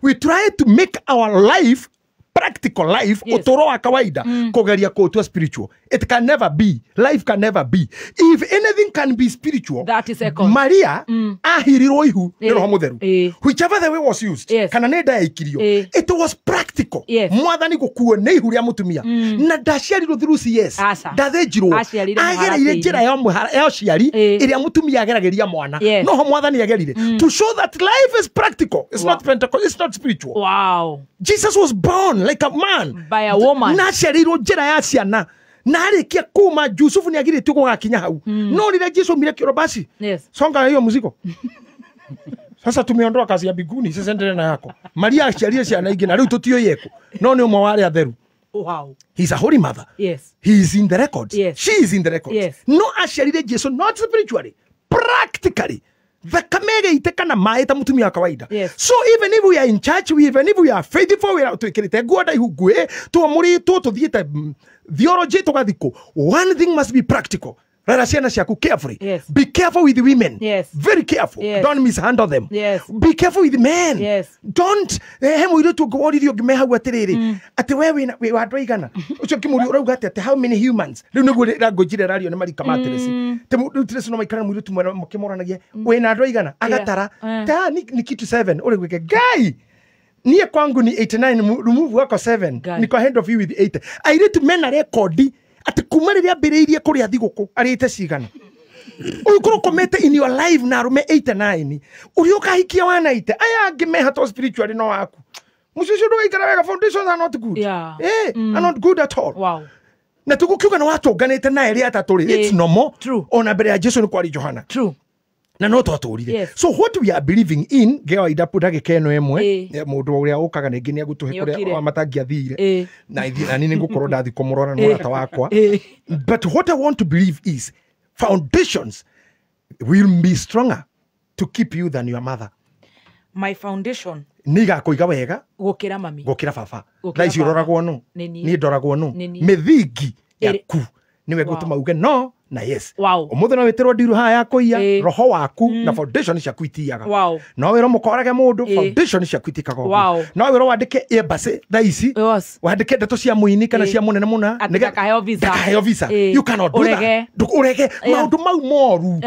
we try to make our life practical life, utoro wa kawaida kugeria kutua spiritual. It can never be. Life can never be. If anything can be spiritual, that is second. Maria ahirirwo ihu ni Roho Mutheru. Whichever the way was used, kana nĩ nda yaikirio, it was practical. Mwathani gukuo nĩ ihu rĩa mutumia na ndaciarirwo through CS, ndathĩnjirwo, agereire njĩra ya ũciari ĩrĩa mutumia ageragĩria mwana, noho mwathani agerire to show that life is practical. It's not Pentecost, it's not spiritual. Wow. Jesus was born like a man by a woman. Na aciarirwo njĩra ya ciana na arĩkia kuma Jusufu nĩ agirĩtio gũgakinya hau, no rĩrĩa Jesu aumire kĩoro basi, songa hiyo mzigo. Sasa tumeondoa kazi ya biguni, sasa endelea na yako. Maria aciarire ciana ingĩ na rĩu tũtiũĩ eko, no nĩ ũmwe wa arĩa atheru. Wow. He's a holy mother. Yes. He is in the records. Yes. She is in the records. Yes. No aciarire Jesu not spiritually, Practically thakame ĩgĩitĩka na maĩ ta mũtumia wa kawaida. Yes. So even if we are in church, even if we are faithful, we are twĩkĩrĩte nguo ndaihu nguĩ, twamũrĩtwo tũthiĩte theology tũgathikũ, one thing must be practical. Rara ciana ciaku carefully. Yes. Be careful with women. Yes. Very careful. Yes. Don't mishandle them. Yes. Be careful with men. Yes. Don't he mũirĩtu ũngĩ woririe ũngĩ me hau atĩrĩrĩ atĩ we wĩna wĩ wa andũ aigana ũcio ũkĩmũria ũrauga atĩ atĩ how many humans rĩu nĩguo language ĩrĩa ĩrario nĩ marika ma Tracy. Tĩ rĩu Tracy no maikara na mũirĩtu mwena makĩmoranagia wĩna andũ aigana agatara ta ni kitu 7 ũrĩ gwĩke Ngai niĩ kwangu ni 89 remove wako 7 niko ahead of you with 8. Airĩtu mena rekondi atĩ kuma rĩrĩa ambĩrĩirie kũrĩa thigũkũ arĩte cigana ũngĩkorwo ũkomete in your life na arũme 89 ũrĩa ũkahikia wa 90 aya angĩ mehatwo spiritually no waku mũciĩ ũcio ndũgaikara wega. Foundations are not good. Yeah. Are not good at all. Wow. Na tũgũkiuga nĩ watũnganĩte na erĩ atatũ rĩ, it's normal. Ona mbere ya Jesu nĩ kwarĩ Johana. True. Na no twatũrire. Yes. So what we are believing in ngewa idapu ndagĩka ĩno ĩmwe mũndũ ũrĩa ũkaga rĩngĩ nĩ egũtũhe Nĩokire. kũrĩa matangĩathire na ithuĩ na niĩ nĩngũkorwo ndathiĩ kũmũrora nĩ mũrata wakwa. But what I want to believe is foundations will be stronger to keep you than your mother. My foundation nĩ igakũiga wega gũkĩra mami gũkĩra baba. Gũkĩra Thaa ici baba. ũroragwo nũ Nĩ niĩ. niĩ ndoragwo nũ Nĩ niĩ. mĩthingi yaku nĩwe gũtũma uge no na yes. Wow. Ũmũthĩ no wĩtĩrwo ndiru haha ya kũiya roho waku na foundation ciaku itiaga. Wow. No wĩrwo mũkorage mũndũ foundation ciaku itikaga ũguo. Wow. No wĩrwo wandĩke embassy thaa ici wandĩke ndeto cia mũini kana cia mũnene mũna Atĩ ndakaheo visa. ndakaheo visa. You cannot do Ũrege. that. Ũrege maũndũ mau moru.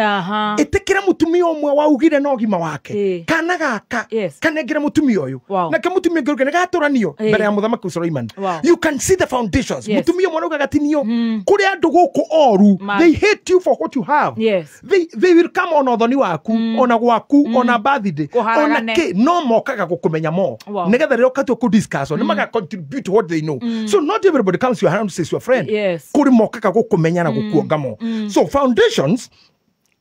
Ĩtĩkĩra mũtumia ũmwe waugire na ũgima wake kana gaka kanengere mũtumia ũyũ nake mũtumia ũngĩ ũrũge nĩgatũranio mbere ya mũthamaki Suleiman. Wow. You can see the foundations. Yes. Mũtumia ũmwe arauga gatinio kũrĩ andũ gũkũ oru they hate you for what you have. Yes. They will come on ũthoni waku ona gwaku ona birthday ona Kũharagane. kĩ no mokaga gũkũmenya mo Wow. nĩgetha rĩrĩa ũkatua kũ discuss nĩ maga contribute what they know. So not everybody comes to your house is your friend. Yes. Kũrĩ mokaga gũkũmenya na gũkuonga mo. So foundations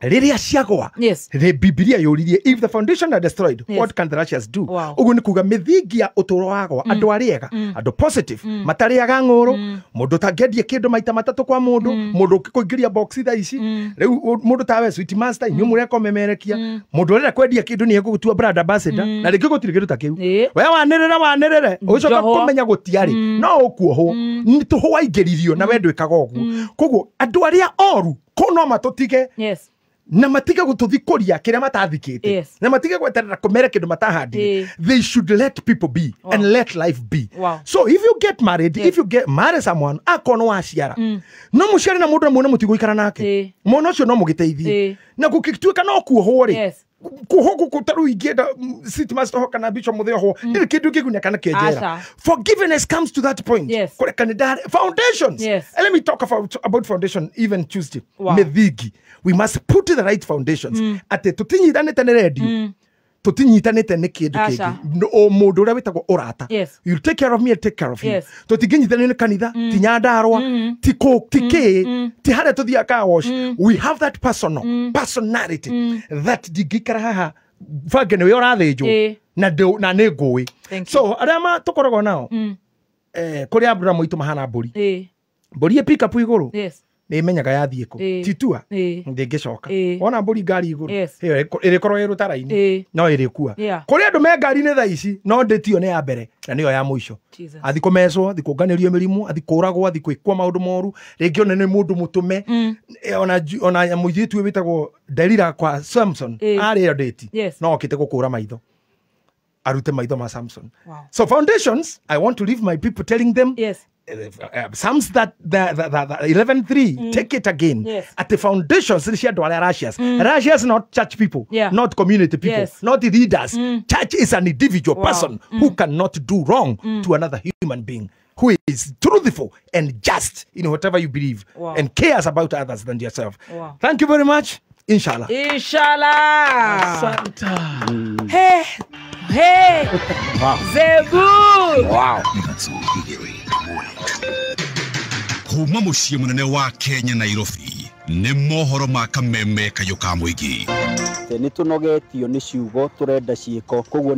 rĩrĩa ciagwa rĩ Bibilia yũririe if the foundation are destroyed Yes. what can the righteous do? Wow. Ũguo nĩ kuga mĩthingi ya ũtũũro wagwa andũ arĩa ega andũ positive matarĩaga ng'ũrũ mũndũ ũtangĩendia kĩndũ maita matatũ kwa mũndũ mũndũ ũngĩkũingĩria box thaa ici rĩu mũndũ tawe sweet master inyuĩ mũrĩa komemerekia mũndũ ũrenda kwendia kĩndũ nĩ egũgũtua brand ambassador na rĩngĩ gũtirĩ kĩndũ ta kĩu we wanĩrĩra wanĩrĩre ũcoka Njohwo. kũmenya gũtiarĩ no ũkuohwo nĩ tũhũ waingĩririo na we ndwĩkaga ũguo koguo andũ arĩa oru kũ no matũtige Yes. na matige gũtũthikũria kĩrĩa matathikĩte Yes. na matige gweterera kũmere kĩndũ matahandire. They should let people be Wow. and let life be. Wow. So if you get married, if you get marry someone akorwo nĩ waciara no mũciare na mũndũ na muone mũtigũikara nake mwana ũcio no mũgĩteithie na gũgĩtuĩka no kuohwo rĩ Yes. kuohwo gũkũ ta rĩu ingĩenda city master ho kana bishop mũthĩ ohwo ndĩrĩ kĩndũ kĩgunya kana kĩenjera. Aca. Forgiveness comes to that point. Yes. Kũreka nĩ ndare foundations. Yes. And let me talk about foundation even Tuesday. Wow. Mĩthingi we must put the right foundations atĩ tũtinyitanĩte nĩ redio tũtinyitanĩte nĩ kĩndũ Aca. kĩngĩ o mũndũ ũrĩa wĩtagwo ũrata. Yes. You'll take care of me and take care of you. Yes. Tũtingĩnyitanio nĩ kanitha ti Nyandarũa ti kũ ti kĩ ti harĩa tũthiaga car wash. We have that personal personality that ndingĩikara haha bange nĩwe ũrathĩnjwo na na nĩ ngũĩ. Thank So arĩa tũkoragwo nao kũrĩ Abraham aitũ mahana mbũri mbũri ĩ pick up igũrũ Yes. nĩ ĩmenyaga yathiĩ kũ titua ndĩngĩcoka wona mbũri ngari igũrũ ĩyo ĩrĩkorwo ĩ rũtara-inĩ no ĩrĩkua Yeah. kũrĩ andũ me ngari-inĩ thaa ici no ndĩtio nĩ ya mbere na nĩyo ya mũico. Jesus. Athi kũmecwo athi kũnganĩrio mĩrimũ athi kũragwo athi kwĩkwo maũndũ moru rĩngĩ ona nĩ mũndũ mũtũme ona mũirĩtu ũyũ wĩtagwo Delila kwa Samson arĩ ĩyo ndĩti Yes. no okĩte gũkũra maitho arute maitho ma Samson. Wow. So foundations, I want to leave my people telling them Yes. Psalms that the 11:3 take it again. Yes. At the foundations cia andũ arĩa righteous. Righteous not church people, Yeah. not community people, Yes. not leaders. Church is an individual Wow. person who cannot do wrong to another human being, who is truthful and just in whatever you believe Wow. and cares about others than yourself. Wow. Thank you very much. Inshallah. Inshallah. Hey, hey. Wow. Zebu. Wow. Kuma mũciĩ mũnene wa Kenya Nairobi nĩ mohoro ma kameme kayũ ka mũingĩ. Nĩ tũnogetio nĩ ciugo tũrenda ciĩko koguo.